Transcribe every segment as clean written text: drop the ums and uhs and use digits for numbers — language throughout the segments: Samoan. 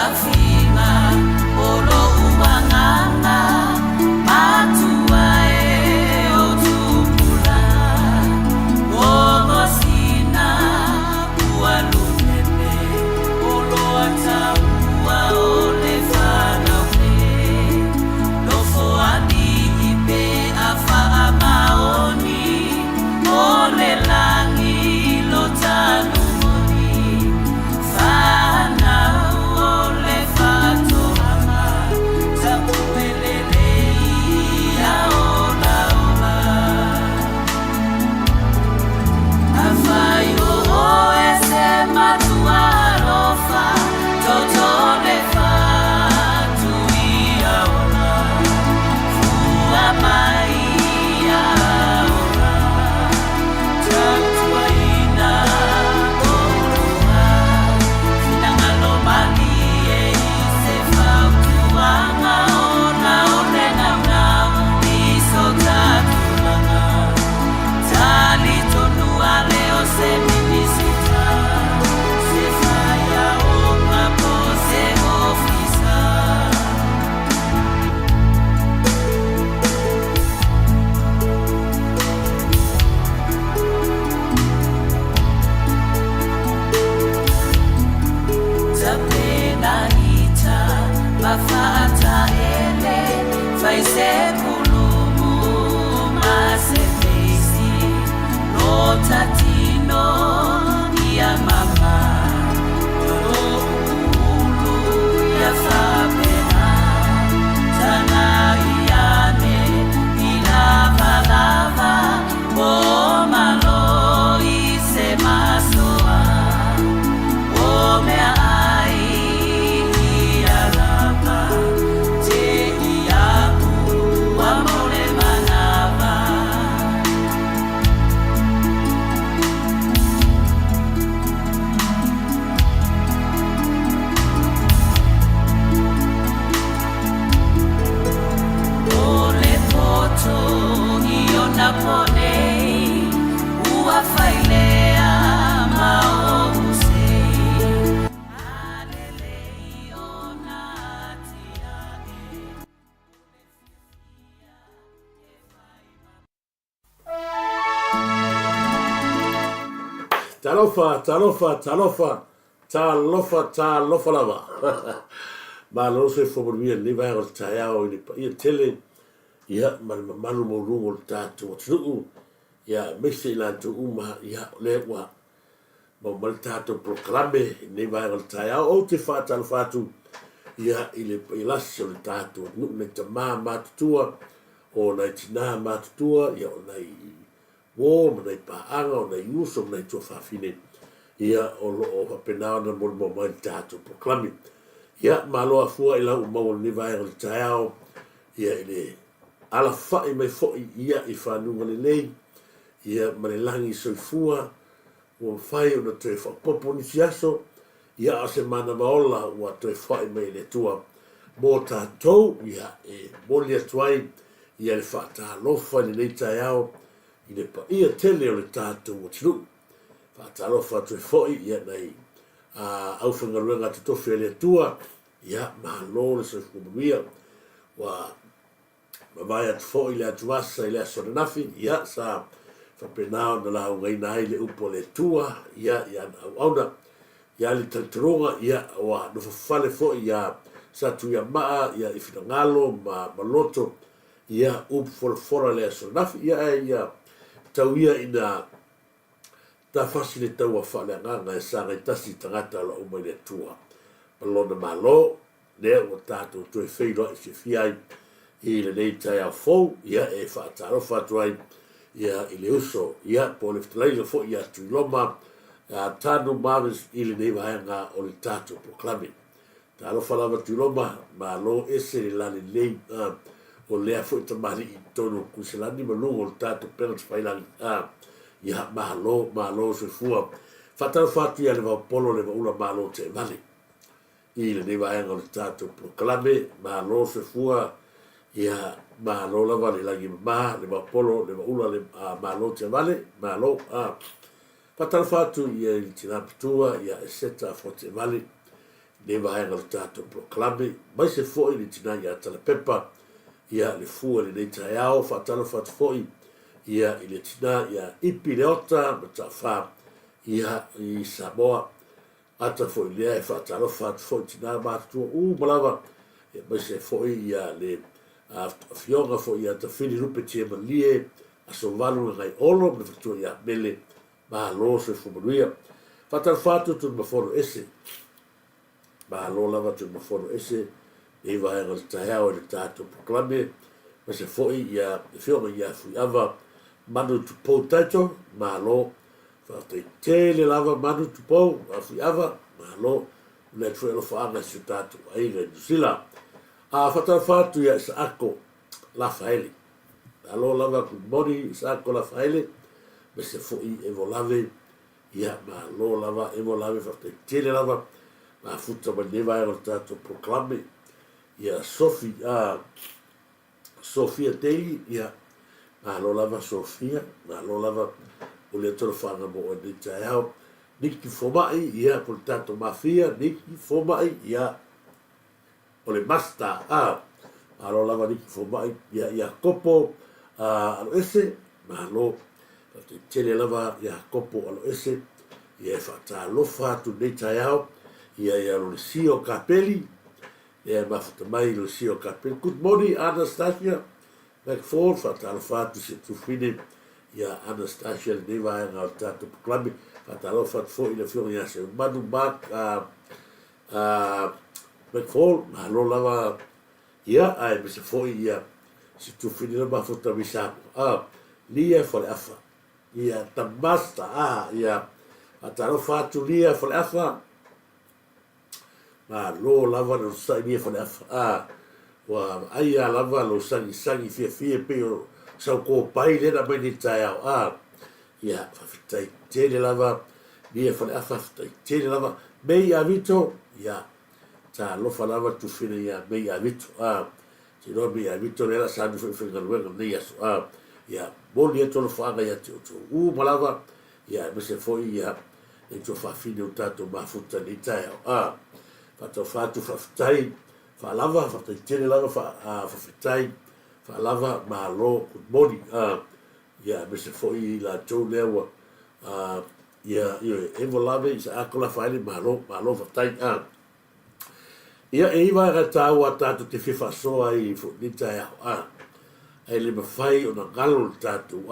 fiafiga o lou agaga matua e o tupulaga Gogosina ua lunele o loa taua o le fanau e Nofo alii pe a faamaoni o le lagi lo tanu moni Fanau o le faatoaga tapue lelei ia olaola Afai o oe se matua alofa Toto le fatu ia ola Fua mai ia ola Tautuaina oulua Finagalo malie i se fautuaga Ona o le naunau i so ta tulaga Talitonu ale o se Minisita, se faiaoga po o se ofisa. Tapenaita ma faataele, fai se pulumu ma se feisi, lota tino ia mama, ulu ia faapena, tagai ane i lavalava, o malo i se masoa. O mea ai ia lava, te iaʻu ua mau le manawa. ʻO le poto i ona po nei, ua failea ma oʻu sei. A lelei ona atiaʻe, o le fiafia e fai ma. Talofa, talofa, talofa, talofa, talofa lava. Malo le soifua manuia i lenei vaega o le taeao i le paia tele ia ma le mamalu maualuga o le tatou atunuu ia aemaise i latou uma ia o lea ua maua mai le tatou polokalame i lenei vaega o le taeao. Ou te faatalofa atu ia i le paia lasi o le tatou atunuu, nai tama matutua, o nai tina matutua, ia o nai uo ma nai paaga, o nai uso ma nai tuafafine, ia o lo o faapena ona molimau mai i le tatou polokalame. Ia, malo afua i lau maua i lenei vaega o le taeao, ia i le alafai mai foi ia i fanuga lelei, ia ma le lagi soifua ua mafai ona toe faaopoopo nisi aso, ia a o se manava ola ua toe foai mai e le Atua mo tatou, ia e momoli atu ai ia le faatalofa i lenei taeao i le paia tele o le tatou atunuu. Faatalofa atu ai foi ia nai aufaigaluega totofi a le Atua, ia malo le soifua manuia. Ua mavae atu foi le atuvasa i le aso ananafi, ia, sa faapena ona laugaina ai le upu a le Atua, ia, i ana auauna. Ia le talitonuga, ia, ua nofofale foi ia Satuiamaa, ia, i finagalo ma, ma loto, ia, upu folafola i le aso ananafi, ia, ae ia tau ia ina tafasi le taua faaleagaga e sagai tasi i tagata o la uma i le Atua ma Lona Malo. Lea ua tatou toe feiloai fiafia ai i lenei taeao fou, ia, e faatalofa atu ai ia i le uso, ia, po o le fetalaiga foi ia Tuiloma, ia Tanu Marvis i lenei vaega o le tatou polokalame. Talofa lava Tuiloma, malo ese le lalelei o lea foi tamalii i totonu o Kuiselani ma luga o le tatou upega tafailagi. Ia, malo, malo soifua. Faatalofa atu ia Levaopolo Levaula Malo Teevale. i lenei vaega o le tatou polokalame. Malo soifua, ia malo lava le lagi e mama, le vaopolo, le vaula, le malo teavale, malo. Faatalofa atu i le tina matua ia Eseta Afoa Teevale. lenei vaega o le tatou polokalame, aemaise foi le tina ia Talapepa, ia le fua i lenei taeao. Faatalofa atu foi ia i le tina ia Ipi Leota Mataafa ia i Samoa. Ata foi lea e faatalofa atu foi i tina matutua uma lava, ia aemaise foi ia le afioga foi ia Tafili Lupe Tiemalie, Aso Valu Gagaiolo ma le faletua ia Mele. Malo soifua manuia. Faatalofa atu Tuimafono ese. Malo lava Tuimafono ese nei vaega o le taeao i le tatou polokalame, aemaise foi ia afioga ia Fuiava Manu Tupou Title. Malo faafetai tele lava Manu Tupou Fuiava, malo le atu foi alofaaga i si o tatou aiga i Niu Sila. A faatalofa atu ia Isaako Lafaele. Malo lava good morning Isaako Lafaele, aemaise foi Evolave. Ia, malo lava Evolave, faafetai tele lava mafuta mai lenei vaega o le tatou polokalame. Ia, Sofi, a, Sofia Daly, ia, malo lava Sofia, malo lava o lea talofaga mo oe nei taeao. Niki Fomai, ia, po le tatou mafia, Niki Fomai, ia, o le master, a, malo lava Niki Fomai, ia, Iakopo, a, Aloese, malo, faafetai tele lava Iakopo Aloese, ia, e faatalofa atu nei taeao, ia, ia Lolisio Kapeli, ia, e mafuta mai Lolisio Kapeli. Good morning Anastasia McFall, faatalofa atu si tufine ia Anastasia lenei vaega o le tatou polokalame. Faatalofa atu foi i le afioga ia Seumanu Mark, McFall, malo lava ia, aemaise foi ia si tufine le mafuta mai Samoa, Lia Faleafa, ia the master, ia, faatalofa atu Lia Faleafa, malo lava le onosai Lia Faleafa, ua vaaia lava lou sagisagi fiafia pei o sau kopai lea na aumai nei taeao, ia, faafetai tele lava Lia Faleafa, faafetai tele lava Mei Avito, ia, talofa lava tufina ia Mei Avito, te iloa Mei Avito lea la sa nofo i faigaluega lenei aso, ia, momoli atu alofaaga ia te outou uma lava, ia, aemaise foi ia le tuafafine o tatou mafuta i lenei taeao, faatalofa atu, faafetai faalava, faafetai tele lava, faafetai faalava, malo, good morning, ia, aemaise foi i latou lea ua, ia, ioe, Evolave, Isaako Lafaele, malo, malo faafetai, Ia, e i vaega taua tatou te fia faasoa ai foi lenei taeao, ae le mafai ona galo le tatou,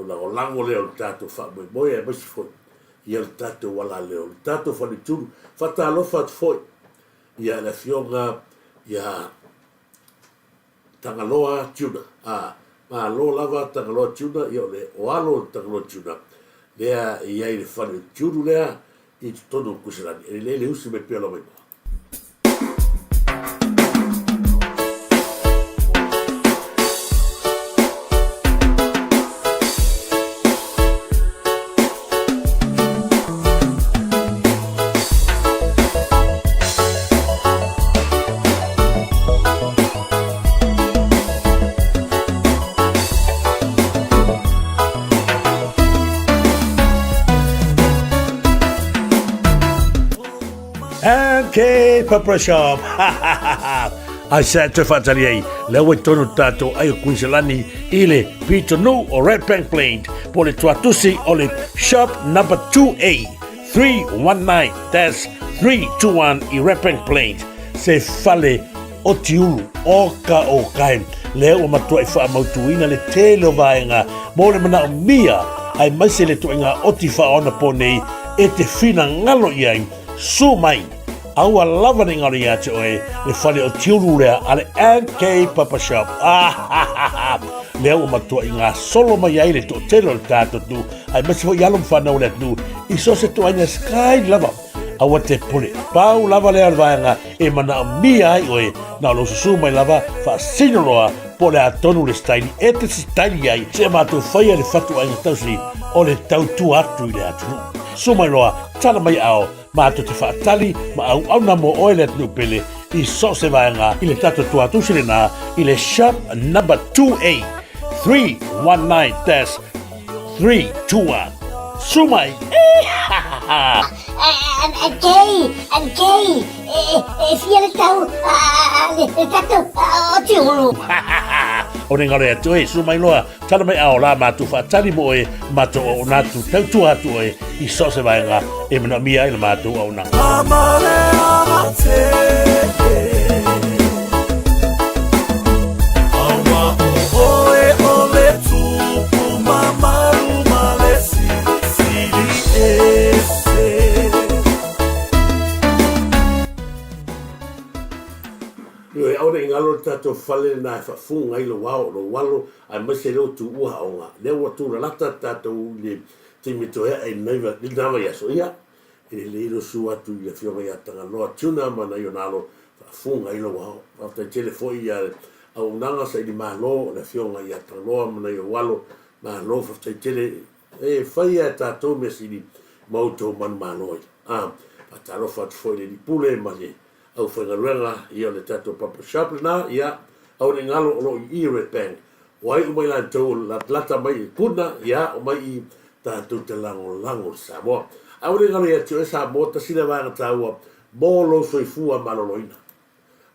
lagolago lea o le tatou faamoemoe, aemaise foi ia le tatou alaleo, le tatou faletulu. Faatalofa atu foi ia le afioga ia Tagaloa Tuna, malo lava Tagaloa Tuna, ia o le o alo o Tagaloa Tuna lea e i ai le fale o Tiulu lea i totonu o Kuiselani. E lelei le usi mai pea o lau igoa. MK Pepper Shop. Ai sa te whaatari ai, lea ua tonu tātou ai o Kuiselani i le pito nu o Red Bank Plain, po le tuatusi o le shop number 2A 319-321 i Redbank Plains, se fale o Tiulu o ka o kai. Lea ua matuai faamautuina le tele o vaega mo le manaomia aemaise le toaiga oti faaonapo nei e te finagalo i ai. Su mai, aua lava ne i galo ia te oe le fale o Tiulu lea a le MK Papa Shop. Ah, lea ua matuai gasolo mai ai le toatele o le tatou atunuu aemaise foi alo ma fanau o le atunuu i so o se ituaiga sky lava. Aua te pule, pau lava lea o le vaega e manaomia ai oe, na o lou susu mai lava faasino loa po o le a tonu le staili e te sitaili ai seia matou faia le fatuaiga tausi o le tautua atu i le atunuu. Susu mai loa, tala mai ao, matou te faatali ma auauna mo oe le atunuu pele i so o se vaega i le tatou tuatusi lena i le shop number 2A 319-321. Su mai! Ankei, ankei, e fia le tau a le tatou o Tiulu. O ne galo ia te oe, susu mai loa, tala mai ao la matou faatali mo oe, matou auauna atu, tautua atu oe i so o se vaega e manaomia ai la matou auaunaga. Ioe, aua ne i galo le tatou fale lena e faafuga ai lou ao, lou alo, aemaise lea ua tuua aoga. Lea ua tulalata tatou i le taimi toe ae i lena vaiaso, ia, e lelei lou susu atu i le Afioga ia Tagaloa Tuna ma nai ona alo faafuga ai lou ao. Faafetai tele foi i le auaunaga saili malo a le Afioga ia Tagaloa ma nai ou alo, malo faafetai tele. E fai lava e tatou mea sili ma outou manumalo ai. A, faatalofa atu foi i le Alii Pule ma le aufaigaluega, ia o le tatou barber shop lena, ia, aua ne i galo o lo o i i Red Bank. O ai uma i latou o latalata mai i Puna, ia, omai i tatou te lagolago i Samoa. Aua ne i galo ia te oe Samoa, tasi lea vaega taua mo lou soifua maloloina.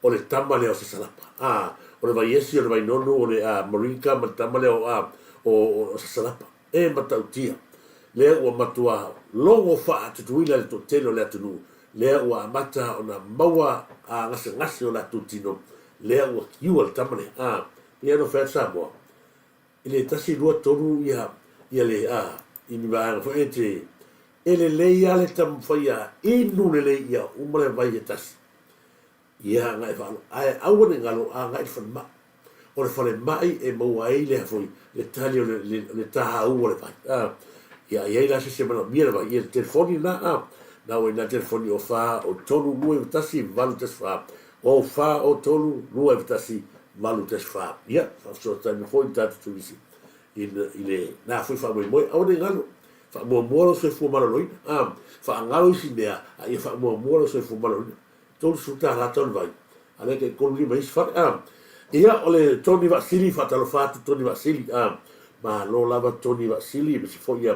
O le tama lea o Sasalapa. A, o le Vaiesi, o le Vainonu, o le a, Marika ma le tama lea o, a, o, o Sasalapa. E matautia, lea ua matua logo faatutuila le toatele o le atunuu, lea ua amata ona maua a gasegase o latou tino, lea ua kiua le tama lea. A, pei ona fai atu Samoa, e le tasi, lua, tolu ia, ia le, a, i ni vaega foi e te, e lelei lava le taumafai ia inu lelei ia uma le vai e tasi. Ia agai faalo, ae aua ne i galo agai i le falemai. O le falemai e maua ai le foi le tali o le, le, le tāu o le vai. A, ia i ai la se isi e manaomia le vai, ia le telefoni lena, a, na ua i ina telefoni o 4 o 3 2 9 1 8 1 4, o 4 o 3 2 9 1 8 1 4. Ia, faafesoatai mai foi i le tatou turisi i, i le na foi faamoemoe. Aua ne i galo, faamuamua lou soifua maloloina. A, faagalo isi mea, a ia faamuamua lou soifua maloloina. 30 tala tau le vai, a lea tai 35 isi fale, a. Ia, o le Tony Vaasili, faatalofa atu Tony Vaasili, a. Malo lava Tony Vaasili, aemaise foi ia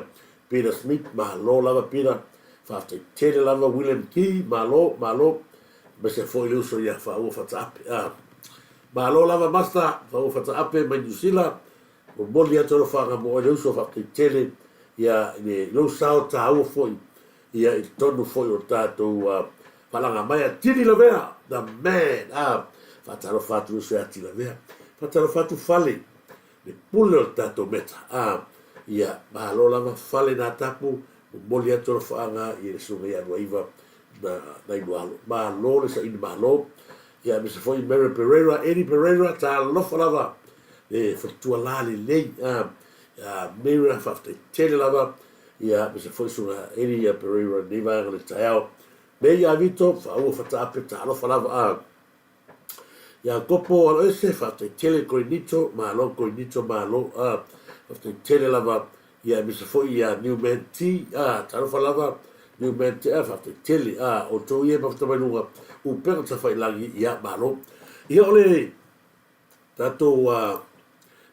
Peter Smith, malo lava Peter, faafetai tele lava William Key, malo, malo, aemaise foi le uso ia Faaua Fataape, a. Malo lava Master, Faaua Fataape mai Niu Sila, momoli atu alofaga mo oe le uso, faafetai tele ia i le lou sao taua foi ia i totonu foi o tatou falaga mai a Tini Lavea the man a faatalofa atu uso ia Tini Lavea faatalofa atu fale le pule o le tatou meta a ia malo lava fale na tapu momoli atu alofaaga i le susuga ia Aluaiva na na Ilualo malo le saini malo ia aemaise foi Mary Pereira Eddie Pereira talofa lava le faletua la lelei a Mary faafetai tele lava Ia, aemaise foi Susuga Elia Pereira i lenei vaega o le taeao. Mei ia Vito, faaua fataape, talofa lava a. Iakopo Aloese, faafetai tele Koinito, malo Koinito, malo a. Faafetai tele lava, ia aemaise foi ia Newman T, a, talofa lava Newman T, a, faafetai tele, a, outou ia e mafuta mai luga, upega tafailagi, ia, malo. Ia, o le tatou a,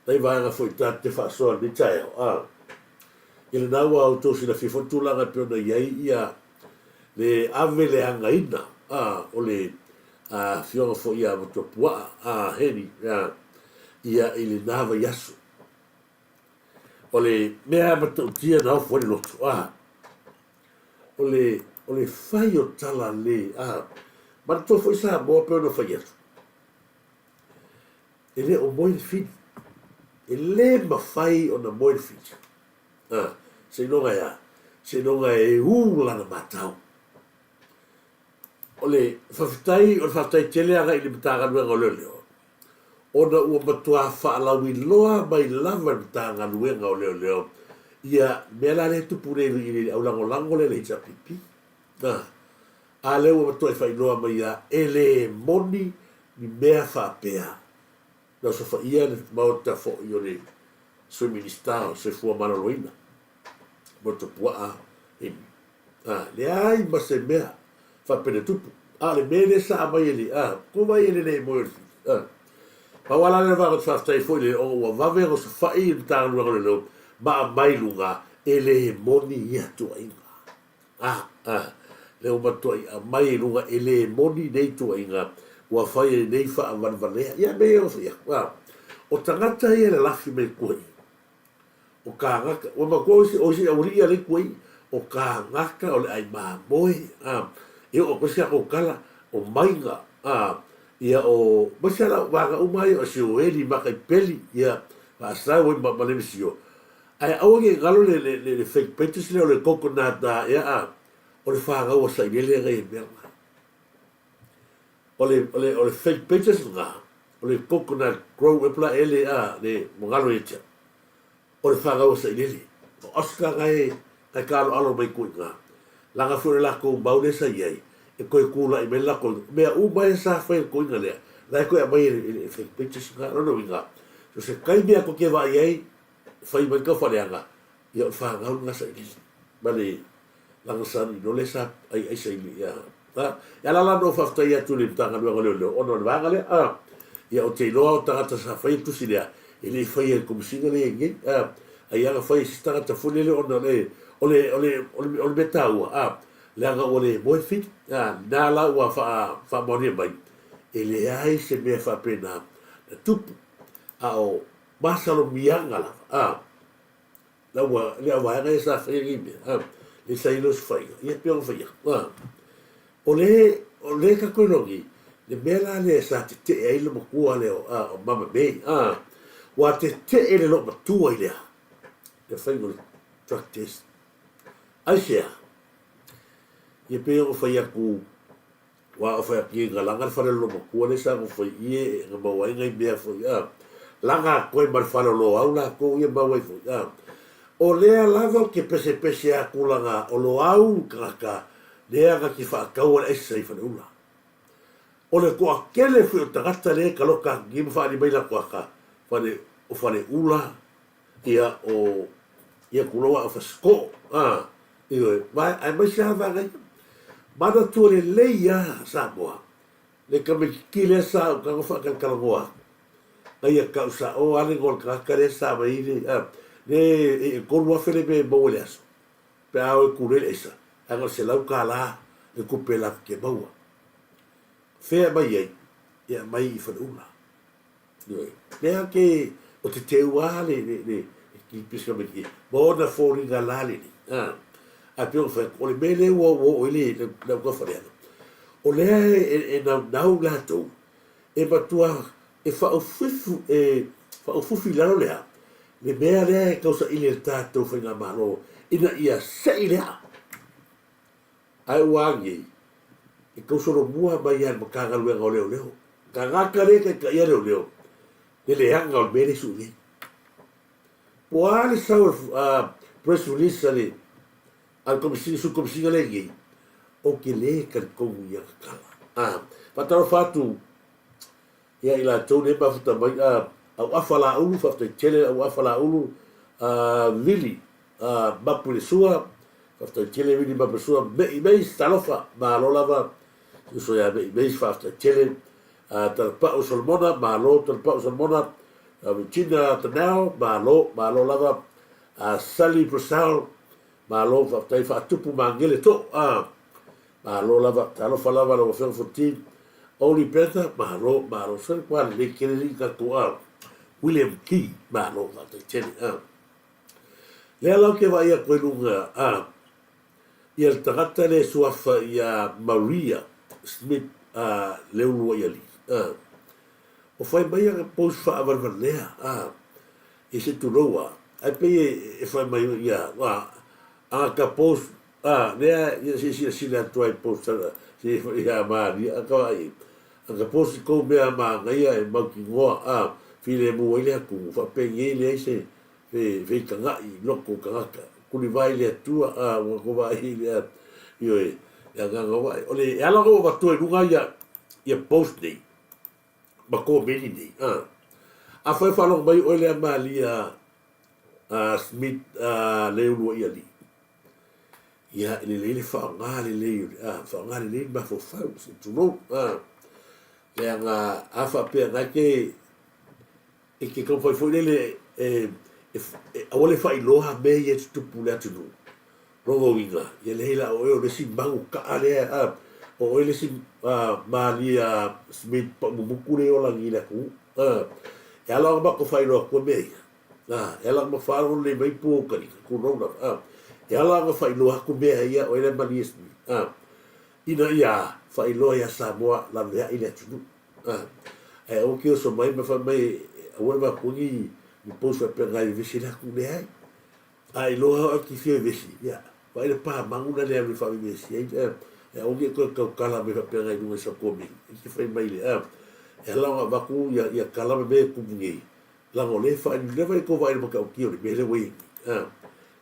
nai vaega foi tatou te faasoa i lenei taeao, a, ia lena ua outou silafia foi le tulaga e pei ona i ai ia le ave leagaina a, o le afioga foi ia Matuapuaa a, Henny a, ia i lena vaiaso. O le mea matautia na ofo ai le loto, a, o le, o le fai o tala le, a, manatua foi Samoa pei ona fai atu, E le o moe le fili. E le mafai ona moe le fili. A, seiloga e a? Seiloga e ū lana matau. O le faafetai, o le faafetai tele agai i le Matagaluega o Leoleo, ona ua matua faalauiloa mai lava e le Matagaluega o Leoleo ia mea la lea e tupu nei i le aulagolago lea i le HRPP. A, A lea ua matuai faailoa mai ia e le moni ni mea faapea. Na osofaia le Maota foi o le Sui Minisita o Soifua Maloloina, Motopuaa Amy. A, leai ma se mea faapea na tupu. A o le mea lea sa aumai e le, a, ko vai e le le moe o le fili. A, pau lava la lea vaega ou te faafetai ai foi i le, ona ua vave ona osofai le Matagaluega o Leoleo ma aumai i luga, e le moni ia tuuaiga. A, a. Lea ua matuai aumai i luga e le moni nei tuuaiga ua fai e lenei faavalevalea. Ia mea ia ua fai atu, a o tagata ia e lalafi mai tua i i, o kānaka, ua matua o isi, o isi aualii ia lea i tua i i, o kānaka o le ʻai mamoe, a, e oo atu ai se latou tala, o maiga, a, ia o, aemaise lava vaega uma ia o sioeli, makaipeli, ia, faasau ai ma, ma le misio. Ae aua ne i galo le, le, le, le fake pages lea o le coconut, a, ia, a, o le fanau a Sailele lea i mea na. O le, o le, o le fake pages lena, o le coconut grow e pla ele a le magalo ia te au. O le fanau a Sailele. O Oscar na e, na e kaaloalo mai kui na. Laga foi o le latou mau lea sa i ai, e toe tulai mai le latou, mea uma ia sa fai e le toeaina lea, la e toe aumai e le, e le fake pages lena. Lona uiga, so se taimi lava tou te vaai ai, fai mai le taufaaleaga, ia o le fanau lena a Sailele. Ma le Lana sa ino lea sa aiaisa i le, a, e ala la ona ou faafetai atu i le Matagaluega o Leoleo ona o le vaega lea, a, ia ou te iloa o tagata sa faia le tusi lea, e le i faia e le Komesina lea e i ai nei, a, ai lava na fai e se isi tagata foi lele ona o le, o le, o le, o le, o le mea taua, a, leaga ua le moe le fili, a, lena la ua faa, faamaonia mai, e leai se mea faapena na tupu, a o masalomiaga lava, a. La ua le au vaega ia sa faia nei mea, a, le sa i ai se faiga, ia pei ona fai atu, a. O le, o le tatou iloa nei, le mea la lea sa tetee ai le matua lea o, a, o Mama May, a, ua tetee le loomatua i le a? Le faiga o le drug test. Aisea? Ia pei ona fai atu, Ua o fai atu ia ina laga le fale o le loomatua lea sa nofo i i e na maua ai nai mea foi a. Laga atu ai ma le fale o Loau latou ia maua ai foi a. O lea lava ou te pesepese atu laga o Loau le tagata lea na te faataua le aisa i Faleula. O le toatele foi o tagata lea e taloka atu nei ma faaali mai latou ata fale o Faleula ia o ia tulou a o Fasitoo a ioe ma aemaise lava vaega ia. Manatua lelei lava Samoa le tamaititi lea sa ou tago faatalatalanoa atu na ia tau sao lava le igoa o le tagata lea sa aumai ai le a le e $3,000 le mea e maua i le aso pe a o e tulei le aisa ae na o le $100 le tupe latou te maua. Fea e aumai ai? E aumai i Faleula. Lea ke o te teu a le le le ki pisa me ki ma ona foliga la le a a pe o fai o le mea lea ua ua oo i le le au taufaaleaga o lea e e naunau latou e matua e faaufifu e faaufufi i lalo lea le mea lea e tausaili e le tatou faigamalo ina ia sei lea. Ae ua agi e tau solomua mai lava e le Matagaluega o Leoleo. Tagata lea e taitaia leoleo, le leaga o le mea lea e sui nei. Po o a le sau a press release a le a le Komesina, Sui Komesina lea e i ai, ou te le talitonu i ana tala. A, faatalofa atu ia i latou nei e mafuta mai, a, Auafa Laulu, faafetai tele Auafa Laulu, a, Vili, a, Mapu i le Sua, faafetai tele Vili Mapu i le Sua, Me'i Meis, talofa, malo lava, si uso ia Me'i Meis, faafetai tele, a, Talapa'u Solomona, malo Talapa'u Solomona, a, Regina Tanao, malo, malo lava, a, Sally Purcell, malo, faafetai, Faatupu Magele To'o, a, Malo lava, talofa lava lau Afioga Fonti. Oli Bertha, malo, malo. Sole kua lelei tele alii tatou a. William Key, malo, faafetai tele a. Lea la ou te vaai atu ai luga a, ia le tagata lea e suafa ia Maria Smith a Leuluaialii a. O fai mai ana post faavalevalea a, i se tulou a, ae pei e fai mai ia a, ana ka post A, lea ia se i silasila atu ai post se ia Maria a ka vaai a ka post i kou mea manaia e mautinoa a filemu ai le atunuu faapenei leai se fe feitagaʻi i loko o tagata kulivai le Atua a ua ko vaai i le ioe le agaga o vaai o le e ala ona ou avatua i luga ia ia post nei ma komeni nei a afai o faalogo mai oe lea Maria a Smith a Leuluai Alii Ia, e lelei le faaaoga lelei o le, a, faaaoga lelei le mafaufau, se i tulou, a. Leaga a faapea na e te, e te taumafai foi lele e, e, e, aua le faailoa mea ia e tutupu i le atunuu. Lona uiga, ia leai la o oe o le isi magu kaʻa lea, a, o oe le isi malie a Smith paumumutu lea e ola nei i le atunuu. A, e ala ona matou faailoa atua mea ia, a, e ala ona faalogo lelei mai pua utalina, tulou lava, a, e ala ona faailoa atu mea ia, o oe le malie Smith, a, ina ia faailoa ia Samoa laveai le atunuu. A, ae aua te oso mai ma fai mai aua le vatua ni post faapea na e vevesi ai le atunuu, leai. A iloa au te fia vevesi, ia, vaai le pa magu na le alu e faavevesi ai, a, e aua ne i toe tautala mai faapea i luga i sau komeni, e te fai mai le, a, e ala ona avatu ia, ia tala ma mea e tumu nei, leaga o lea e faailiili lava i tou vaai i le matautia o le mea lea ua i ai nei, a.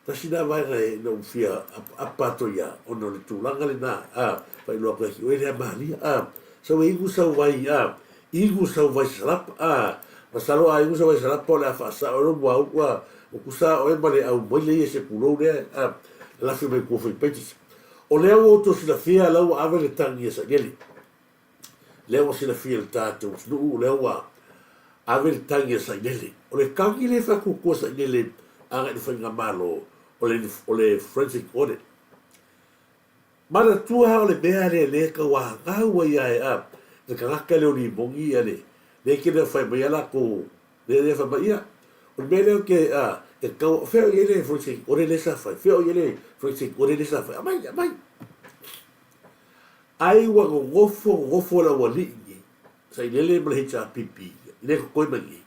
Tasi lena vaega e, na ou fia apaapa atu ai lava, ona o le tulaga lena, a, faailoa atu ia te oe lea Maria, a, sau e inu sau vai, a, inu sau vai salapa, a, masalo a inu sau vai salapa o le a faasao ai lou muaulu, a, Ua tusa oe ma le au maile ia se pulou lea a lafi mai tua fai paitisa. O lea ua outou silafia la ua ave le tagi a Sailele. Lea ua silafia e le tatou atunuu lea ua ave le tagi a Sailele. O le tagi lea e faatuatua Sailele agai i le faigamalo o le o le forensic audit. Manatua o le mea lea lea e tauagau ai a e a le tagata lea o limoni ia le lea e tele fai mai a latou lea lea fai mai ia o le mea lea ou te a e tau fea o i ai le forensic audit lea sa fai fea o i ai le forensic audit lea sa fai aumai aumai ai ua nonofo nonofo le aualii nei Sailele ma le HRPP i le totoe mai nei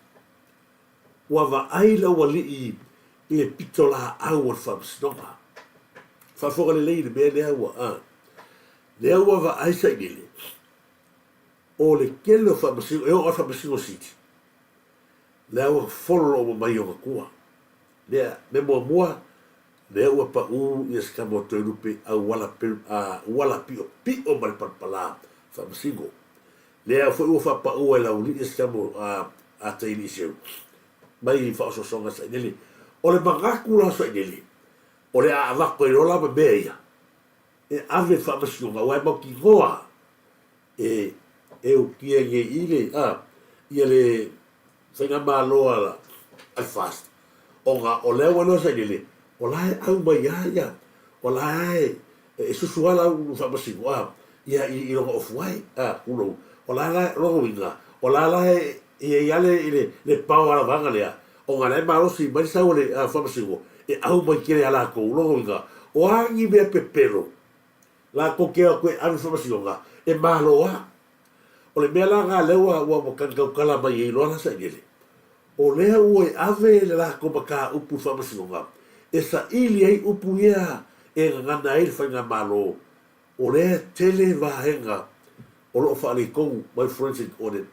Ua vaai le aualii i le pitolaau o le faamasinoga. Faafofoga lelei i le mea lea ua a. Lea ua vaai Sailele, o le tele o faamasino, e oo lava i le Faamasino Sili, lea ua follow uma mai ona tua. Lea, mea muamua, lea ua pau ia se tama o Toelupe auala, auala piopio ma le palapala faamasino. Lea foi ua faapaua e Laulii se tama a Tailiiseu mai faaosoosoga Sailele. O le manatu la o Sailele, o le a avatu ai loa la ma mea ia e ave i le faamasinoga aua e mautinoa e e utia nei i le a ia le faigamalo a le FAST ona o lea ua iloa Sailele o la e au mai lava ia o la e E susu lava la ulu faamasino, a, ia i, i lona ofu ai, a, tulou. O la la, lona uiga, o la la e i ai lava le, le, le pao alavaga lea, ona la e malosi mai le sau a le faamasino, e au mai tele ia latou. Lona uiga, o a ni mea pepelo latou te o atu e ave i le faamasinoga, e malo lava. O le mea la lena lea ua, ua, ua tagitautala mai ai loa la Sailele, o lea ua e ave le latou mataupu i le faamasinoga e saili ai upu ia e gagana ai le faigamalo, o lea e tele vaega o lo o faaleitonu mai forensic audit,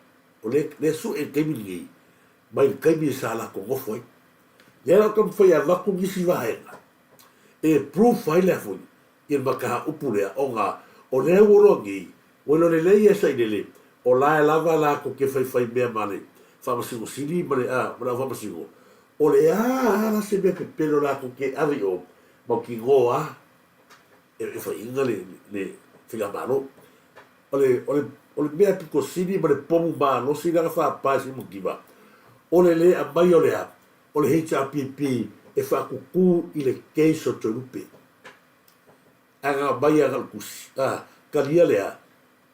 o lea, lea sue i le taimi lenei mai le taimi sa latou nofo ai. Lea la o taumafai e avatu nisi vaega e proof ai lea foi i le mataupu lea ona o lea ua iloa nei, ua iloa lelei e Sailele o la e lava latou te faifai mea ma le Faamasino Sili ma le ma le Au Faamasino, o le a la se mea pepelo latou te ave i o, mautinoa a e faiina le le faigamalo. O le o le o le mea pito sili ma le pomu malosi lea na faapa e Simokiva, o le le aumai o le a? O le HRPP e faatutu i le case o Toelupe. Ae na aumai lava na o le tusi, a, talia lea,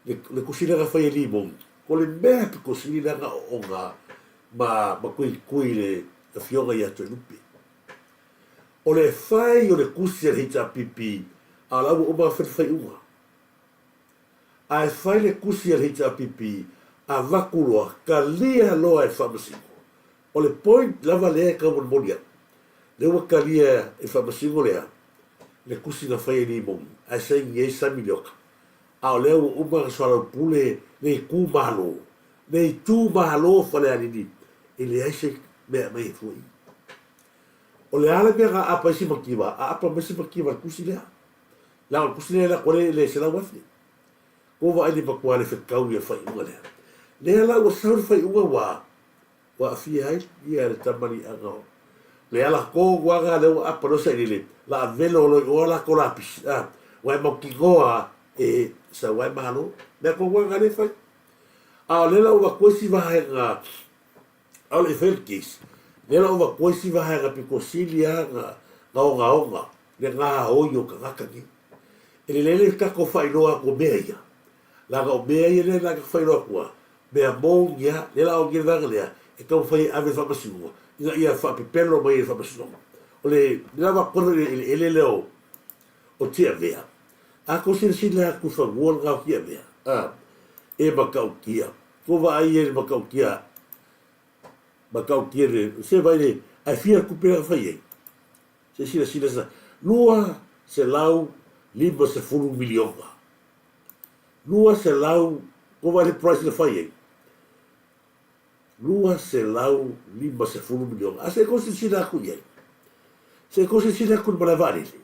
le, le tusi lea na fai e Limoni, ko le mea pito sili lea na oona ma, ma tuitui le afioga ia Toelupe. O le fai o le tusi a le HRPP, a o la ua uma ona fai le faaiuga. Ae fai le tusi a le HRPP, avatu loa, talia loa e le Faamasino. O le point lava lea e tau molimoli atu, lea ua talia e le Faamasino lea le tusi na fai e Limoni ae saini ai Sami Leota, a o lea ua uma ona soalaupule le itumalo, le itumalo o Falealili e leai se mea e aumai ai fua i i. O le a le mea na aapa ai si mativa? Aapa mai si mativa i le tusi lea. Leaga o le tusi lea e alu atu ai le $100,000. Ua vaai le matua le fetau ia le faaiuga lea. Lea la ua sau le faaiuga ua ua aafia ai ia le tamaliiaga o le ala tonu lava lena lea ua apa loa sailele la a velo loa i o a latou lapisi a ua e mautinoa e sau ai malo. Mea tonu lava lena lea e fai. A o lea la ua avatu ai si vaega ʻaʻole i fai le case, lea la ua avatu ai si vaega pito sili lava na ogaoga. le gaoi o tagata nei. E lelei le tatou faailoa atu o mea ia, leaga o mea ia lea na tatou faailoa atua, mea moni a, lea la o le vaega lea e taumafai e ave i le faamasinoga ina ia faapepelo mai e le faamasinoga. O le mea lava tonu i le eleele lea o Tiavea, a tou silasila atu i fanua lena o Tiavea, a, e matautia, tou vaai i ai i le matautia, matautia le, se vaai le, ae fia le tupe lea na fai ai? Se i silasila sa, $250 miliona. 200, tou vaai i le price na fai ai? $250 miliona. A se i tou silasila atu i ai? Se i tou silasila atu i le malae vaalele.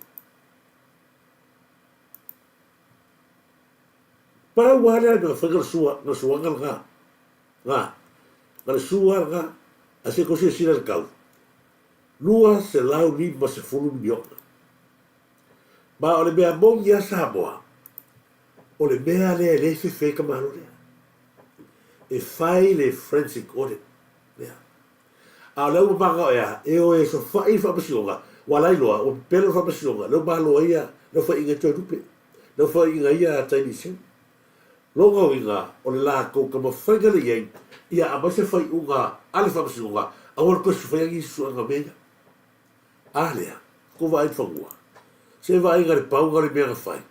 Pau lava lea na fai na le sua, na le suaga lena. Na, na le sua lena. A se i tou silasila i le tau. $250 miliona. Ma o le mea moni lava Samoa, o le mea lea e le fefe ai ka Malo lea. E fai le forensic audit lea. A o le au mamaga o ea, e o e sofai le faamasinoga, ua ala ai loa, ua pepelo le faamasinoga, lea ua malo ai ia, lea ua faiaina ai Toelupe, lea ua faiaina ai ia Taini Seu. Lona uiga, o le latou taumafaiga lea i ai, ia aumai se faaiuga a le faamasinoga, aua le toe sofaia nisi suega o mea ia. A lea, kou vaai i le fanua, se vaaiga i le pauga o le mea na fai.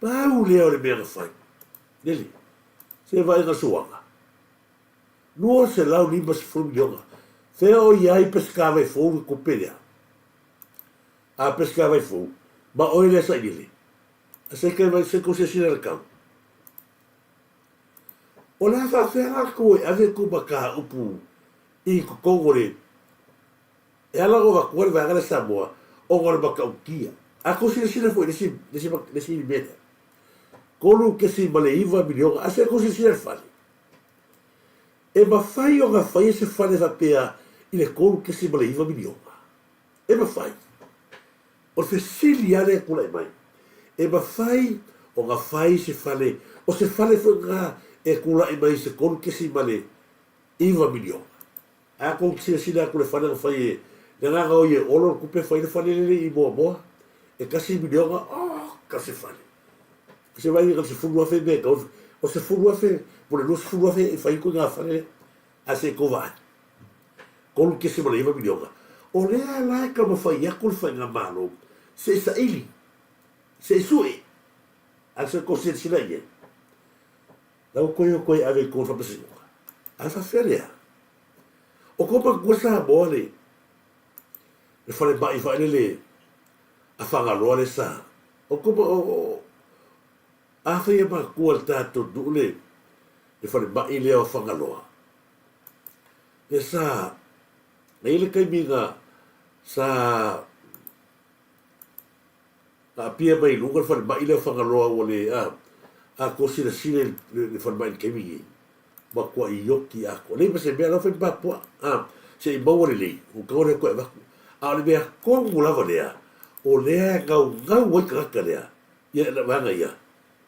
Pau lea o le mea na fai. Lele, se vaaiga i le suaga. 250 miliona. Fea o i ai Peseta vai fou le tupe lea? A Peseta vai fou, ma oe lea sailele. A se kai vai se kou silasila i le kau. O le a faafefea latou e ave kou mataupu i totonu o le E ala ona avatua le vaega lea Samoa ona o le matautia. A tou silasila foi i le isi, le isi, le isi mea lea, $3.9 miliona, a se tou silasila i le fale, e mafai ona faia se fale faapea i le $3.9 miliona? E mafai. O le fesili lava lea e tulai mai, e mafai ona fai se fale, o se fale foi lena e tulai mai i se $3.9 miliona? A kou silasila atu le fale na fai e le agaga o ia e Olo le tupe fai le fale lele i Moamoa e $1 miliona oh ka se fale se vai ka 10,000 mea e tau o 10,000 po le 20,000 e fai atu fale lea a se kou vaai $3.9 miliona o lea la e taumafai atu le faigamalo se i saili se i sue a se kou silasila i ai la ua toe o toe ave i tou faamasinoga a faafefea lea O kou matua Samoa le le falemai faelele a Fagaloa le sa. O kou o, o, afai e matua le tatou nuu le le falemai lea o Fagaloa. Le sa na i le taimi na sa Na apia mai i luga le falemai lea o Fagaloa ua le a atoa silasila i le falemai i le taimi nei. Matuai ioki atoa. Leai ma se mea, la ua fai ma puaa a se i maua lelei, ua tago lea toe avatu. A o le mea tonu lava lea, o lea e naunau ai tagata lea, ia le vaega ia,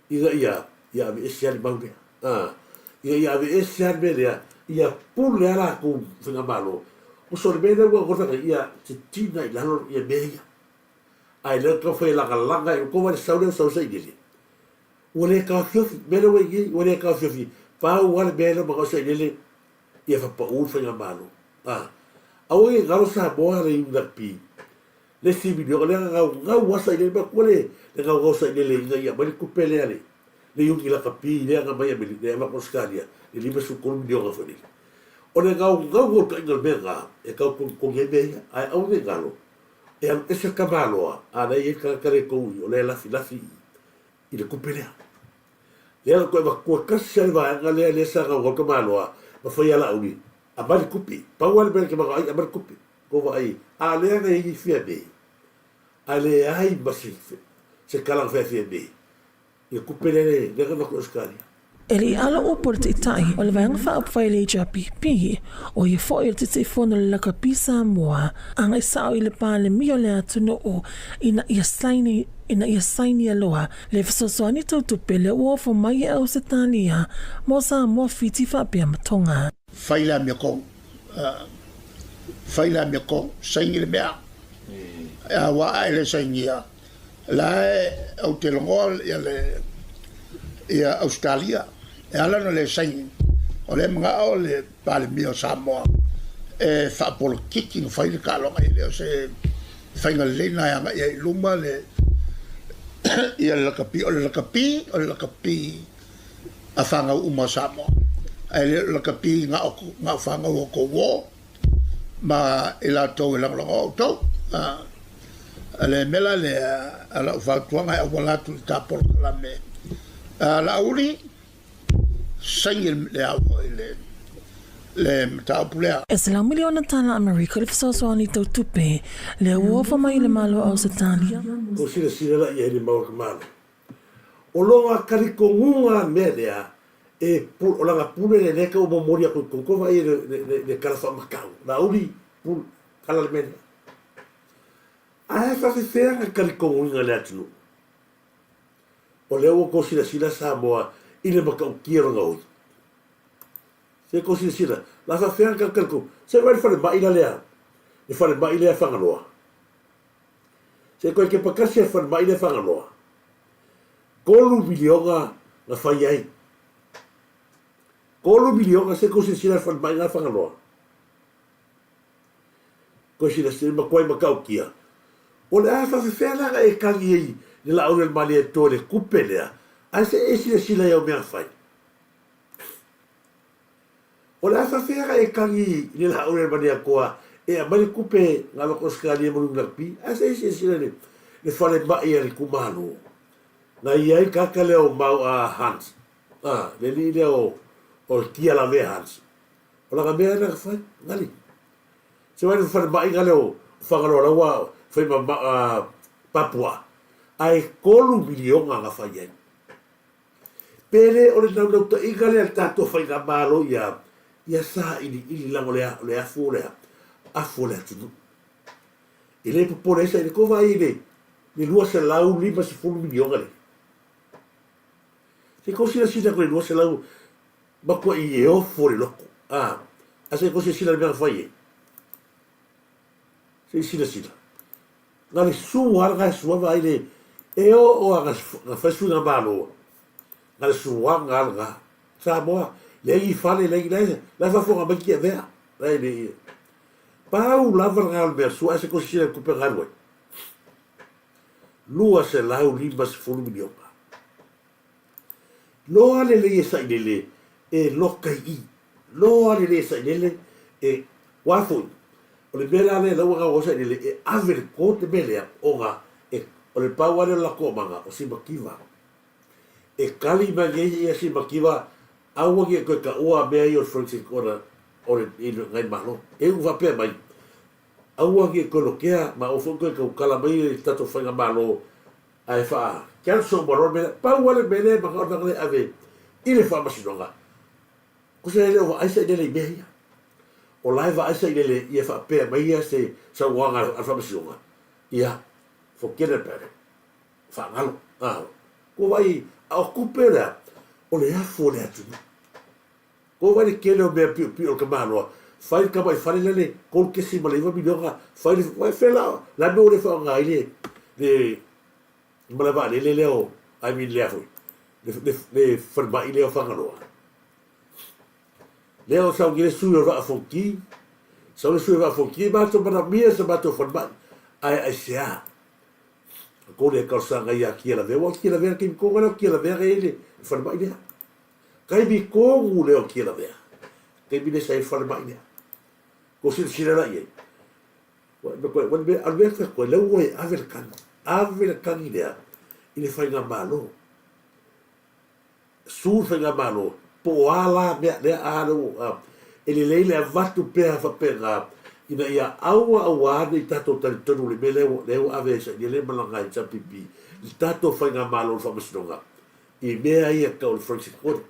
ina ia ia aveese lava le mau lea. A, ina ia aveese lava le mea lea, ia pule lava latou faigamalo. Uso, o le mea lea ua gata ia titina i lalo ia mea ia. Ae lea tou fai lagalaga i tou le sau lea sau sailele. Ua le taofiofi, mea lea ua i ai, ua le taofiofi. Pau lava le mea lea manao sailele ia faapau le faigamalo. A, aua ne i galo Samoa le Iunakpi, le isi miliona lea na gaugau lava sailele, manatua le le gaugau sailele ina ia aumai le tupe lea le le Iuni Lakapi lea na aumai Amerika, le avatu Ausetalia, le $53 miliona foi lele. O le gaugau o le taina o le mea lena, e tau togitogi ai mea ia, ae aua ne i galo, E alu ese le tamaloa, a la e i ai le tagata lea i tou i, o lea e lafilafi i le tupe lea. Lea na toe avatua tasi lava le vaega lea, lea sa gaugau le tamaloa ma fai ia Laauli, aumai le tupe. Pau lava le mea na te manao ai, aumai le tupe. Tou vaai, a o lea na i ai Fiame, ae leai ma se, se tala na fai a Fiame i le tupe lea, lea na avatu i Ausetalia. E le i alo upu le Taitai o le Vaega Faaupufai a le HRPP, ʻo ia foi o le Taitaifono o le Lakapi Samoa, agai sao i le Palemia o le atunuu ina ia saini ina ia sainia loa le fesoasoani tau tupe lea ua ofo mai e Ausetalia mo Samoa, Fiti faapea ma Tonga. Fai le amiotonu, fai le amiotonu, saini le mea. Aua a e le sainia, la e ou te logoa ia le ia Ausetalia. E ala ona le saini, o lea e manao le Palemia o Samoa e faapolokiki na fai le taaloga, e le o se faiga lelei na e agai ai i luma le ia le lakapi. O le lakapi, o le lakapi a fanau uma o Samoa, ae le o le lakapi na o fanau o tou uo ma i latou e lagolago outou. A le mea la lea, a lau fautuaga e auala atu i le ta polokalame a Laauli, saini le au foi le le mataupu lea. E $100 miliona tala Amerika le fesoasoani tau tupe lea ua ofa mai i le Malo o Ausetalia. Ko silasila la i ai le mau a ka Malo. O loga talitonuga mea lea e pu, o lana pule lea lea tau momoli atu i totonu ko vaai le le le tala faamatau Laauli pule kala le mea lea. Ae faafefea na talitonuina e le atunuu? O lea ua tou silasila Samoa i le matautia o lona oi. Se tou silasila, la faafefea na talitonu? Se vaai le falemai la lea, le falemai lea Fagaloa. Se toe kepa tasi a le falemai lea Fagaloa. $3 miliona na fai ai. $3 miliona se tou silasila i le falemai lena Fagaloa. Koe silasila matua matautia. O le a faafefea la na e tagi ai le laau le Malietoa i le tupe lea, ae se e silasila i au mea fai. O le a faafefea na e tagi i le laau le Malietoa e aumai le tupe na avatu Ausetalia mo le rugby, ae se e silasila i le falemai a le itumalo. Na i ai kaka lea o mau a Hans, a, le alii lea o Tia Lavea Hans. O lana mea lea na fai, gali. Se vaai le falemai lea o Fagaloa la ua fai ma Papua, ae $3 miliona na fai ai. Pe le o le naunautaiga lea a le tatou faigamalo ia ia sailiili leaga o le o le afu o le afu o le atunuu. E le popole ai sa i le tou vaai i le le $250 miliona lea. Se i tou silasila atu i le 200 matuai e ofo le loto. A, a se i tou silasila i le mea na fai ai. Se i silasila. Na le sua lava na sua vaai le e oo lava na fai suiga malo. Na le suaga lava lena. Samoa, leai ni fale, leai ni, la e faafofoga mai Tiavea. La e le pau lava lena o le mea sua ae se i tou silasila i le tupe na alu ai. $250 miliona. Loa lelei e sailele e loka i i. Loa lelei e sailele e ua foi. O le mea la lea lau ua sailele e ave le court le mea lea ona e o le pau lava lea o le latou amaga o Simakiva. E kali mai nei ia Simakiva aua ne i toe taua mea ia o le forensic ona o le i nai malo. E iu faapea mai aua ne i toe lokea ma aua foi toe tautala mai le tatou faigamalo Ae faa cancel uma loa le mea lea. Pau lava le mea lea e manao le vaega lea e ave i le faamasinoga, kosa e le o vaai sailele i mea ia. O la e vaai sailele ia faapea mai ia se saunoaga a le faamasinoga, ia, forget about it, faagalo. A, ua vaai, a o tupe lea, o le afu o le atunuu. Ua vaai le tele o mea piopio o le tamaloa, fai le tamai fale lea le $3.9 miliona, fai le, uai fea la, la mea ua le faaaoga ai le, le malae vaalele lea o, I mean lea foi, le, le, le falemai lea o Fagaloa. Lea o sau nei le sui o le Vaa Fonoti, sau le sui o le Vaa Fonoti, matou manaomia sa matou falemai, ae aisea? Kou le talosaga ia Tialavea, ua Tialavea le taimi tonu lea o Tialavea na i ai le falemai lea. Taimi tonu lea o Tialavea, taimi lea sa i ai le falemai lea. Tou silasila la i ai. Ua ua le alu atu atu ai, la ua e ave le tagi, ave le tagi lea i le faigamalo. Su le faigamalo, po o a la mea lea a lea ua, e lelei le avatu pea faapena ina ia aua aua ne i tatou talitonu i le mea lea ua, lea ua ave ai sailiili ma lana HRPP i le tatou faigamalo o le faamasinoga i mea ia tau o le forensic audit.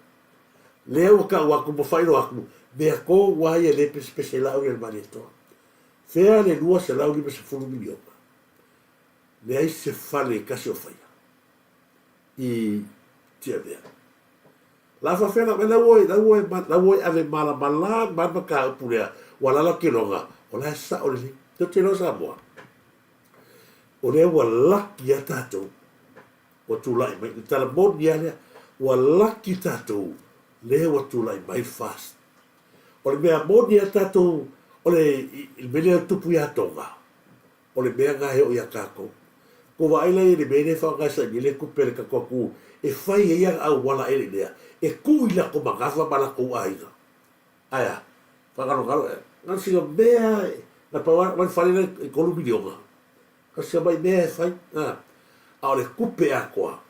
Lea ua tau atu ma faailoa atu, mea tonu lava ia e le pesepese lau ia le Malietoa. Fea le $250 miliona? Leai se fale e tasi o faia i Tiavea. La faafefea la, la ua, la ua, la ua e ave malamalama le mataupu lea, ua lala kiloga, o la e sao lelei. Tou te iloa Samoa. O lea ua laki lava tatou ua tulai mai, o le tala moni lava lea, ua laki tatou lea ua tulai mai le FAST. O le mea moni lava tatou, o le mea lea e tupu ia Tonga, o le mea lena e oo ia tatou. Ua vaai la i le mea lea e faaaoga e saili ai le tupe a le tatou atunuu e fai ai ana auala ele lea e tuu i latou manava ma latou aiga. Ae a? Faagalogalo ea. Na o sina mea na pau lava le fale la e $3 miliona. Na o sina mai mea e fai. A o le tupe atoa,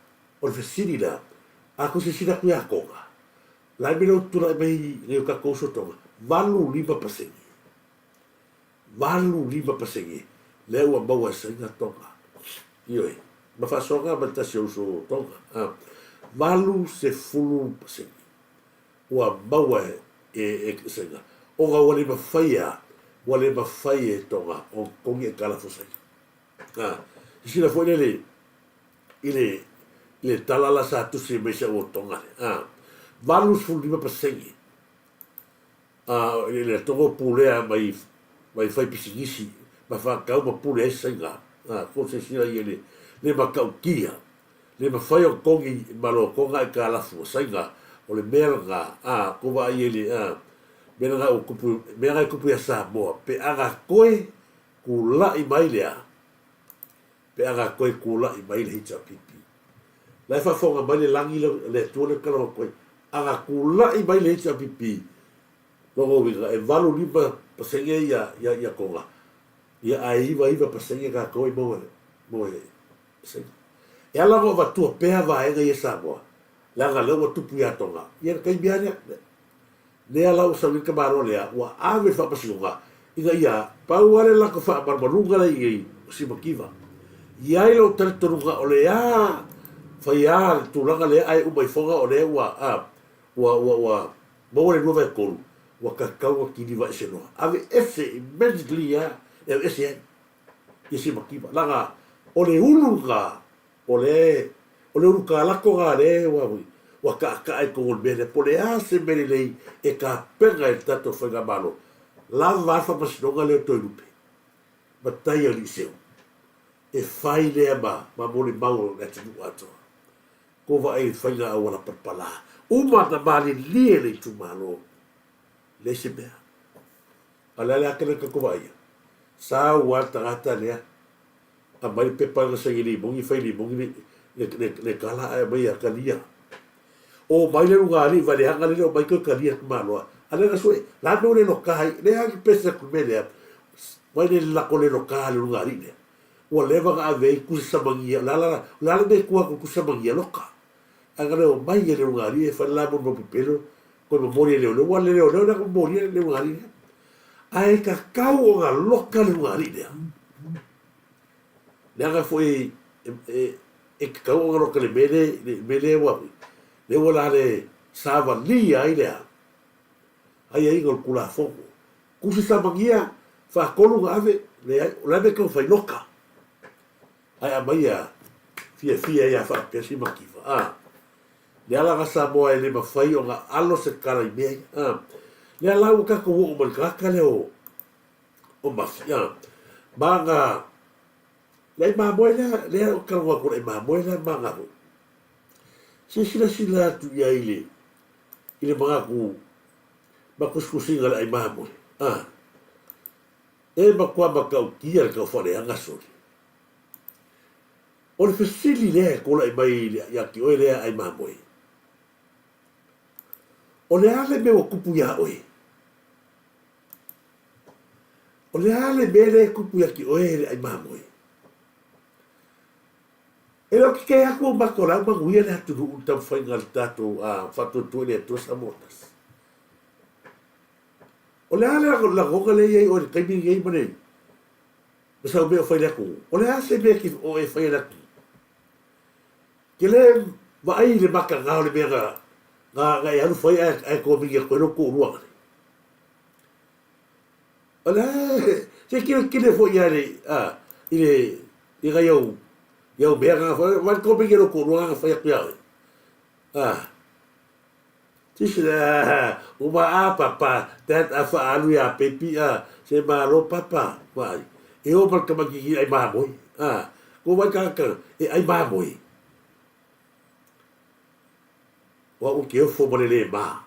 o le fesili la, a tou silasila atu ia Tonga, o le a le mea lea ua tulai mai i o tatou uso Tonga? 85%. 85% lea ua maua e Saina Tonga. Ioe, ma faasoaga ma le tasi o uso o Tonga. 80% ua maua e Saina, ona ua le mafai a, ua le mafai e Tonga ona totogi aitalafu a Saina. Silasila foi lele i le tala la sa tusi mai si au o Tonga lea. 85% A i le togo pulea mai mai fai pisinisi ma faatau ma pule ai Saina, a ko se sila ia le le matautia, le mafai ona togi ma lotoga aitalafu a Saina, o le mea lena, a ko vaai ai le a mea lena ua tupu, mea lena e tupu ia Samoa, pe ana toe tulai mai lea, pe ana toe tulai mai le HRPP. La e faafofoga mai le lagi le Atua lea e talanoa atu ai. Ana tulai mai le HRPP, lona uiga e 85% ia Tonga, ia ae 99% tatou e maua e Saina. E ala ona avatua pea vaega ia e Samoa, leaga lea ua tupu ia Tonga, ia le taimi lava lea. Lea la ua sau nei le tamaloa lea, ua ave le faamasinoga ina ia pau lava le latou faamalumaluga la i ai o Simakiva. I ai lou talitonuga o le a fai a le tulaga lea ae uma ifoga o lea ua a ua ua ua maua le 2/3 ua tatau ona kiliva ese loa. Ave ese immediately a e ave ese ai ia Simakiva. Leaga o le ulu lena O le, o le ulu kalako lena lea ua, ua taataa i totonu o le mea lea. Po o le a se mea lelei e tapena e le tatou Faigamalo, lava lava le faamasinoga lea o Toelupe ma tai o Aliiseu e fai lea ma, ma molimau o le atunuu atoa. Tou vaai i le faiga auala palapala, uma ona malilie le itumalo, leai se mea. A o le a le ake lea tatou vaaia? Sau lava le tagata lea, aumai le pepa na saini limoni, fai limoni le tala ae aumai ia talia. O mai le luga alii valeaga lele omai toe talia atu maloa. A lea na sue, la mea o le loka ai, lea agi pese atu mea lea, vai le lako le loka le luga alii lea. Ua leva na ave ai tusi samagia, o le a la, o le a le mea e tua atu tusi samagia loka. Ae na le omai e le luga alii e fai le la mo pepelo, koe momoli e leoleo, ua le leoleo lea na momolia le luga alii lea. Ae tatau ona loka le luga alii lea. Leaga foi e tatau ona loka i le mea lea, le mea lea ua, lea ua la le savalia ai le a, aiaiga o le Tulafono. Tusi samagia, faatolu ona ave, leai, o le a le mea e tatau ona fai, loka. Ae aumai a fiafia ai a faapea si mativa, a. Le ala na Samoa e le mafai ona alo se tala i mea ia, a. Lea la ua tatou oo mai i le tagata lea o, o Mafi, a. Ma na, le ai mamoe lea, lea ou te talanoa atu i le ai mamoe lea ma na foi. Se silasila atu i ai i le, i le manatu ma tusitusiga o le ai mamoe, a. E matua matautia le tau faaleaga soli. O le fesili lea e tulai mai ia te oe lea ai mamoe. O le a le mea ua tupu iā oe? O le a le mea lea e tupu ia te oe le ai mamoe? E le o kekē atu o matou la ua manuia le atunuu i le taumafaiga a le tatou faatuatua i le Atua Samoa tasi. O le a le lagona lea e i ai oe i le taimi lenei ma le ma sau mea o fai i le atunuu? O le a se mea e o e faia i le atunuu? Ke le vaai i le mataga o le mea na na e alu fai ae totogi atu ai lou toalua anale. O le a se tilotilo foi ia le a i le i nai au i au mea na fai vai totogi lou toalua na fai atu ia oe. A Sisila uma a papa that a faaalu ia pepi a se malo papa vaai e o ma le tamaititi ai mamoe a. Ko wai tagata e ai mamoe. O au ke ofo mo le le ma.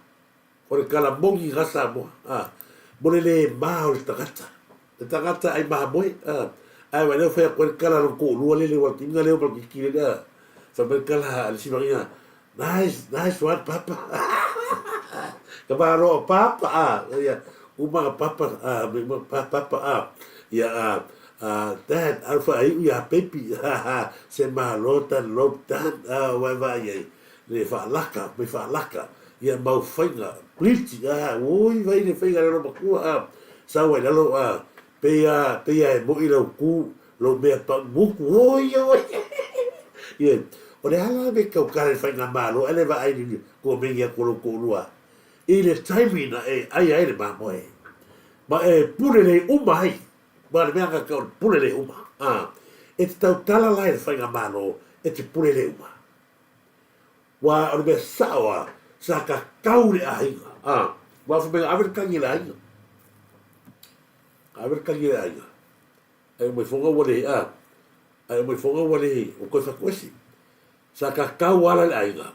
O le kala mongi ga Samoa. A, mo le le ma o le tagata. Le tagata ai mamoe. A, ai wa leo whea koe le kala lo ko lua lele wa kinga leo ma kiki lele. A, whai mai kala a le simangia. Nice, nice one, papa. Ka māro papa, a, ia, uma papa, a, me uma papa, a, ia, a, a, dad, alfa ai ui a pepi, ha, ha, se mālo tan lo tan, a, wai vai ai, le whaalaka, me whaalaka, ia mau whainga, pliti, a, ui vai le whainga le makua, a, sa wai lalo, a, peia, peia e moi lau ku, Lou mea pau muku, oi, oi. Ia, o le ala me kau kare whainga malo, ele va ai ni ko mengi aku lou koʻulua. I le taimi na e ai ai le mamoe. Ma e pule le uma ai. Ma le mea ka o le pule le uma. A, e te tautala la i le faigamalo, e te pule le uma. Wa o le mea sao a, sa ka kau le aiga. A, wa fa mea ave le kangi le aiga. Ave le kangi le aiga. Ai mai fonga ua le a. Ai mai fonga ua le o koe whakuesi. Sa ka kau ala le aiga.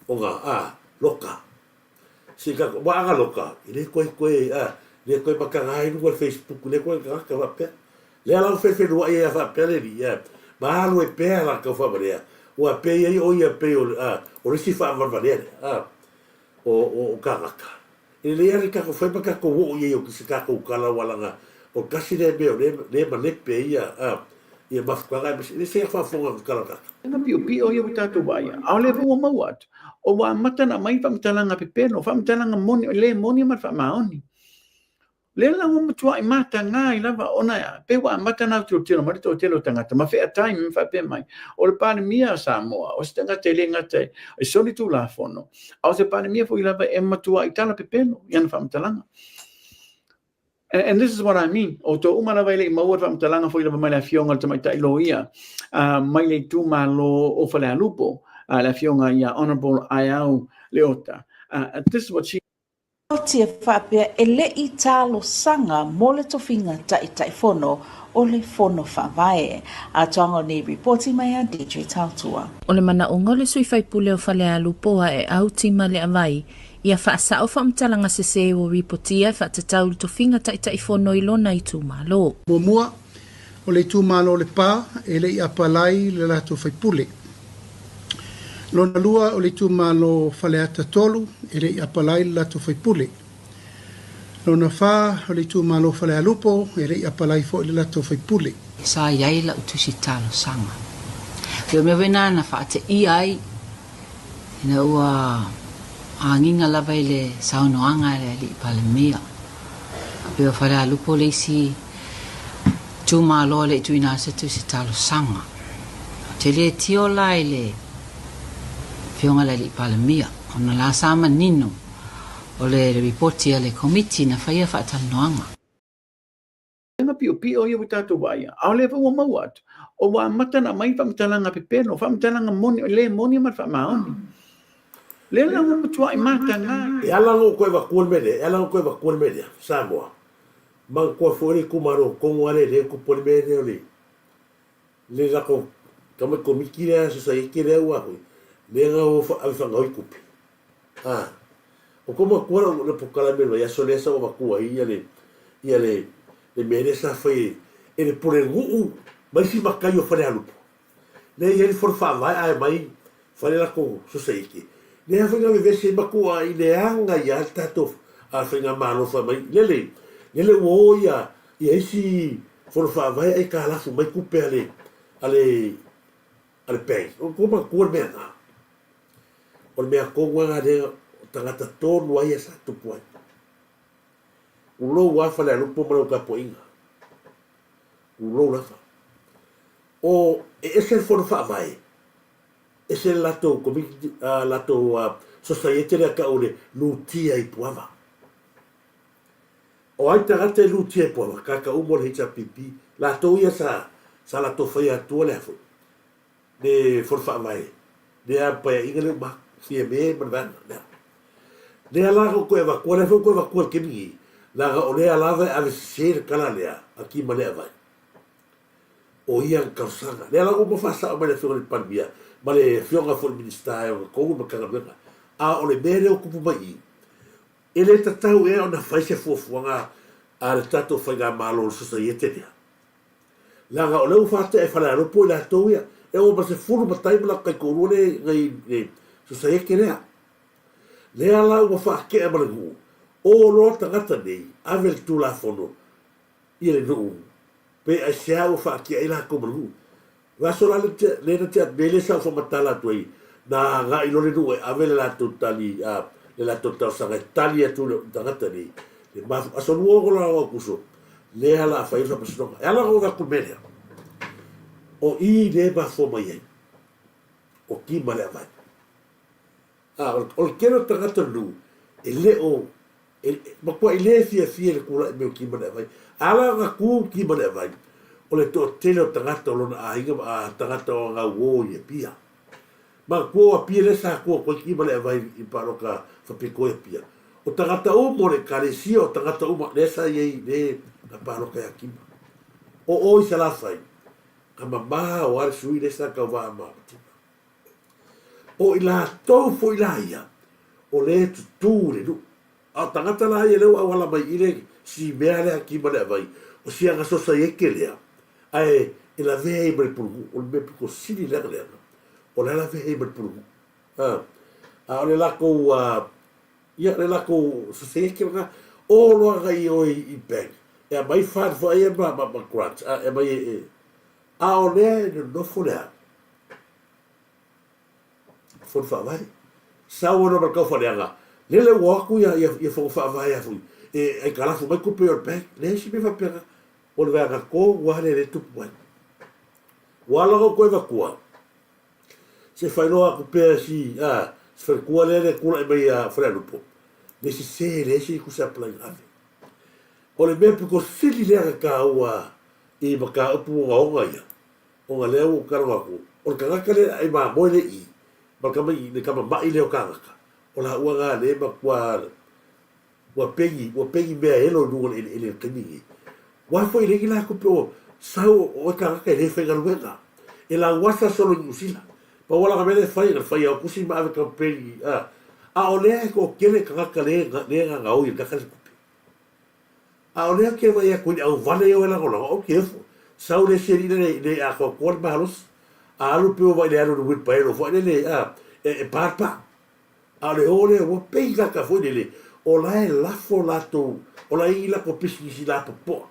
O ngā a, loka. Si ka, wa anga loka. I le koe koe a, le koe makanga ai lunga Facebook, le koe ka ka wapea. Le ala o whewhenua i a whapea le ni, a. Ma alu e pea la kau whamalea. Ua pe ia o ia pe o, a, o le si whaamawalea le, a, o, o, o ka ngaka. E lelei ana kako whai ma kako oo ia i o kisi kako kala walanga o kasi le mea o le, le ma lepe ia a ia mafukanga e masi le se whafonga ko kala kaka. Ena piopio ia ua tatou vaai aole ua maua atu. O ua amata ona aumai faamatalaga pepelo, faamatalaga moni, le moni ma le faamaoni. Lea la ua matuai mataga ai lava ona e a? Pei ua amata ona autilotilo mai le toatele o tagata ma featai ma faapea mai, o le Palemia a Samoa, o se tagata e le gata e soli Tulafono, a o se Palemia foi lava e matuai tala pepelo i ana faamatalaga. And this is what I mean, o outou uma lava e le i maua le faamatalaga foi lava mai le Afioga i le Tamaitai Loia mai le itumalo o Falealupo, le Afioga ia Honourable Aiau Leota. This is what she Tia faapea e le i talosaga mo le tofiga Taitaifono o le Fono Faavae. Atoaga o nei ripoti mai a DJ Tautua. O le manaʻoga o le sui faipule o Falealupo a e au Tima Leavai, ia faasaʻo faamatalaga sesē ua ripotia e faatatau i le tofiga Taitaifono i lona itumalo. Muamua, o le itumalo o Lepa e le i apalai le latou faipule. Lona lua, o le itumalo o Faleata 3 e le i apalai le latou faipule. Lona fa, o le itumalo o Falealupo e le i apalai foi le latou faipule. Sa i ai lau tusi talosaga. Pei o mea foi na na faateia ai ina ua agiga lava i le saunoaga a le Alii Palemia. Pei o Falealupo le isi itumalo e le i tuuina atu se tusi talosaga. Ou te le tio la i le Afioga i le Alii Palemia ona la sa manino o le lipoti a le Komiti na faia faatalanoaga. Mea piopio ia ua tatou vaai aole foi ua maua atu. O ua amata ona aumai faamatalaga pepelo, faamatalaga moni, le moni ma le faamaoni. Lea la ua matuai mataga. E ala ona koe avatua le mea lea, e ala ona koe avatua le mea lea, Samoa, manatua foi le itumalo tonu lava lea lea e tupu ai le mea lea o le, le latou tama komiti lea sosaiete lea ua foi, lea na o ave faagaoi tupe. A, o kou matua lau le polokalame i le vaiaso lea sa ou avatua ai ia le, ia le, le mea lea sa fai e le Pulenuu ma isi matai o Falealupo. Lea e i ai le fono faavae ae mai fai le latou sosaiete. Lea foi na vevesi ai matua i le aga ia le tatou faigamalo fai mai lele, lele ua o ia, ia isi fono faavae ae kalafu mai tupe a le, a le, a le bank. O kou matua le mea na. O le mea tonu lava lea o tagata tonu lava ia sa tupu ai. Tulou lava Falealupo ma lau tapuaiga. Tulou lava. O e ese le fono faavae, ese le latou komiti, a latou sosaiete lea tau o le lutia i Puava. O ai tagata e lutia i Puava? Tagata uma o le HRPP, latou ia sa sa latou faia atua le a foi, le fono faavae, lea paeaiga lea uma atu, Fiame ma le vaega lea. Lea la na ou toe avatua, lea foi ou toe avatua i le taimi nei, leaga o lea lava e ave sese le tala lea a Tima Leavai. O ia le talosaga. Lea la ua uma faasao mai le Afioga i le Palemia ma le Afioga foi i le Minisita e ona tonu le Matagaluega. A o le mea lea ua tupu mai i i, e le tatau ea ona fai se fuafuaga a le tatou Faigamalo o le Sosaiete lea? Leaga o lea ua faatea e Falealupo i latou ia, e oo ma le 10 matai ma latou taitoalua lea i le Sosaiete lea. Lea la ua faatea ma le nuu, o loa tagata nei, ave le Tulafono i le nuu, pe aisea ua faatea ai latou ma le nuu. O le aso la lea na tea atu nei lea sa ou faamatala atu ai, na agai loa le nuu e ave le latou tali, le latou talosaga e tali atu le tagata nei, le mafu, aso 26 la o Aokuso, lea la a fai ai le faamasinoga. E ala ona ou avatu i le mea lea, o i lea e mafua mai ai, o ki ma le avai. A, o le tele o tagata o le nuu, e le o, e matuai le fiafia i le tulai mai o ki ma le avai. A ala ona tu ki ma le avai, o le toatele o tagata o lona aiga ma tagata o agauo i Apia. Manatua o Apia lea sa tu atu ai ki ma le avai i palota faapito i Apia. O tagata uma o le ekalesia, o tagata uma lea sa i ai le na palota ia Kima. O o i Salafai, na mamao lava le sui lea sa tauva ma Kima. O i latou foi la ia, o lea e tutū i le nuu. A o tagata la ia lea ua auala mai i le si mea lea a Kima le Avai, o si aga sosaiete lea, ae e lavea ai ma le pulunuu. O le mea pito sili leaga leaga, o la e lavea ai ma le pulunuu. A, a o le latou, ia, le latou sosaiete lena, o loa agai i o i bank, e aumai fund foi ia ma, ma, ma grant, a, e aumai e, a o lea e nonofo le a? Fono Faavae. Sau ana ma le taufaleaga, lele ua o atu ia, ia, ia Fono Faavae a foi, e aikalafu mai tupe o le bank. Leai se mea faapena. O le vaega tonu lava lea lea e tupu ai. Ua ala ona ou toe avatua, se failoa atu pea si, a, si faletua lea le tulai mai ia Falealupo, le sese leai se tusi apply na ave. O le mea pito sili lea na taua i mataupu ogaoga ia, Ona lea ua ou talanoa atu, o le tagata lea e ai mamoe lea i i, ma le tama i le tama ma'i lea o tagata, o laua na lea e matua ua pegi, ua pegi mea elo i luga o le eleele i le taimi lenei. Ua foi e leai ni latou pe o sau o oe tagata e le faigaluega, e lauasa solo i Niu Sila. Pau lava la mea lea e fai, na fai au tusi ma ave kamupeni, a, a o lea e toatele tagata lea e gagaoi i le tagata le tupe. A o lea ou te vaai atu i le auvale ia o e lagolago, ou te ofo. Sau le isi alii lea le atoatoa le malosi, a alu pei ua vaai i le alu o le uilipaelo foi lele a, e, e pa le pā. A o le o lea ua pei kaka foi lele, o la e lafo latou, o la e i ai latou pisinisi lapopoa.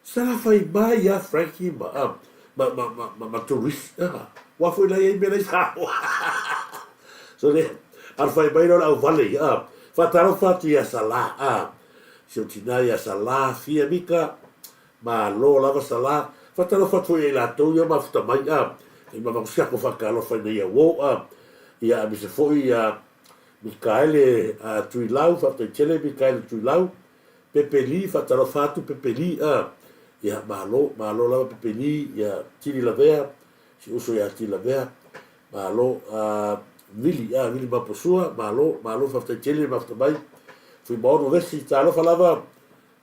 Sa fai mai lava Frankie ma, a, ma, ma, ma, ma, ma Turisi, a, aua foi la e i ai mea la i Samoa. So le, alu fai mai lea o le auvale ia, a, faatalofa atu ia Salā, a, Si ou tina ia Salā Fia Mika, malo lava Salā. Faatalofa atu foi ia i latou ia mafuta mai a i ma si ako faatalofa ina ia uo a ia aemaise foi ia Mikaele a Tuilau, faafetai tele Mikaele Tuilau, Pepe Lee, faatalofa atu Pepe Lee a ia malo, malo lava Pepe Lee, ia Tili Lavea, si uso ia Tili Lavea, Malo a Vili, a Vili Maposua, malo, malo faafetai tele mafuta mai. Fuimaono Vesi, talofa lava,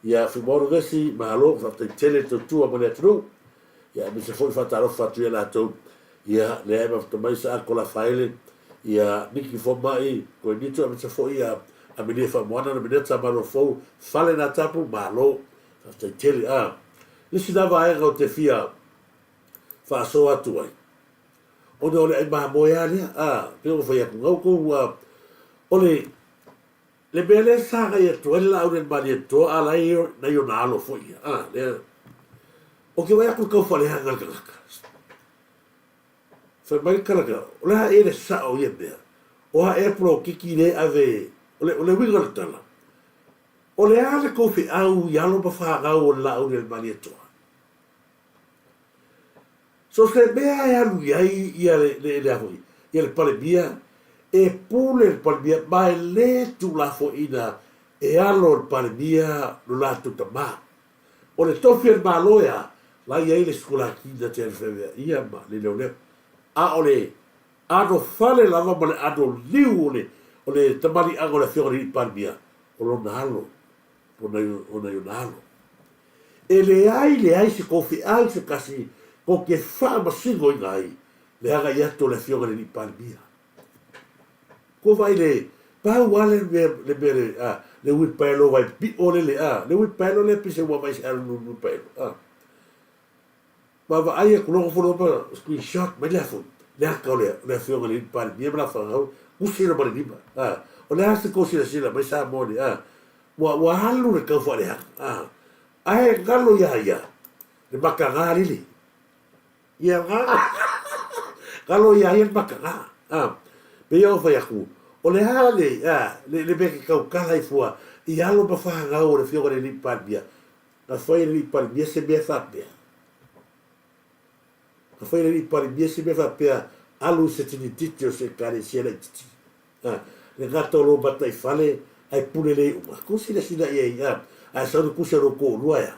ia Fuimaono Vesi, malo, faafetai tele le tautua mo le atunuu. Ia aemaise foi faatalofa atu ia latou, ia lea e mafuta mai Saako Lafaele, ia Niki Fomai, Koinito, aemaise foi ia Amelia Faamoana, na Mineta Malofou, Fale Natapu, malo, faafetai tele. A, le isi la vaega ou te fia faasoa atu ai, Ona o le ai mamoe lava lea, a, pei ona fai atu, na outou, a, o le, le mea lea sa agai atu ai le laau lea i le Malietoa, a la e nai ona alo foi ia, a, lea, ou te vaai atu i le taufaleaga a le tagata. Fai mai le kalaka, o le a ea le sao o ia mea? O a ea polokiki lea e ave, o le, o le uiga o le tala, o le a le tou feau i alo ma fanau o le laau lea i le Malietoa? So se mea e alu i ai ia le, le, le, foi, ia le Palemia, e pule le Palemia, ma e le tuulafoaiina e alo le Palemia lo latou tamā. O le tofi a le Malo e a, la i ai le sikolaki na te alu ia ma le leoleo. A o le ano fale lava ma le ano liu o le, o le tamaliiaga o le Afioga i le Palemia, o lona alo, o nai, o nai ona alo. E leai leai se kou feau se tasi Ko ke faamasinoina ai le agai atu o le Afioga i le Alii Palemia. Ko vaai le pau a le mea le mea le a le uipaelo vai piʻo le le a le uipaelo lea pei se ua vaai se alu le uipaelo a. Vaavaai atu loa follow ma screenshot mai lea foi le ata o le le Afioga i le Alii Palemia ma la fanau usi loa ma le lima a. O le a se kou silasila mai Samoa nei a ua ua alu le tau faaleaga a. Ae galo iā ia le makaga lele. Ia ga galo iā ia le makaga a. Pei ona fai atu, o le a le a le le mea ke tautala ai fua i alo ma fanau o le Afioga i le Alii Palemia, na fai e le Alii Palemia se mea faapea. Na fai e le Alii Palemia se mea faapea alu i se tinititi o se Ekalesia laititi. A, le gata o lou mataifale ae pule lei uma. Ku silasila i ai, a, ae sau le kusi a lou toalua e a.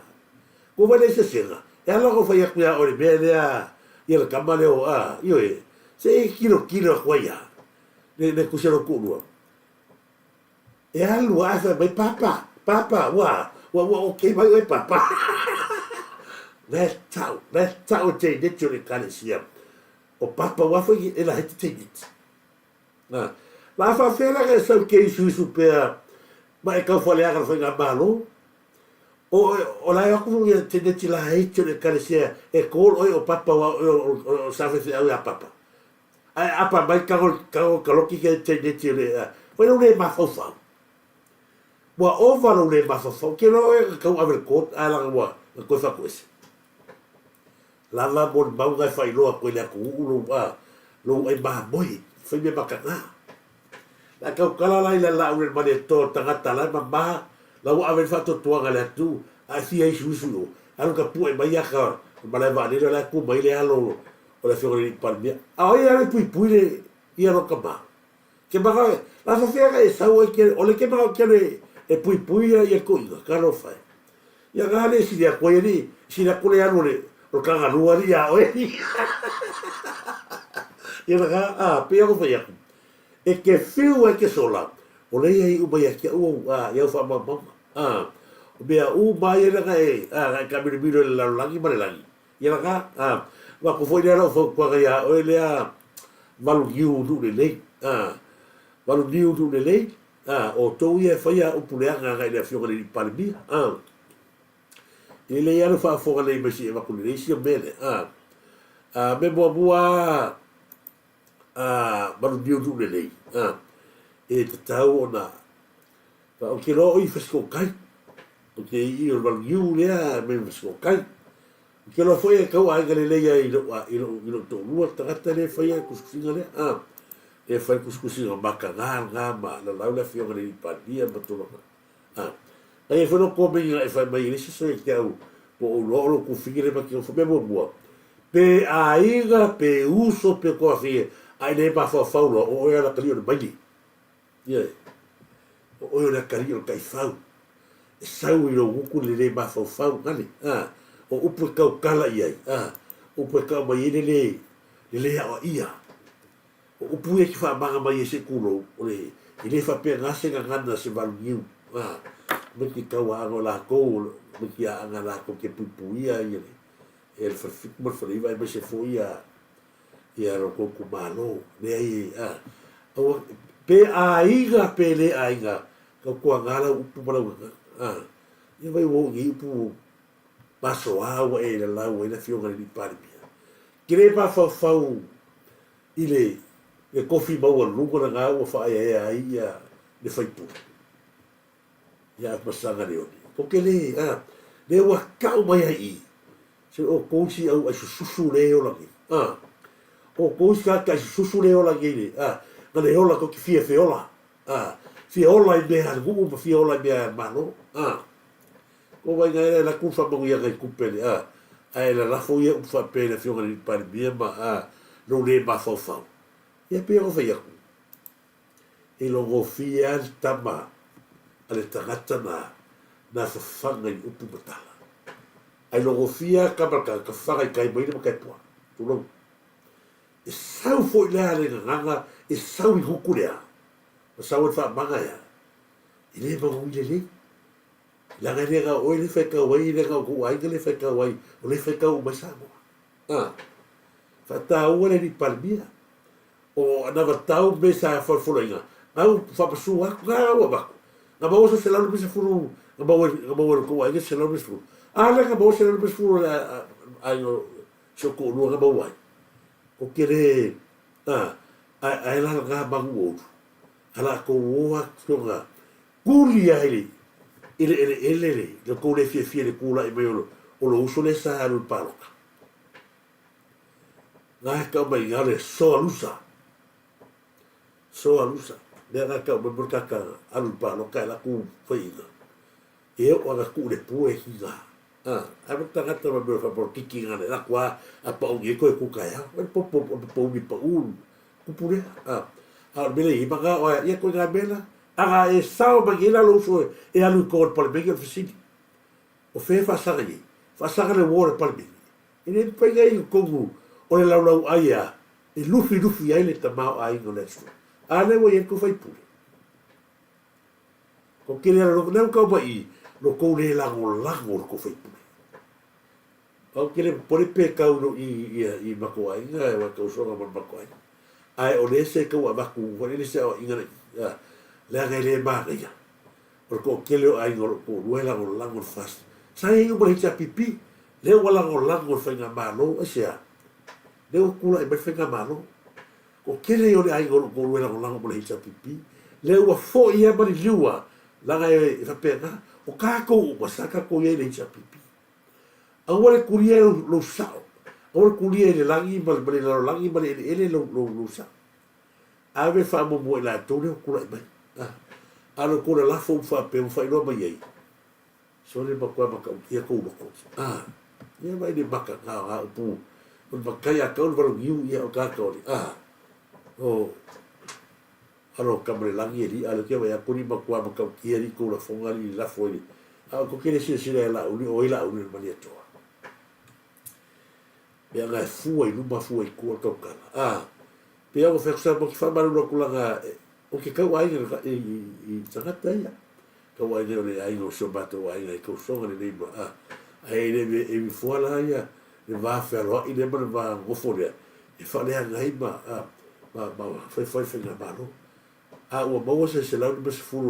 Kua wai lei sesega, e ala ona fai atu ia oe le mea lea ia le tama lea o, a, ioe, se i kilokilo atu ai a, le, le kusi a lou toalua. E alu a ae fai mai, Papa, Papa, ua, ua, ua okay mai oe Papa. La e tau, la e tau e teineti o le Ekalesia. O Papa ua foi e laiti teineti. Na, la faafefea la e sau ke isuisu pea ma e tau faleaga le faigamalo? O, o la e o atu ia teneti laiti o le ekalesia e call oe o papa aua o oe o, o sa faifeau ia papa. Ae apa mai tago, tago kaloki ke teneti o le, fai lou le mafaufau. Ua ova lou le mafaufau, ke loa oe na tau ave le court ae laga ua na toe faatoese. Lava molimau na e faailoa atu ai le atunuu lou a lou ai mamoe, fai mea mataga. La tautala la i le laau le malietoa o le tagata la e mama, la ua ave le faatuatuaga i le atunuu, ae fia isuisu i o. Alu tapue mai ata o le malae vaalele la e tu mai le alo o le afioga i le alii Palemia. A o ai e alu e puipui le ia lona tama? Ke maka, la faafefea ka e sau ai ke, o le ke maka ke le e puipui ia ia toʻiga, talofa e. Ia na le sili atu ai alii, sili atu le alu o le o le tagalua alii iā oe alii. Ia na a, pei ona fai atu, e te whiu ai ke sola, o le ia iu mai ia te au au, a, i au faamaumauga, a, o mea uma ia lea na e, a, na e taamilomilo i le lalolagi ma le lagi. Ia na, a, avatu foi lea lau fautuaga iā oe lea valu niu nuu lelei, a, valu niu nuu lelei, A, o outou ia e faia upu leaga agai i le Afioga i le Alii Palemia. A, e lelei lava le faafofoga lelei mai se i avatu lelei sia mea lea. A, a, mea muamua lava, a, maluliu lelei. A, e tatau ona, ou te iloa o i Fasitootai. Ou te i o le maluliu lea mai Fasitootai. Ou te iloa foi e tau aiga lelei ai i lou, i lou, i lou toalua le tagata lea e faia le tusitusiga lea. A, lea e fai le tusitusiga mataga lena ma lalau le Afioga i le Alii Palemia ma tulaga. A, na i ai foi lou komeni na e fai mai e leai se aso ia te au po o ou iloa o lou kufine lea ma te nofo. Mea muamua, pe aiga, pe uso, pe toafine, a i le mafaufau loa, o oe lava le atalii o le maile. Ioe. O oe o le atalii o le taifau. E sau i lou gutu le le mafaufau, gale, a, o upu e tautala i ai, a, upu e tau mai ai le le, le le aoaia. O upu ia e te faamaga mai ai se tulou, o le, e le faapena se gagana se valu niu, a, mai ke tauaaga o latou, mai ke aaga latou te puipuia ia le, ia le falefitu ma le faleiva aemaise foi ia, ia lo tou itumalo. Leai, a, aua, pe aiga pe le aiga, tautuaga lau upu ma lau gagana. A, ia vai ua oo i nei upu masoa ua e lalau ai le Afioga i le Alii Palemia. Ke le mafaufau i le, le tofi maualuga lena ua faaeaea ai ia le faipule. Ia Masaga Leone. Ko ke le, a, le ua tau mai ai i, se o kou isi au ai sususu le ola nei. A, o kou isi tagata ai sususu le ola nei le, a, na le ola tou te fia feola. A, fia ola i mea a le nuu ma fia ola i mea a le Malo. A, ko wai ngai e laku whamanuianga i kupe le, a, ae lalafo ia upu faapea i le Afioga i le Alii Palemia ma, a, lou le mafaufau. Ia pei ona fai atu. E logofie lava le tama a le tagata na na fafaga i upu ma tala. Ae logofie lava tama a le tagata fafaga i tai maina ma tai pua. Tulou. E sau foi la le gagana e sau i gutu lea, ma sau ai le faamaga ea, e le manuia lelei. Leaga e le na o oe le faitau ai, e le na o tou aiga le faitau ai, o le faitau uma ai Samoa. A, faataua le alii Palemia. O anavatau me sa folafolaina, gau faapasua atu, gau avatu. Na maua se 150, na maua, na maua e lo tou aiga se 150. A lea na maua se 150 o le aiga o si ou toalua na maua ai. Ko te le, a, ae, ae la lena manu ua ulu. A latou o atu ona tuli ai le, i le eleele le, le tou le fiafia i le tulai mai o lo, o lo uso lea sa alu i le palota. Na e tau mai ina le soalusa. Soalusa. Mea na tau mai mo le tata alu i le palota e latou faiina. E oo ana tuu le pue e kina. A, ai mo tagata ma mea faapolokiki na le latou a a pauni ai koe ku taeao. O le popo o le popouni pau kupu lea. A, a o le mea lea i ai ma o ia koe ngā mea la. Aga e sao mai nei la lou uso e alu i kona o le palemene o le fesili. O fea e faasaga i ai? Faasaga le uo o le palemene. E le mafai ai i totonu o le laulauai a e lufilufi ai le tamaoaiga o le atunuu. A lea ua i ai le tou faipule. Ko kele ala loko, lea ua tau mai i lo tou le lagolago le tou faipule. Au ke le popole pe kau lo i ia i matou aiga e wa tau soga ma matou aiga. Ae o le se kau avatu wa le se o inga le leaga e le manaia. O le toatele o aiga o lo o toalua e lagolago le FAST. Sa i ai uma le HRPP, lea ua lagolago le Faigamalo, aisea? Lea ua tulai mai le Faigamalo. Toatele ia o le aiga o lo o toalua e lagolago mo le HRPP, lea ua foi lava ma liliu lava, leaga e faapena, o tatou uma sa tatou i ai i le HRPP. Aua le tulia lou sao, aua le tulia i le lagi ma le lalolagi ma le eleele lou sao. Ave faamuamua i latou lea ua tulai mai. A, a o le tou lalafo ua faapea ua faailoa mai ai, sole matua matautia tou loto. A, ia vaai le maka na o ga upu, o le matai a tau le valagiu ia o tagata o le, a, o, alo tama le lagi e li'a le ke vai atu ni matua matautia li tou lafoga li lafo i le, a o tou te le silasila ia Laauli, o ai Laauli o le Malietoa. Mea na e fua i luma fua i tua le tautala. A, pei lava ona fai atu Samoa ki faamalulu atu laga o ke tauaiga i, i, i tagata ia. Tauaiga o le aiga o si o matou aiga i tausoga lenei ma, a, ae e le e ifoa la ia le va fealoai lea ma le va nofo lea e faaleaga ai ma, a, ma, ma faifai faigamalo. A ua maua se 150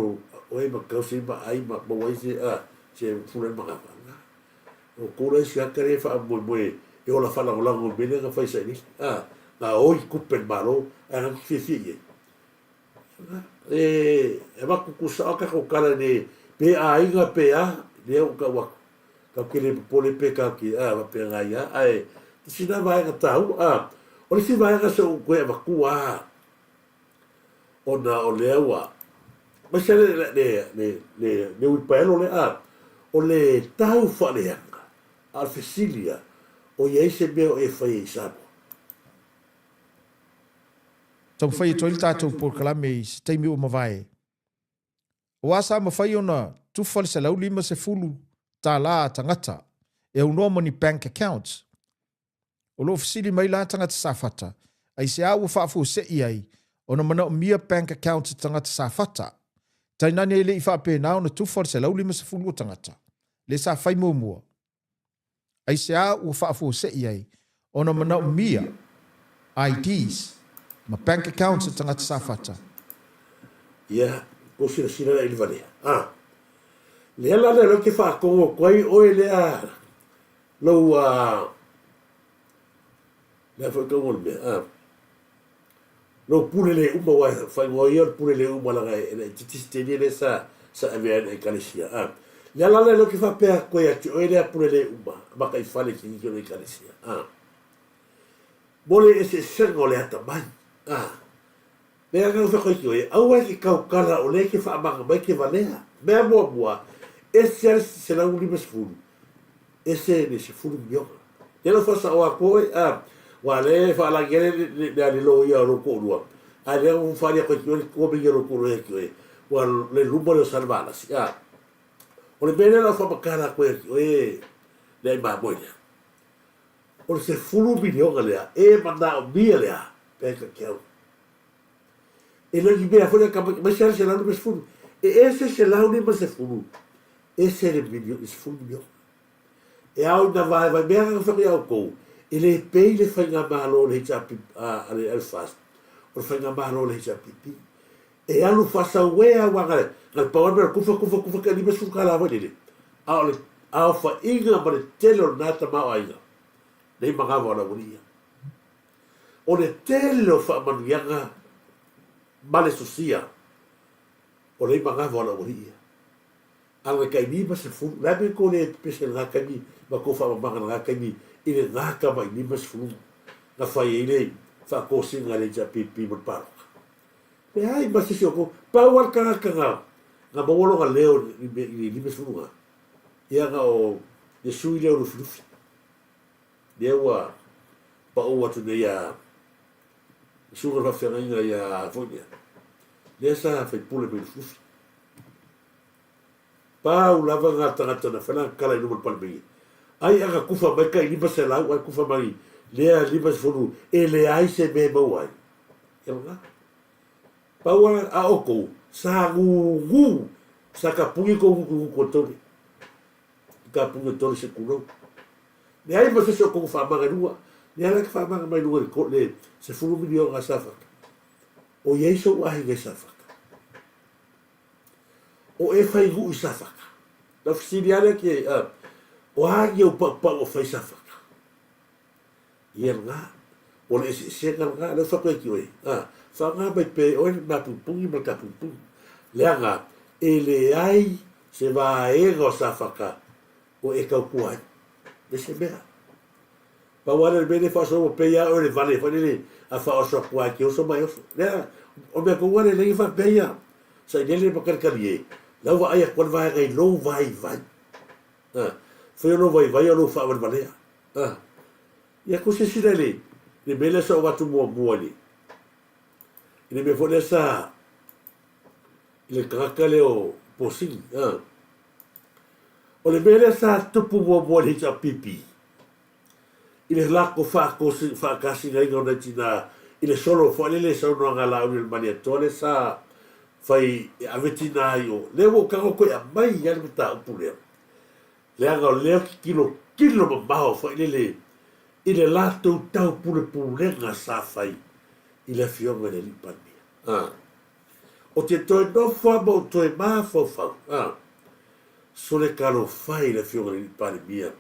o e ma tausi ma ai ma maua ai se, a, se fula ma gafa. O kou la isi ata lea e faamoemoe e ola faalagolago i le mea lea na fai sailiili, a, na oi tupe a le Malo ae na te fiafia i ai. E avatu tuusao a tatou tala i le pe aiga pe a, lea ua tau atu. Tatou te le popole pe tatou te, a, faapena ai lava. Ae tasi lena vaega taua. A, o le isi vaega se ua ou toe avatua lava ona o lea ua aemaise le, le, le, le, le uipaelo lea, a, o le tau faaleaga, a o le fesili lava, o i ai se mea o e faia i Samoa? Taumafai atu ai le tatou polokalame i se taimi ua mavae. Aua sa mafai ona tufa le $150 a tagata e aunoa ma ni bank accounts. O lo o fesili mai la tagata Safata, aisea ua faafuasei ai ona manaomia bank accounts a tagata Safata? Tainane e le i faapena ona tufa le 150 o tagata, lea sa fai muamua. Aisea ua faafuasei ai ona manaomia IDs ma bank accounts a tagata Safata? Ia, tou silasila la i le valea. A, lea la lea ou te faatogo atu ai oe lea Lou a lea foi tauga o le mea a lou pule le uma aua e faaigoa ia o le pule le uma leaga e laitiiti si teine lea sa sa avea ai i le ekalesia a le ala lea lea ou te faapea atu ai ia te oe lea pule le uma mataifale ki o le ekalesia a mo le eseesega o le atamai a Mea na whakaiti ki oe, aua e ke kaukala o lea ke whaamanga mai ke valea. Mea muamua, ese ale 150, ese le sefulu miliona. Te lau whasaoa atu oe, a, wa le whaalangi ale le, le ale lo ia o lou to'olua, a lea ua whaali atu ai ki oe le tua mei o lou to'olua ia ki oe, ua le luma lea o Salevalasi, a. O le mea lea lau whamakala atu ai ki oe le ai mamoe lea. O le sefulu miliona lea, e manaomia lea, bank account. E le o ni mea foi lea ka mai se 150. E ese 150, ese le miliona, 10 miliona. E ao ina vaevae mea na whaka i au kou, E le pei le faigamalo o le HRPP, a le a le FAST, o le faigamalo o le HRPP. E alu faasauē aua na le na le pau lava le mea o le kufa kufa kufa kai 50 tala foi lele, a o le aofaiga ma le tele o lena tamaoaiga nei manava o le aualii ia. O le tele o faamanuiaga ma le sosia o nei manava o le aualii ia. A o le tai 50, o le a mea tou le pepese i lena taimi ma tou faamamaga i lena taimi i lena tamai 50 na fai ai le faatosina a le HRPP mo le palota? Leai ma se isi o tou. Pau lava le tagata na na maua lona leo i le 50 na, ia na o le sui lea o Lufilufi, lea ua pau atu nei ia le susuga i le faafeagaiga ia foi lea, lea sa faipule mai Lufilufi. Pau lava na tagata na fai lana tala i luma o le Palemene, ai a na tufa mai tai 500 ae tufa mai lea 50 e leai se mea e maua ai. Ia lena. Pau a, a outou, sa gugu, sa tapuni tou gutugutu e tole. I tapuni e tole se tulou. Leai ma se isi o outou na faamaga i luga. Lea la e te faamaga mai luga i le 10 miliona a Safata. O i ai sou aiga i Safata. O e fai nuu i Safata. Na fesili lava lea ki a, o a ni au paupau o fai Safata? Ia lena, o le eseesega lena, lea ua fai atu ai ki oe, a, faaaoga mai pea e oe le mapunipuni ma le tapunipuni. Leaga, e leai se vaega o Safata o e tautua ai. Le se mea. Pau lava lea o le mea lea e faaoso ua pei lava oe o le vale foi lele a faaoso atu lava e te oso ma e oso. Lea, o le mea tonu lava lea e leai faapea ia sailele ma kalikalie, la ua vaai atu lava le vaega i lou vaivai. A, fai o lou vaivai o lou faavalevalea. A, ia tou silasila i le, le mea lea sa ou avatu muamua i le, i le mea foi lea sa, i le tagata lea o Posini. A, o le mea lea sa tupu muamua i le HRPP, i le latou faatosinaina o nai tina i le solo foi lele saunoaga a Laauli o le Malietoa lea sa fai e ave tina i o. Lea ua ou tago toe aumai lava le mataupu lea, leaga o lea ou te tilotilo mamao foi lele i le latou taupulepulega sa fai i le Afioga i le Alii Palemia. A. Ou te toe nofo lava ma ou toe mafaufau. A. Sole talofa e i le Afioga i le Alii Palemia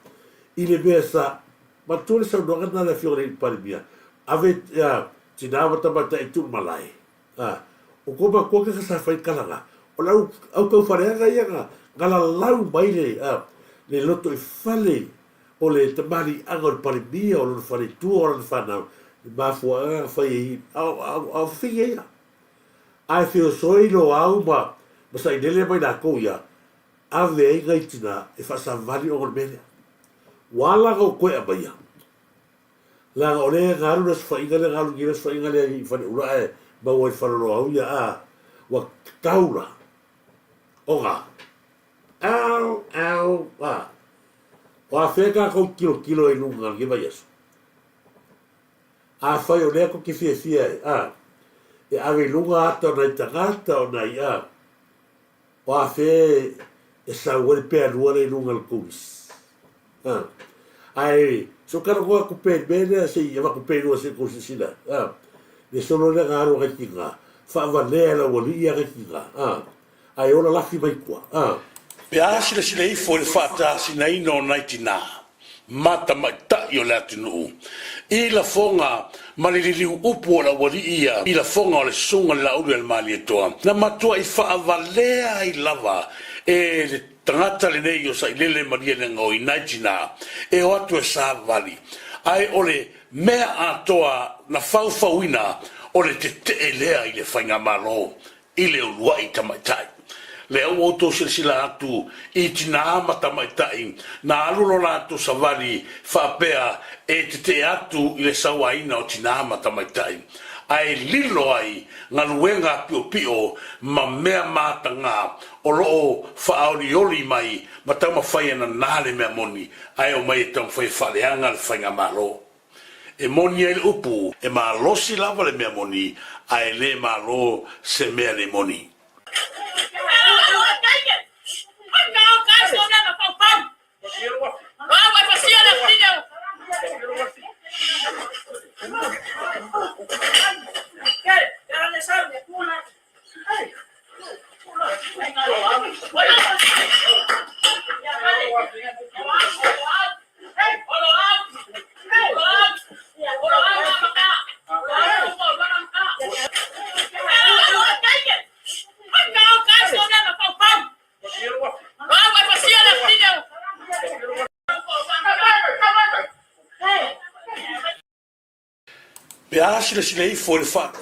i le mea sa manatua le saunoaga lena a le Afioga i le Alii Palemia, ave ia tina ma tamaitai i tuu malae. A, o kou matua keka sa fai kalaga, o le au, au taufareaga ia na, na lalau mai le, a, le loto i fale o le tamaliiaga o le Palemia, o lona faletua, o lana fanau, le mafuaaga na fai ai, a, a, a o fafine ia. Ae feosoi Loau ma ma Sailele ma i latou ia, ave ai nai tina e faasavali ona o le mea lea. Ua ala ona ou toe aumaia, leaga o lea na alu le Aso Faiga lea, na alu nei le Aso Faiga lea i Faleula ae maua ai i Faleloau ia, a, ua tatau la ona au, au, a. O afea tatou tilotilo ai i luga i lenei vaiaso? Afai o lea tou te fiafia ai, a, e ave i luga ata o nai tagata o nai, a, o afea e sau ai le pealua lea i luga i le tou lisi? A, ae se i ou talanoa atu pea i le mea lea, se i avatu pea i luga se i tou silasila ai, a, le solo lea na alu a nai tina, faavalea e le aualii a nai tina, a, ae ola lafi mai tua, a. Pe a silasila ifo i le faatasinaina o nai tina ma tamaitai o le atunuu i lafoga ma le liliu upu o le aualii ia i lafoga o le Susuga i le Laauli a le Malietoa, na matuai faavalea ai lava e le tagata lenei o Sailele Malielegaoi nai tina e o atu e savali, ae o le mea atoa na faufauina o le tetee lea i le faigamalo i le uluai tamaitai. Lea ua outou silasila atu i tinā ma tamaitai na alu lo latou savali faapea e tetee atu i le sauaina o tinā ma tamaitai, ae lilo ai galuega piopio ma mea matagā o lo o faaolioli mai ma taumafai e nanā le mea moni, ae omai e taumafai e faaleaga le faigamalo. E moni ai le upu, e malosi lava le mea moni, a e le malo se mea le moni. Pe a silasila ifo i le fa.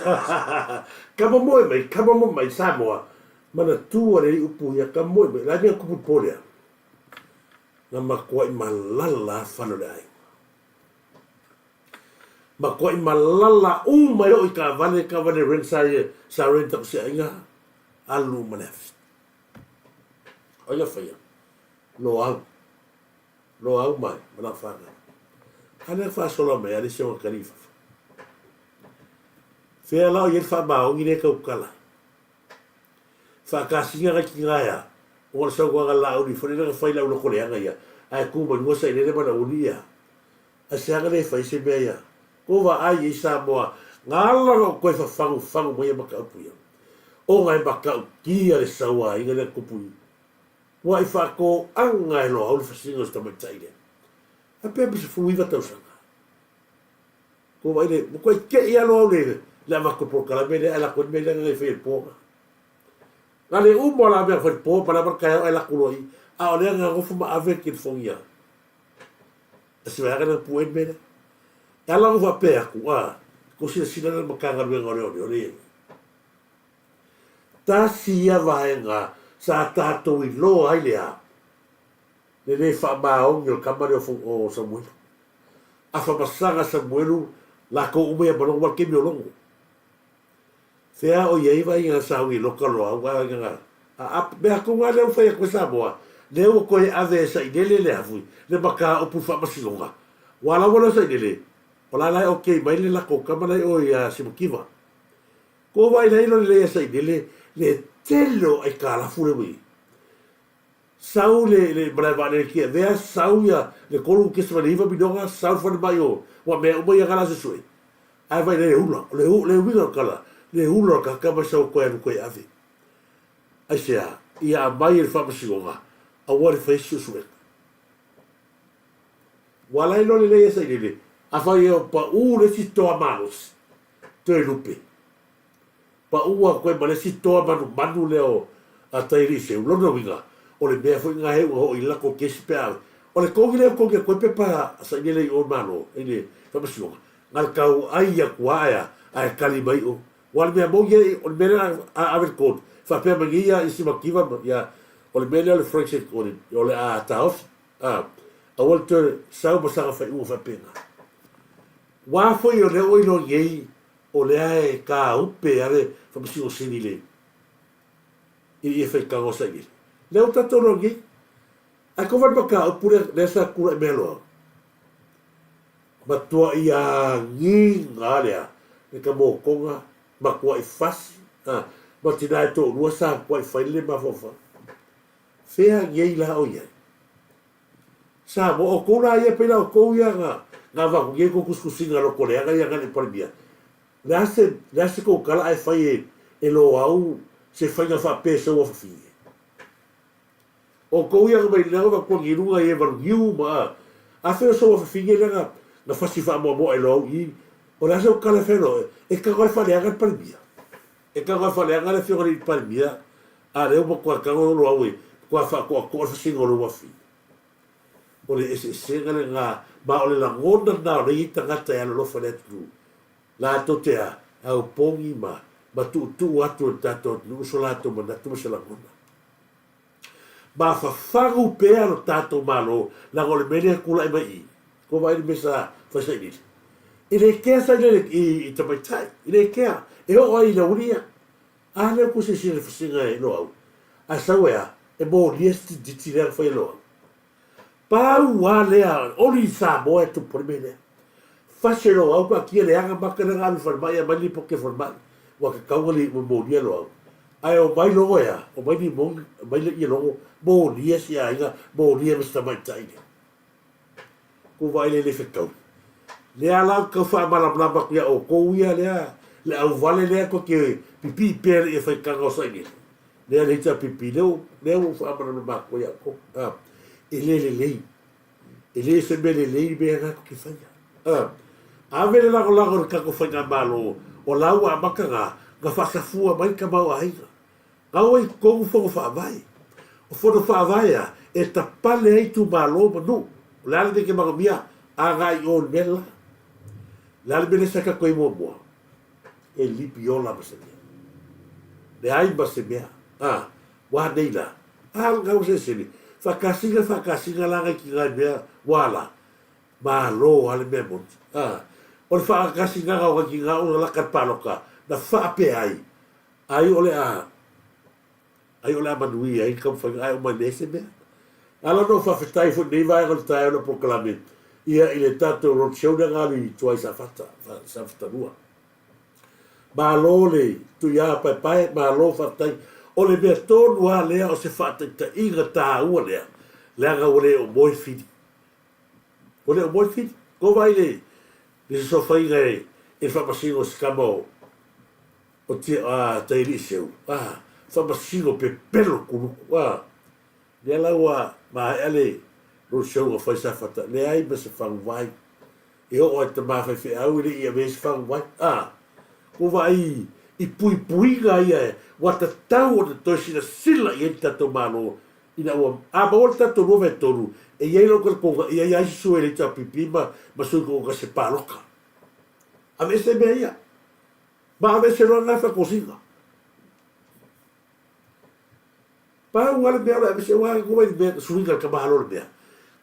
Kama moe mai, kama moe mai, Samoa, manatua le upu ia kama moe mai, la mea kupu po lea. Na makuai malala fale o le aiga. Makuai malala uma e oo i taavale, taavale rent sa ia, sa rent aku si aiga, alu uma le afi. O ai na faia? Loau. Loau mai, ma lau whanau. A lea faasola mai a le isi o kali i fafo. Whea la o i le whaamaongi le kaukala. Whaakasiga kai ki ngaea, o ngā sauaga la uli, whare ranga whai lau loko leanga ia, ae kū mai lunga sa i lele mana uli ia. A se anga le whai se mea ia. Ko wa ai i Samoa, ngā langa o koe whawhangu whangu mai e makaupu ia. O ngai makau kia le saua inga le kupu i. Ua i whaakōanga e loa au le whasinga o se tamaitai lea. A pea me 19 tausaga. Ko wai le, mo koe ke i alo au le, le avako polokalame lea, ai lako ni mea lea ngai whai e pōga. Nga le umo la mea whai pō, pa la mar kai au ai lako loa i, a o lea nga ngofu ma ave ki le fongia. A si vai na pu e mea lea. E ala ngo whapea aku, a, ko sila sila na makanga luenga o le ole, ole e. Tasi ia vaega sa tatou iloa ai le a, le le faamaoni o le kama lea o Samuelu. Afa masaga Samuelu lakou uma ia malogo ma le kemi o logo. Fea o iai vaaiga sa ui loka loa au vaaiga nga a a mea kou nga lea ua fai atu e Samoa lea ua koe ave e sailele le afui le mataupu i faamasinoga ua laua lea o sailele o la la e okay mai le lakou kama la e o ia Simakiva Ko wai la ilo lelei a sailele le tele o aikalafu le ui sau le le malae vaalele ki avea sau ia le 3.9 miliona sau le falemai o ua mea uma ia nga la susue ae vai le ula o le le uiga o kala le ula o kaka mai sau koe alu koe ave aisea ia aumai e le faamasinoga aua le fai suesuega ua ala ai loa lelei a sailele afai e paʻū le isi toa malosi toe lupe. Paʻu a koe ma le isi toa manumanu lea o a Tairiiseu, lona uiga, o le mea foi nga heu hoʻi lako kesi pe a o le kogi lea o kogi a koe pepa a sailele i o Malo i le faamasinoga, nga le kau ai aku a ae a e kali mai o. Ua le mea moni e o le mea lea a ave le court, faapea mai nei ia i Simakiva ma ia o le mea lea o le forensic audit o le a taofi, a aua le toe sau ma saga faaiuga faapena. Ua foi o lea ua iloa nei o lea e kāupe a le Faamasino Sili le i ia faitaga o Sailele. Lea ua tatou iloa nei. Ae ko wai mataupu lea, lea sa kulaʻi mea loa. Matuaʻi agiga lea i ka mokonga, matuaʻi fasi, a, ma tina e toʻulua sa matuaʻi fai le mafaufau. Fea nei la o iai? Samoa, ʻoukou la ia, pei la ʻoukou ia na, na avatu nei kou kusikusiga loko leaga ia na Palemia. Le a se, le a se kou kala ae fai e, e loau se faiga faapea ua fafine. ʻOukou ia na mai lea na kuangi luga i e walu niu ma a, a fea so ua fafine lea na, na fasi faamoamoa e loau i, o le a se kala e fai loa, e tago e faaleaga le Palemia. E tago e faaleaga le afioga i le Palemia, a lea ua matua tago loau e matua faatoatoa le fasiga o le uafi. O le eseesega lena, ma o le lagona lena o lea e i ai tagata e alolofa i le atunuu, latou te a, aupogi ma, ma tuutuu atu e le tatou atunuu so latou manatu ma se lagona. Mafafagu pea lo tatou Malo, leaga o le mea lea e tulai mai i i, kua vaai le mea sa fai sailele. E le kea sailele i tamaitai, e le kea, e oo ai i le aualii ia. A lea ua silasila i le fasiga e Loau, ae sau e a, e molia si titi lea na fai e Loau. Pau a lea, oli i Samoa e tupu ai le mea lea. Fasi e Loau taatia leaga maka lea na alu i falemai aumai lipoti a falemai ua tatau ona le molia Loau. Ae omai logo e a, omai limoni, omai le ia logo, molia si aiga, molia ma si tamaitai lea. Kou vaai lea i le fetau. Lea la ou te tau faamalamalama atu iā outou ia lea, le auvale lea tou te pipii pea i le faitaga o sailele. Lea le HRPP, lea ua, lea ua ou faamalamalama atu ai ia outou, a, e le lelei. E le se mea lelei le mea lena tou te faia. A, ave le lagolago i le tatou faigamalo, o la ua amata na, na faasafua mai le tamaoaiga. Na ua i totonu fono faavae. O fono faavae a, e tapale ai itumalo ma nuu. O le a le mea e te manaomia agai i o i le mea le la. O le a le mea lea sa tatou i ai muamua? E lipi ola ma se mea. Leai ma se mea. A, ua nei la. A, le gau selesele. Faakasina, faakasina la nai tina i mea ua la. Malo a le mea moni. A, o le faakasinaga o nai tina ona laka le paloka, na faapea ai, ai o le a, ai o le a manuia ai le taumafaiga ae uma e leai se mea. Ala ona ou faafetai foi i lenei vaega o le taeao i lau polokalame, ia i le tatou road show lea na alu i tua i Safata, Safata 2. Malo le Tuiā Paepae, malo faafetai. O le mea tonu lava lea o se faataitaiga taua lea, leaga ua le oo moe Fili. Ua le oo moe Fili. Ko vaai le le sosofaiga e le faamasino o se tama o o tia a Taialii Seu, a faamasino pepelo kuluku, a lea la ua maea le road show na fai Safata, leai ma se faguvai. E oo lava i tama faifeau e le i avea i se faguvai. A! Ua vaai i puipuiga ia ua tatau ona toe silasila i ai le tatou Malo ina ua a maua le tatou 23, e i ai lou talitonuga e i ai lava isi sui o le HRPP ma ma sui konekarate palota. Aveese mea ia. Ma aveese loa lena faatosina. Pau lava le mea o le aveese, aua e le mea, suiga le tamalo o le mea.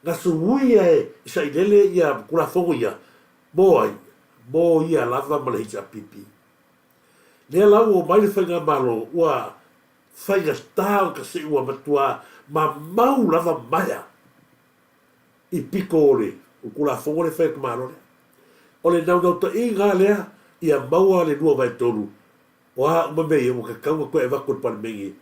Na suia e Sailele ia Tulafono ia, mo ai? Mo ia lava ma le HRPP. Lea la ua omai le Faigamalo, ua faigata o ka ua matua mamau lava maea i pito o le Tulafono lea e fai e le tamalo lea. O le naunautaiga lea ia maua le 2/3 O a uma mea ia ua tatau ona toe avatu i le Palemene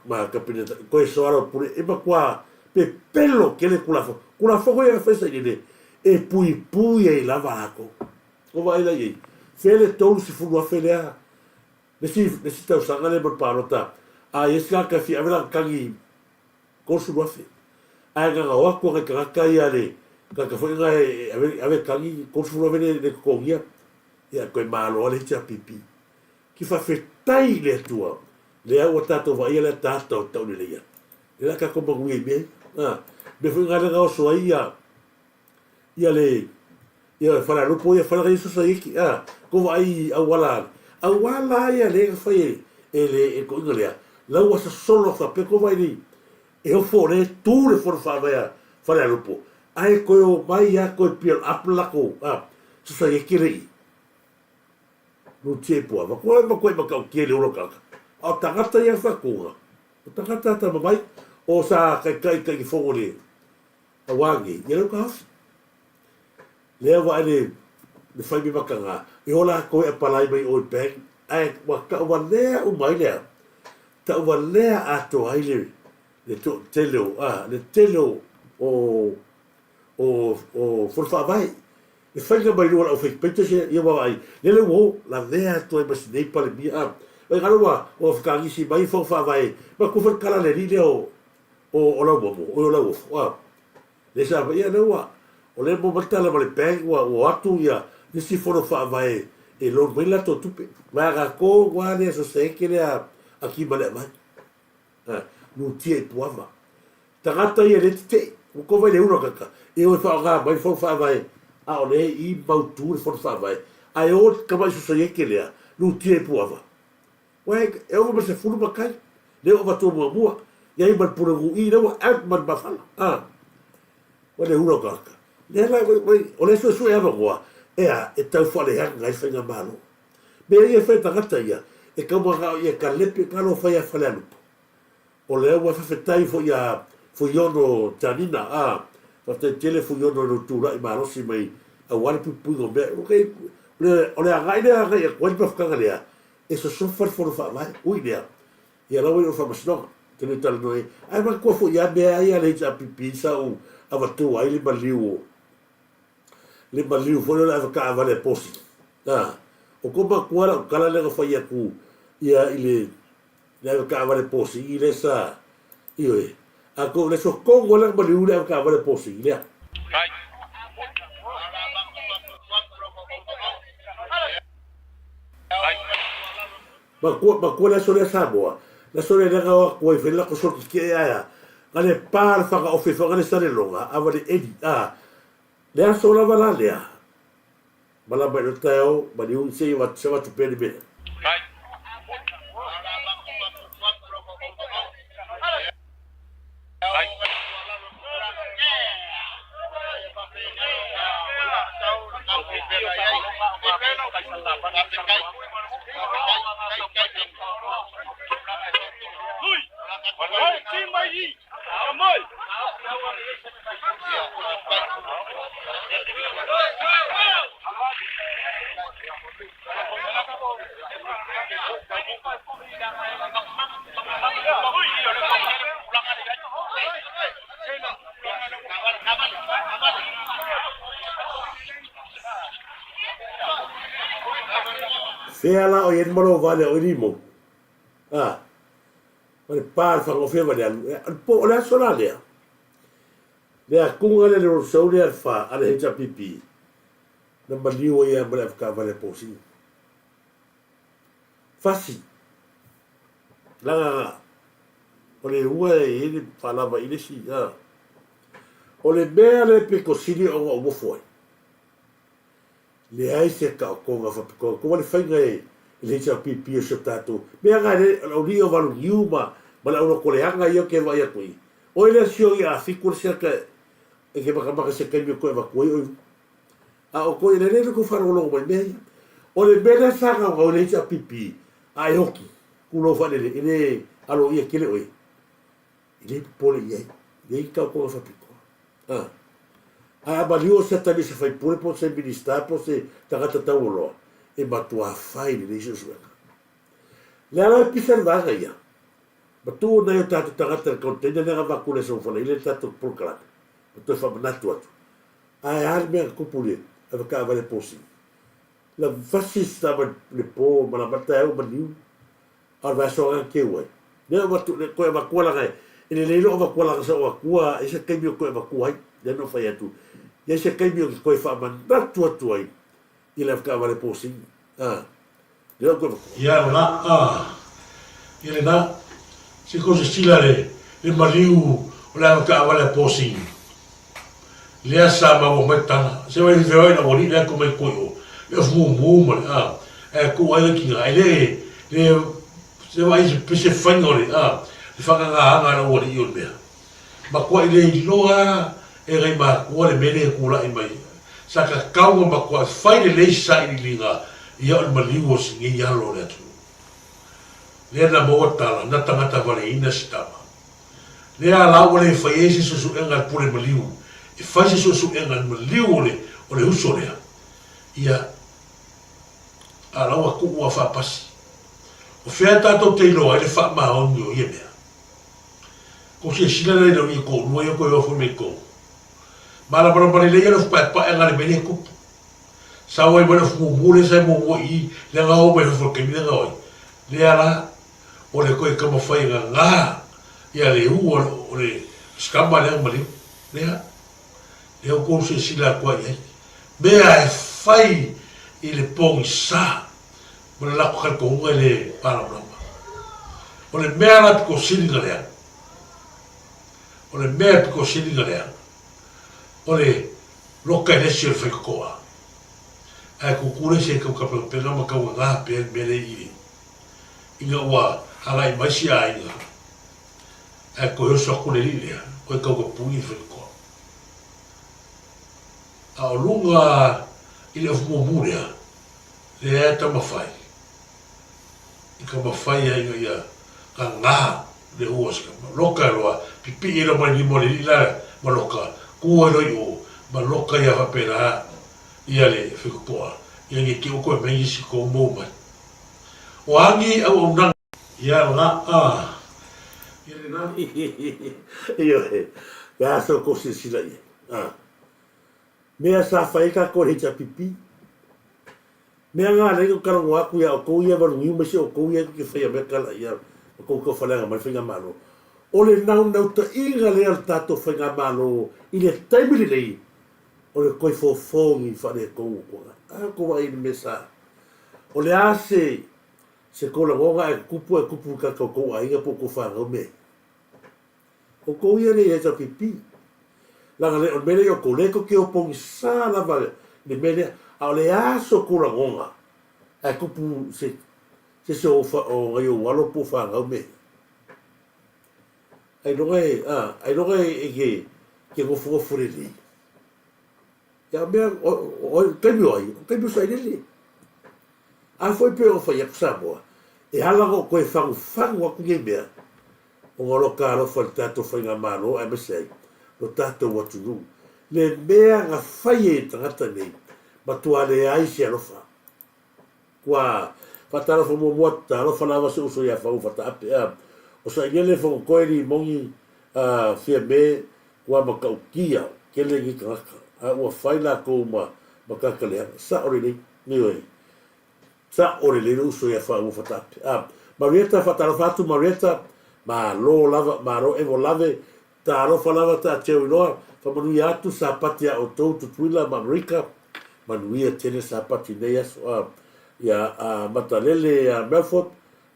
ma Kapeneta e toe soalaupule e matua pepelo tele Tulafono. Tulafono ia na fai sailele e puipui ai lava latou. Ua vaai la i ai, fea le 30,000 lea le isi, le isi tausaga lea mo le palota, a i ai se tagata e fia ave lana tagi 30,000. Ae na ona o atu lava nai tagata ia le tagata foi lena e ave, ave tagi 30,000 le, le totogia. Ia toe malo lava le HRPP. Ki faafetai i le Atua, lea ua tatou vaaia le ataata o Tauleleia. Lea la tatou manuia i mea ia. A, mea foi na lea na oso ai ia, ia le, ia Falealupo ia fale ia sosaieti. A, ko vaai i auala, auala ia lea na fai e, e le e toeaina lea, la ua sosolo atu faapea ko vaai nei, e ofo o lea e tu le fono faavae a Falealupo, ae toe omai lava toe build up le latou, a, sosaieti le i. Nuti e puava. Ko ai matua i matautia i le ola o tagata. A o tagata ia whatunga. O tagata ata mamai. O sa kaikai kai fongo le awa nei. Ia leu ka hofi. Lea wa ele le whai me makanga. E ola koe a palai mai oi bank. Ae wa ka wa lea umai lea. Ta wa lea ato ai le le to tele o a le tele o o o o fono faavae. E faiga mai lua o le aufaipeita sia ia vaavaai, lele ua o lavea atu ai ma si nei Palemia a. Vai galo ua ua fakaagisi mai fono faavae ma ku foi le kala a le alii lea o o o Lauomo, oi o Lauofo a. Lea sa ia lea ua o lea maua mai le tala ma le bank ua ua o atu ia nisi fono faavae e loan mai latou tupe. Vaega tonu lava lea soseke lea a Kimaleavai. A, nutia i Puava. Tagata ia e le tetee, ua kova i le ula kaka, e o e faaaoga mai le fono faavae, a o lea i mautu le fono faavae, ae o le tamai sosaiete lea, lutia i Puava. Uae, e ova ma le 10 matai, lea ua avatua muamua, i ai ma le Pulenuu i, lea ua out ma le mafala, a. Ua le ula o tagata. Lea la, o lea e suesue avanoa, e a, e tau faaleaga ai le faigamalo. Mea ia e fai e tagata ia, e tau manao ia kalepe ka lo fai a Falealupo. O lea ua fafetai foi ia Fuiono Janina, a, faafetai tele Fuiono i lou tulai malosi mai aua le puipuiga o mea. Okay, o le agai lea e agai atu ai le mafutaga lea, e sosofa le fono faavae, ui lea, ia la ua i o le faamasinoga, te le talanoa ai. Ae manatua foi ia mea ia a le HRPP sa ou avatua ai le maliu o, le maliu foi lea o le ave taavale a Posi. A, o ko matua lau tala lea na fai atu ia i le. Le avetaavale posii lea sa, ioe, a kou le aso tonu lava le maliu le avetaavale posii lea. Matua, matua le aso lea Samoa, le aso lea lea na o atu ai fai le latou solo tetee ae a, na le pa le fagaofi ai foi na le Saleloga, a va le Eli, a, le aso lava la lea, Malama i le taeao, maliu se i avatu pea le mea. Fea la o i ai le malo vale o Ilimo? A, ma le pa le fagofea ma le alu. O le aso la lea. Le atuga lea le roadshow lea a le fa a le HRPP na maliu ai lava ma le avetaavale a Posini. Fasi. Leaga o le uga e i ai le faalava i le isi. O le mea lea pito sili ona ou ofo ai, leai se taotoga faapitoa. Ua le faiga e le HRPP o si o tatou mea na e le o lii o Valuniu ma ma le aulotoleaga ia ou te vaai atu i Oe lea sioi a fitu le siaka e te matamata se taimi o toe avatu ai oe a o toe lele le tou faalogologo mai mea ia. O le mea lea sa gaugau ai le HRPP a e oti tulou faalele e le aloaia tele oe e le popole i ai, leai ni taotoga faapitoa. A. Ae a maliu o se atalii se faipule po o se Minista po o se tagata taualoa, e matua fai lelei suesuega. Le ala e pisa le vaega ia, ma tuu nai o tatou tagata i le container lea na avatu i le aso Faraile le tatou polokalame, ma toe faamanatu atu. Ae a le mea na tupu i le avetaavale a Posini? Lavasi se tama i le po ma la taeao maliu, a o le vaiaso lava na teu ai. Lea avatu, le toe avatua laga e lelei lou avatua laga sa ou atua i se taimi o toe avatua ai. Lea na ou fai atu, i ai se taimi ou te toe faamanatu atu ai i le avetaavale posini. A, lea ou toe avatua. Ia lena, a, ia lena, se kou sesila le, le maliu o le avetaavale a posini. Lea sa maua mai tala, se wai feoi la wali lea ko mai koi o, le ofu mumu ma le a, e ku ai le kinga, e le, le, se wai se pese whainga o le a, le whakangāanga la wali i o le mea. Ma kua i le iloa e ngai mākua le mele e kūlaʻi mai, sa ka kaunga ma kua whai le lei sa i lilinga ia o le maliu o si ngei alo o le atunuu. Lea na maua tala, na tangata valeina si tama. Lea la ua le fai ai se suesuega a le pule maliu, e fai se suesuega i le maliu o le, o le uso lea, ia, a la ua tuu a faapasi. O fea tatou te iloa ai le faamaoni o ia mea? Kou silasila la i lau ia toalua ia koe ofo nei kou. Malamalama lelei ia le ofu paepae nga le mea lea e tupu. Sau ai ma le ofu mumu lea sa e muamua i i, lea nga oo mai fafo i le taimi lea nga o ai. Lea la, o le toe taumafai e gagā ia le u o le sikama lea maliu lea, lea ua tou silasila atu ai i ai. Mea e fai i le pogisa ma le latou talitonuga e le malamalama. O le mea la pito sili na leaga, o le mea pito sili na leaga, o le loka e le isi o le faitotoa, ae tutu le isi e tau tapenapena ma tau gagā pea le mea lea i le ina ua agai mai si aiga, ae toe oso atu le alii lea, koe tau ka puni le faitotoa. A o luga i le ofu mumu lea, lea e taumafai, i taumafai ai ina ia gagā le ua si kama. Loka e loa, pipii ai loa ma le lima o le alii la ma loka, ku ai loa i o, ma loka ia faapena ia le faitotoa, ina ia te i ua toe mai nisi tou mou mai. O agi auaunaga. Ia la a. Ia le na. Ioe, pe a sa tou silasila i ai. A. Mea sa fai ai tatou e le HRPP. Mea nga lea ou talanoa atu ia outou ia valugiu ma isi outou ia tou te faia mea tala ia. Ma kou taufaleaga mai le Faigamalo. O le naunautaiga lea o le tatou Faigamalo i le taimi lenei, o le toe fofogi faaletonu o Tuanai. A outou vaai i le mea sa. O le a se se tou lagona ae tutupu ae tupu i tagata o tou aiga po o tou fanau mea ia? Outou ia lea i HRPP. Leaga le, o le mea lea i outou, lea tou te o pogisa lava i le mea lea. A o le a so tou lagona ae tupu se se isi o o nai ou alo po o fanau mea ia? Ailoga e, a, ailoga e, e te, te nofonofo lelei. Ia, o mea, o, o, o taimi o ai? O taimi o Sailele. A foi pei ona fai atu Samoa, e ala ona ou toe fagufagu atu nei mea, ona o lota alofa i le tatou Faigamalo aemaise ai lo tatou atunuu. Le mea na fai e tagata nei, matua leai se alofa. Kua faatalofa muamua atu, talofa lava si uso ia Fau Fataape, a o Sailele Fonotoe Limoni a Fiame Ua matautia tele nei tagata, a ua fai latou ma matata leaga. Sao lelei, ioe. Sao lelei lou uso ia Faauo Fataape. A, Marieta, faatalofa atu Marieta, malo lava, malo Evo lave, talofa lava taatia iloa, faamanuia atu Sapati a outou Tutuila ma Amerika, manuia tele Sapati i nei aso, a, ia, a, Matalele ia Melford,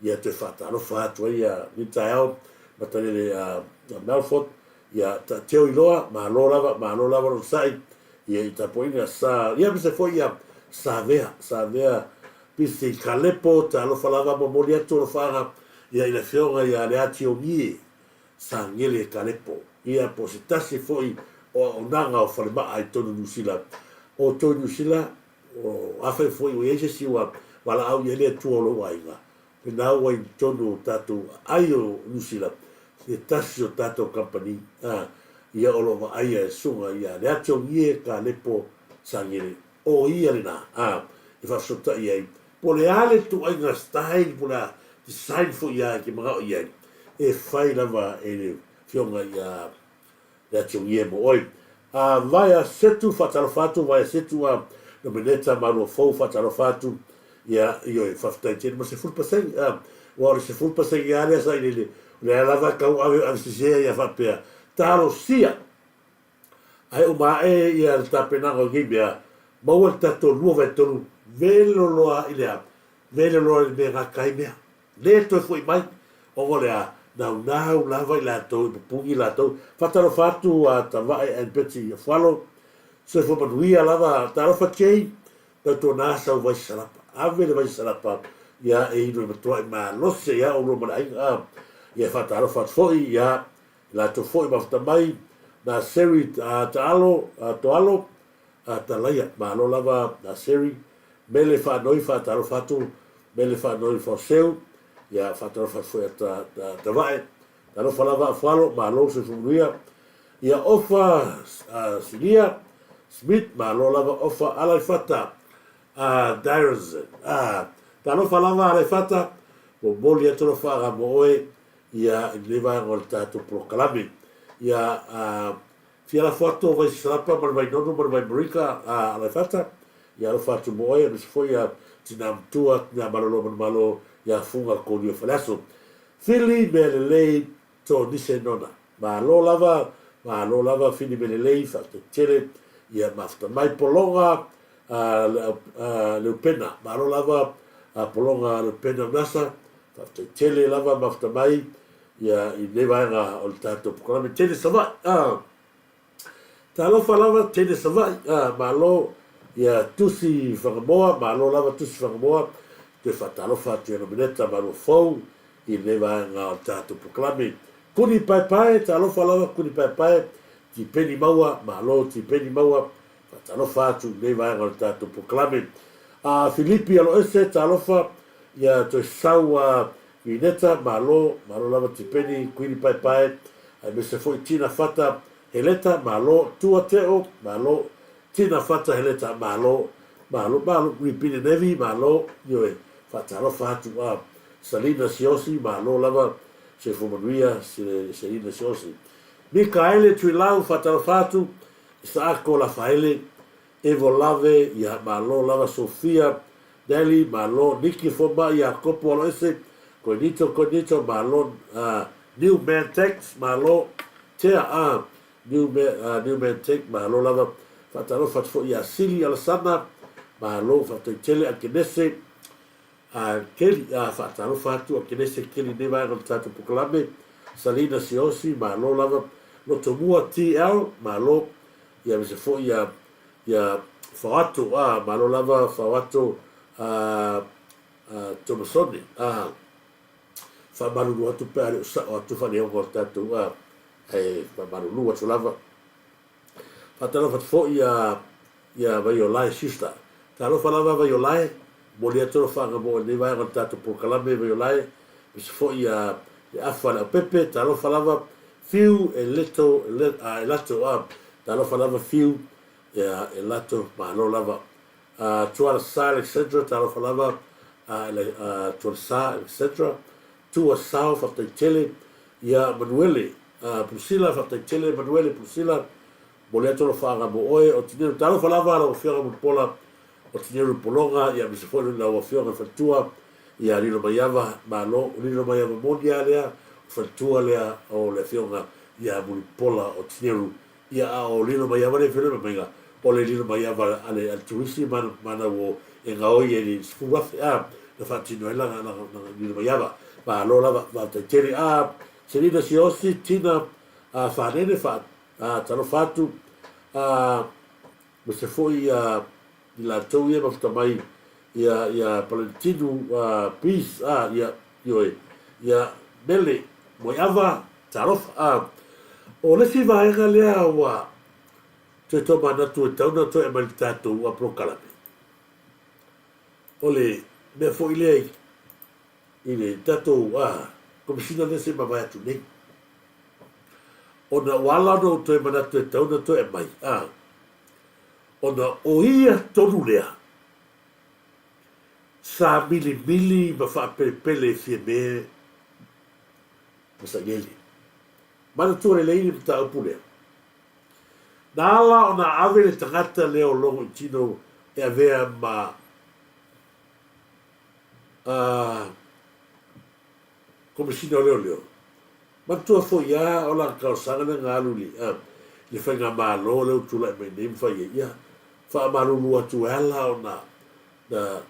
ia toe faatalofa atu ai ia lenei taeao Matalele a Melford, ia Teo Iloa, malo lava, malo lava lou sa'i ia i tapuaiga sa, ia aemaise foi ia Savea, Savea Pisi Kalepo, talofa lava momoli atu alofaaga ia i le afioga ia Leatiogie Sagele Kalepo, ia po o se tasi foi o auaunaga o Falemaa i totonu o Niu Sila. O outou i Niu Sila, Afai foi ua i ai se isi ua valaau i ai le Atua o lou aiga, lena ua i totonu o tatou aai o Niu Sila, se tasi o tatou kamupani, a, ia o lo o vaaia e Susuga ia Leatiogie Kalepo Sagele, o ia lena, a, e faafesootai ai, po o le a le ituaiga style po o le a design foi ia e te manao i ai, e fai lava e le Afioga ia Le atiugia mo oe. A vaea setu faatalofa atu vaea setu a nomeneta malua fou faatalofa atu ia ioe faafetai tele ma 10% a ua o le 10% a lea sailele o lea lava tau ave ave sese ia faapea talosia ae uma ae ia le tapenaga o nei mea maua le tatou lua vae tolu velo loa i le a velo loa i le mea gata ai mea Le toe foi mai, ona o le a naunau lava i latou e pupuni latou. Faatalofa atu a Tavae and Betsy Afualo, soifua manuia lava. Talofa Jane, tautuana sau vai salapa. Ave le vai salapa ia e inu e matuai malose ia oulua ma le aiga. A, ia faatalofa atu foi ia i latou foi mafuta mai, na Seri Taalo, Toalo, Atalaia, malo lava a Seri, Mele Faanoi faatalofa atu, Mele Faanoi Faoseu, ia faatalofa atu foi a Tavae, talofa lava Afualo, malo le soifua manuia, ia Ofa Silia Smith, malo lava Ofa Alaifata Dyrenson, talofa lava Alaifata, momoli atu alofaaga mo oe, ia i lenei vaega o le tatou polokalame. Ia Fia lafo atu o Vaisalapa ma le Vainono ma le Vaimarika a Alaifata, ia alofa atu mo oe, aemaise foi ia Tina Matua, Tina Malolo Manumalo, ia Fuga Kolia Faleaso. Fili mea lelei Tonise Nona. Malo lava, malo lava Fili mea lelei, faafetai tele, ia mafuta mai Pologa a Leupena. Malo lava Pologa Leupena Nasa, faafetai tele lava mafuta mai Ia, i lenei vaega o le tatou polokalame Teine Savaii, a. Talofa lava Teine Savaii, a, malo, ia Tusi Fagamoa, malo lava Tusi Fagamoa, toe faatalofa atu ia Nomeneta Malua Fou i lenei vaega o le tatou polokalame. Kuni Paepae, talofa lava Kuni Paepae, Tipeni Maua, malo Tipeni Maua, faatalofa atu i lenei vaega o le tatou polokalame. A, Filipi Aloese, talofa, ia toe sau a Vineta, malo, malo lava Tipeni, Kuini Paepae, aemaise foi Tina Fata Heleta, malo, Tua Teo, malo, Tina Fata Heleta, malo, malo, malo, Ripine Nevi, malo, ioe, faatalofa atu a Salina Siosi, malo lava, soifua manuia, Selina Siosi. Mikaele Tuilau, faatalofa atu, Isaako Lafaele, Evo Lave, ia, malo lava Sofia, Nelly, malo, Niki Fomai, Iakopo Aloese, Koinito, Koinito, malo, New Man Tax, malo, Tea, New Man, New Man Tax, malo lava, faatalofa atu foi ia Sili Alasana, malo, faafetai tele, Akenese, Keli, faatalofa atu Akenese Keli i lenei vaega o le tatou polokalame, Salina Siaosi, malo lava, Lotomua TL, malo, ia aemaise foi ia ia Faoato, malo lava Faoato Tomasone, faamalulu atu pe a le o sao atu faaleoga o le tatou, ae faamalulu atu lava. Faatalofa atu foi ia ia Vaiolae Schuster. Talofa lava Vaiolae, momoli atu alofaaga mo oe i lenei vaega o le tatou polokalame Vaiolae, aemaise foi ia le afa le aupepe, talofa lava Fiu e leto e lato a, talofa lava Fiu e lato, malo lava. Tualasa Alexandra, talofa lava Tualasa Alexandra, Tua Sao, faafetai tele ia Manuele Priscilla, faafetai tele Manuele Priscilla, Momoli atu alofaaga mo oe, o Tineru. Talofa lava lau Afioga Mulipola o Tineru Pologa, ia aemaise foi lau Afioga i le Faletua ia Lilomaiava. Malo, o Lilomaiava moni lava lea, o le faletua lea o le Afioga ia Mulipola o Tineru. Ia a o Lilomaiava lea e feiloai mai maiga, o le Lilomaiava a le turisi ma ana uo e gaoi ai i le 10,000 a, na faatino ai lana Lilomaiava. Malo lava, faafetai tele. A, Selina Siaosi, Tina Fanene, fa, Ā, talofa atu, ā, aemaise foi ia i latou ia e mafuta mai ia, ia Palentinu, ā, Peace, ā, ia, ioe, ia Mele, Moeava, talofa, ā. O le isi vaega lea ua toe tomanatu e tatau ona toe aumai i le tatou polokalame, o le mea foi lea i, i le tatou, ā, Komesina lea se i mavae atu nei. Ona ua ala ona ou toe manatu e tatau ona toe aumai, ā, ona o ia tonu lea sa milimili ma faapelepele e Fiame ma Sailele. Manatua lelei le mataupu lea. Na ala ona ave le tagata lea o Logo i tino e avea ma, ā, Komesina o Leoleo. Manatua foi a o lana talosaga lea na alu i le faigamalo lea ua tulai mai nei ma fai ai, ia faamalulu atu e ala ona na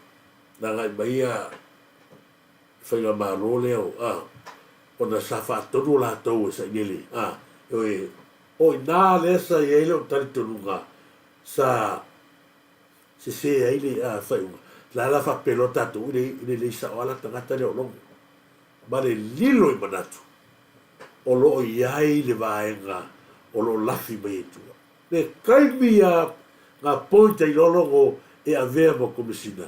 agai mai ia le faigamalo lea o a ona sa faatonu latou e sailele a ioe o ina lea sa i ai lou talitonuga sa sese ai le faaiuga. La la faapeloa tatou i le lei sao ala tagata lea o Logo ma le lilo i manatu o lo o i ai le vaega o lo o lafi mai ai tua. Le taimi a nga point ai loa Logo e avea ma Komesina,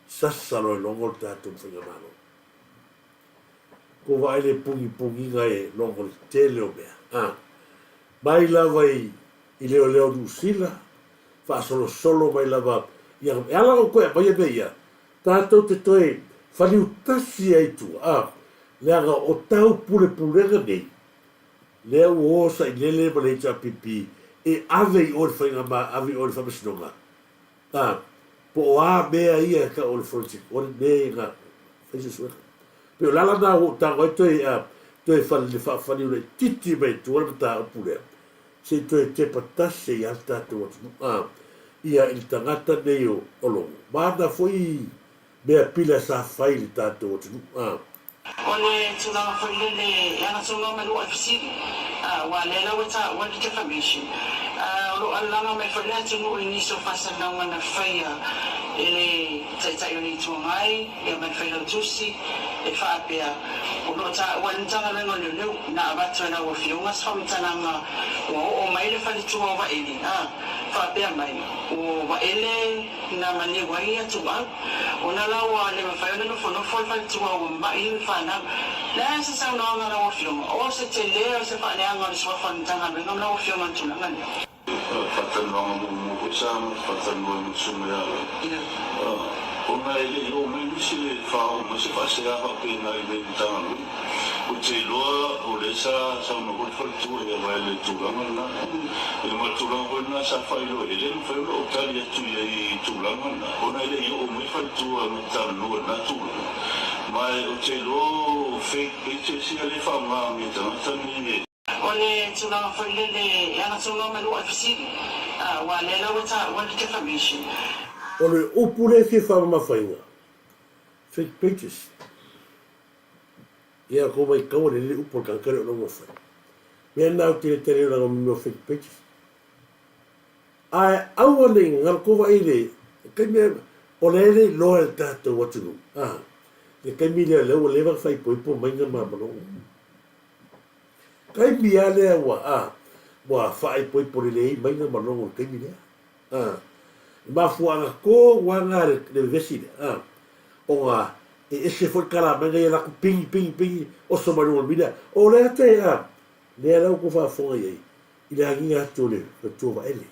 sasa loa e Logo le tatou faigamalo. Ko vaai le pugipugiga e Logo le tele o mea. A mai lava i leoleo Niu Sila, faasolosolo mai lava ia, e ala ona toe aumaia mea ia, tatou te toe whaliu tasi ai tua, a, leaga o tau pulepulega nei, lea ua o sailele ma le HRPP e ave i o i le faiga, ave i o i le faamasinoga, a, po o a mea ia e tau o le forensic audit mea ia na fai suesuega. Pei o le ala lena ua ou tago ai toe, a, toe fali, faafaliu laitiiti mai tua le mataupu lea, Se i toe tepa tasi ai lava le tatou atunuu a ia i le tagata nei o Logo ma ana foi mea pila sa fai i le tatou atunuu a. O le tulaga foi lele e agatonu mai lou ai fesili, aua o lea la ua taua le defamation, o lo o alalaga mai foi le atunuu i nisi o faasalalauga na faia e le Taitai o le Itu Agai ia ma le Failautusi e faapea, O lo o taua e le Matagaluega o Leoleo na avatu e lau Afioga se faamatalaga ua oo mai le faletua o Vaele, a faapea mai, ua Vaele na maliu ai ia Tuuau, ona la ua le mafai ona nofonofo le faletua ua mamai le fanau. Le a se saunoaga a lau Afioga, o se tele o se faaleaga o le suafa o le Matagaluega ma lau Afioga i le tulaga lea? Faatalanoaga muamua foi sa faatalanoa ai ma le susuga ia Lou, ona e le i oo mai nisi e faaoo mai se faasea faapena i le Matagaluega. Ou te iloa o lea sa saunoa foi le faletua ia Vaele i le tulaga lena. Ia ma le tulaga foi lena sa faailoa ai, e le mafai ona ou tali atu i ai i tulaga na, ona e le i oo mai faletua na talanoa i lena tulaga. Ma ou te iloa o fake pages ia lea e faaaoga e tagata nei e. O le tulaga foi lele e agatonu ma lua fesili, aua lea la ua taua le defamation. O le upu lea e fia faamamafaina, fake pages. Ia ko maitau le le upu o le tagata lea o lou mafai. Mea na ou te le tali ona mea o fake pages. Ae aua ne i galo kou vaai i le taimi o lea e le iloa e le tatou atunuu a le taimi lea lea ua leva ona faaipoipo mai na ma manogo. Taimi a lea ua a ua faaipoipo lelei mai na manogo i le taimi lea. A le mafuaaga tonu lava lena le vevesi lea a ona e ese foi le kalamai ia latou pigi pigi pigi oso mai luga o le mili a o lea te a lea la ua tou faafofoga i ai i le agiga atu o le faletua Vaele.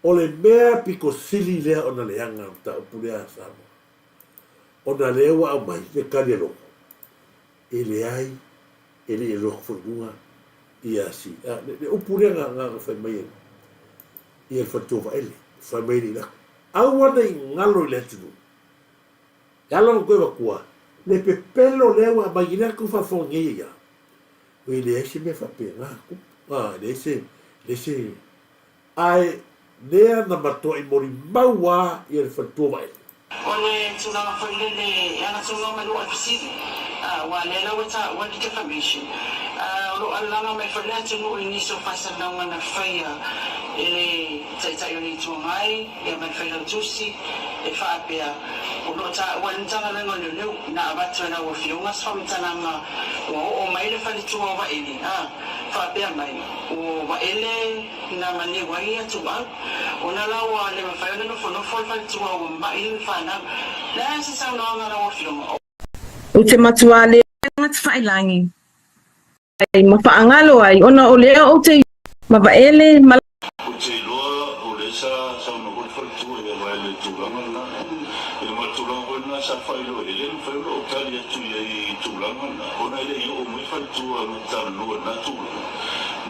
O le mea pito sili lea ona leaga le mataupu lea a Samoa, ona lea ua aumai le tali a Logo, e leai, e le i alu atu foi i luga ia si, a, le, le upu lea na, na, na fai mai ai ia le faletua Vaele, fai mai le i aua ne i galo i le atunuu. E ala ona toe avatua, le pepelo lea ua aumai i lea tou faafofoga nei ia, E leai se mea faapena, tupu. A, e leai se, leai se, ae lea na matuai molimau lava ia le faletua Vaele. O le tulaga foi lele e agatonu ma lua fesili, aua lea la ua taua le defamation. O lo o alalaga mai foi le atunuu i nisi o faasalalauga na faia e le Taitai o le Itu Agai ia ma le Failautusi e faapea, O lo o taua e le Matagaluega o Leoleo na avatu e lau Afioga se faamatalaga ua oo mai le faletua o Vaele, a faapea mai, ua Vaele na maneu ai ia Tuau, ona la ua le mafai ona nofonofo le faletua ua ma'i le fanau. Le a se saunoaga a lau Afioga? Ou te matua le. Gatafailagi ai ma faagalo ai ona o lea ou te ma Vaele ma. Ou te iloa o lea sa saunoa foi le faletua ia Vaele i le tulaga lena. Ia ma le tulaga foi lena sa faailoa i ai, e le mafai ona ou tali atu i ai i tulaga lena ona e le i oo mai faletua na talanoa i lena tulaga.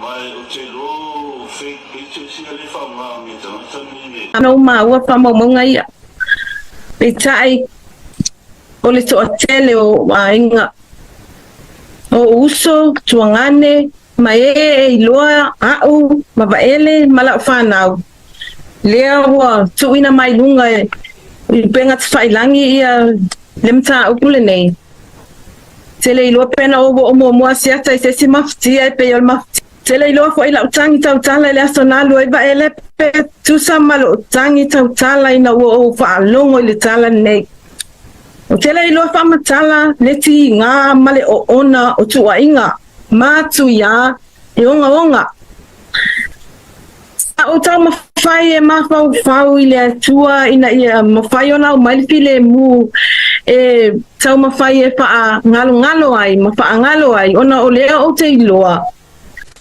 Ma ou te iloa o fake pages ia lea e faaaoga e tagata nei e. Na ou maua faamaumauga ia. Peitai, o le toatele o aiga O ou uso, tuagane, ma e e iloa aʻu ma Vaele ma la'u fanau, lea ua tuuina mai luga i upega tafailagi ia le mataupu lenei. Tele iloa pena ou oo muamua asiata i se isi mafatia e pei o le mafatia. Tele iloa foi la'u tagi tautala i le aso na alu ai Vaele pe tusa ma lo'u tagi tautala ina ua ou faalogo i le tala lenei. Ou te le iloa faamatala le tiga ma le oona o tuuaiga matuia e ogaoga. Sa ou taumafai e mafaufau i le Atua ina ia mafai ona aumai le filemu e taumafai e faagalogalo ai ma faagalo ai ona o lea ou te iloa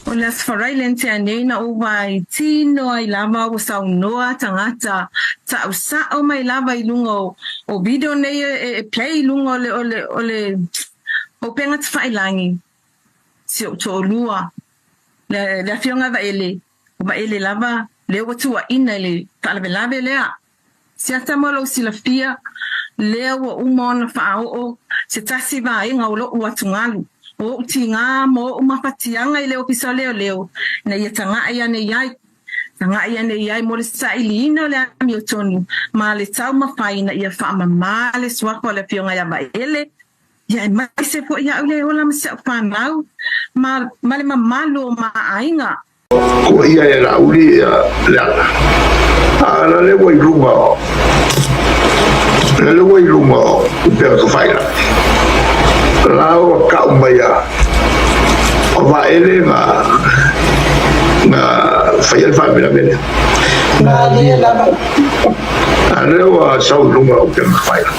O le Aso Faraile na tea nei na ou vaai tino ai lava ua saunoa tagata ta'u sa'o mai lava i luga o o video nei e play i luga o le o le o le upega tafailagi si o'u to'olua le le afioga Vaele o Vaele lava lea ua tuuaina i le faalavelave lea. Siata mo lou silafia, lea ua uma ona faaoo se tasi vaega o lo'u atugalu, o o'u tigā ma o'u mafatiaga i le Ofisa o Leoleo ina ia taga'i ane i ai, taga'i ane i ai mo le sailiina o le amiotonu ma le taumafai ina ia faamamā le suafa o le Afioga ia Vaele, ia aemaise foi a'u le ola ma si a'u fanau ma, ma le mamalu o ma aiga. Ko ia e Laauli ia Leala. A la le ua i luga o la le ua i luga o upega tafailagi. La ua ka'u mai a o Vaele na na faia le faalavelave lea. Malie lava. A lea ua sau i luga o upega tafailagi.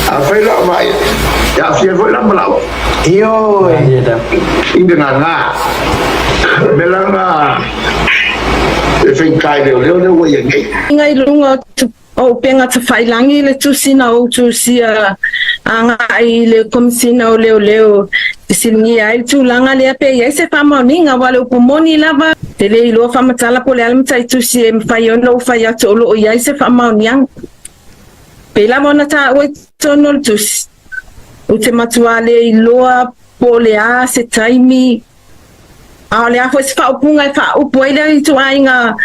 Afai la o Vaele, e aafia ai foi la ma Laauli. Ioe. I le gagā. Me la na e whaikai leo leo leo ua ia nei. Inga i luga o upega tafailangi le tusi na ou tusia agai i le Komisina o Leoleo e fesiligia ai le tulaga lea pe i ai se faamaoniga aua le upu moni lava e le iloa faamatala po o le a le mataitusi e mafai ona ou fai atu o lo o i ai se faamaoniaga. Pei lava ona taua i totonu o le tusi, ou te matua le iloa po o le a se taimi, a o le a foi se faaupuga e faaupu ai lea ituaiga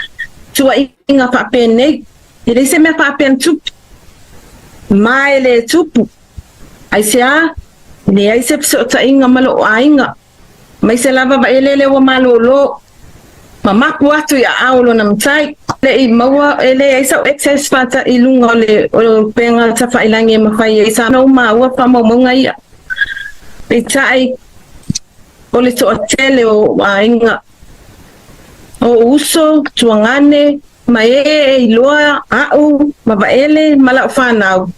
tuuaiga faapenei. E leai se mea faapea na tupu, ma e le tupu. Aisea? Leai se fesootaiga ma lou aiga. Aemaise lava Vaelele ua malolo ma mapu atu i aao o lona matai. Le i maua e leai sau access faata'i i luga o le upega tafailangi e mafai ai sa ou maua faamaumauga ia. Peitai, o le toatele o ou aiga, o ou uso, tuagane, ma e e iloa a'u ma Vaele ma la'u fanau,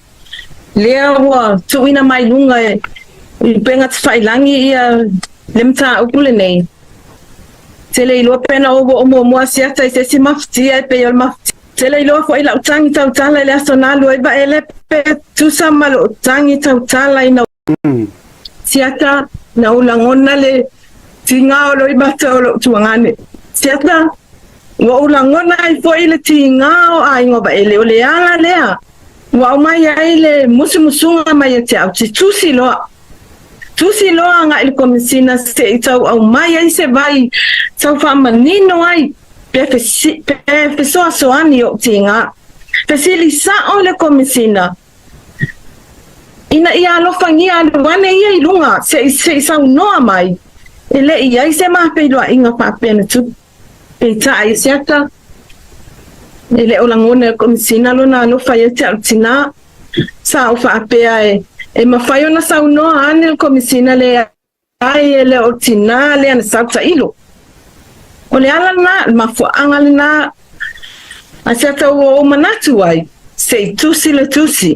Lea ua tuuina mai luga e upega tafailangi ia le mataupu lenei. Tele iloa pe na ou oo muamua siata i se isi mafutia e pei o le mafutia. Tele iloa foi lau tagi tautala i le aso na alu ai Vaele pe tusa ma lou tagi tautala ina siata na ou lagona le tiga o Loimata o lou tuagane. Siata ua ou lagona ai foi le tiga o aiga o Vaele o le ala lea Ua aumai ai le musumusuga mai ia te au, te tusi loa. Tusi loa agai i le Komesina se i tau aumai ai se vai tau faamanino ai pe pe fesoasoani i ou tiga. Fesili sao le Komesina ina ia alofagia alu ane ia i luga se i se i saunoa mai e le i ai se mafeiloaiga faapea na tupu. Peitai, i se ata, e le o lagona e le Komesina lona alofa ia te au tinā. Sa ou faapea e, e mafai ona saunoa ane le Komesina leai e le o tinā lea na sau tailo. O le ala lena, le mafuaaga lena, a se ata ua ou manatu ai, se i tusi le tusi.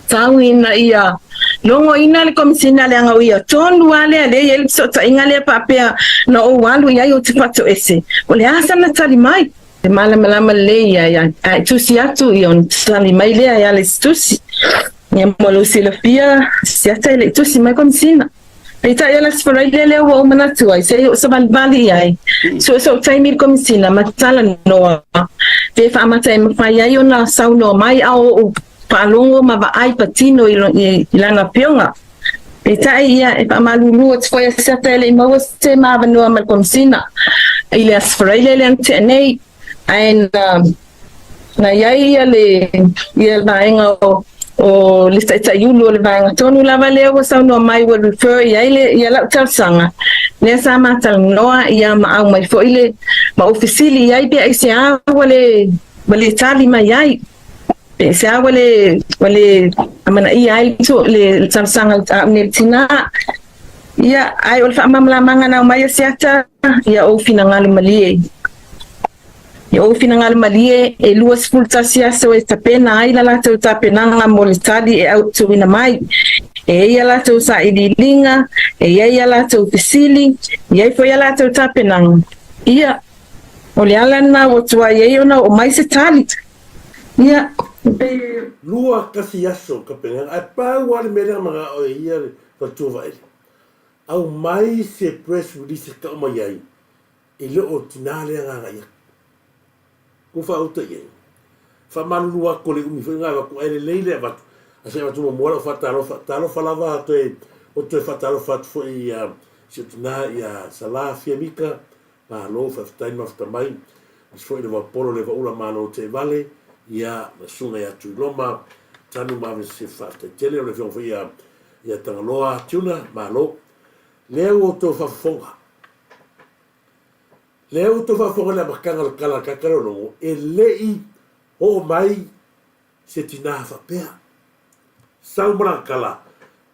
Tau ina ia logoina le Komesina leaga o ia tonu lava lea lea e i ai le fesootaiga lea faapea na ou alu i ai ou te fatoese. O le a sana tali mai? E malamalama lelei ia ia ae tusi atu ia ona tali mai lea e ala i se tusi. Ia mo lou silafia, siata e le i tusi mai Komesina. Peitai o le Aso Faraile lea ua ou manatu ai, se i ou savalivali i ai, sue sou taimi i le Komesina ma talanoa, pe faamata e mafai ai ona saunoa mai a o ou faalogo ma vaai patino i lana afioga. Peitai ia, e faamalulu atu foi a Siata e le i maua se ma avanoa ma le Komesina i le Aso Faraile lea na tea nei, ae na Na i ai ia le ia vaega o o le taitaiulu o le vaega tonu lava lea ua saunoa mai ua refer i ai le ia lau talosaga lea sa ma talanoa ia ma aumai foi le ma ou fesili i ai pe aisea ua le ua le tali mai ai pe aisea ua le ua le amanaia ai le le talosaga a au nei le tina. Ia ae o le faamalamalamaga na aumai e Siata ia ou finagalo malie. I ou finagalo malie, e 21 aso e tapena ai la latou tapenaga mo le tali e autuina mai. E i ai a latou sailiiliga, e i ai a latou fesili, e i ai foi a latou tapenaga. Ia, o le ala lena ua tuai ai ona oo mai se tali. Ia, e pei e. 21 aso tapenaga, ae pau lava le mea lea na manao e ia le faletua Vaele, aumai se press release e tau mai ai E le o tinā lea agaga i atu. Kua faauta i ai. Faamalulu atu le umi foi na avatu ae lelei le avatu a se avatu muamua lau faatalofa talofa lava toe o toe faatalofa atu foi ia si o tinā ia Sala Fiamika malo faafetai le mafuta mai aemaise foi le Vaupolo le Vaula malo Teevale ia le susuga ia Tuiloma Tanu ma Avesese faafetai tele o le afioga foi ia ia Tagaloa Tuna malo lea ua outou faafofoga Lea ua outou faafofoga i le amataga o le tala a le tagata lologo, e le i oo mai se tinā faapea. Sau ma lana tala,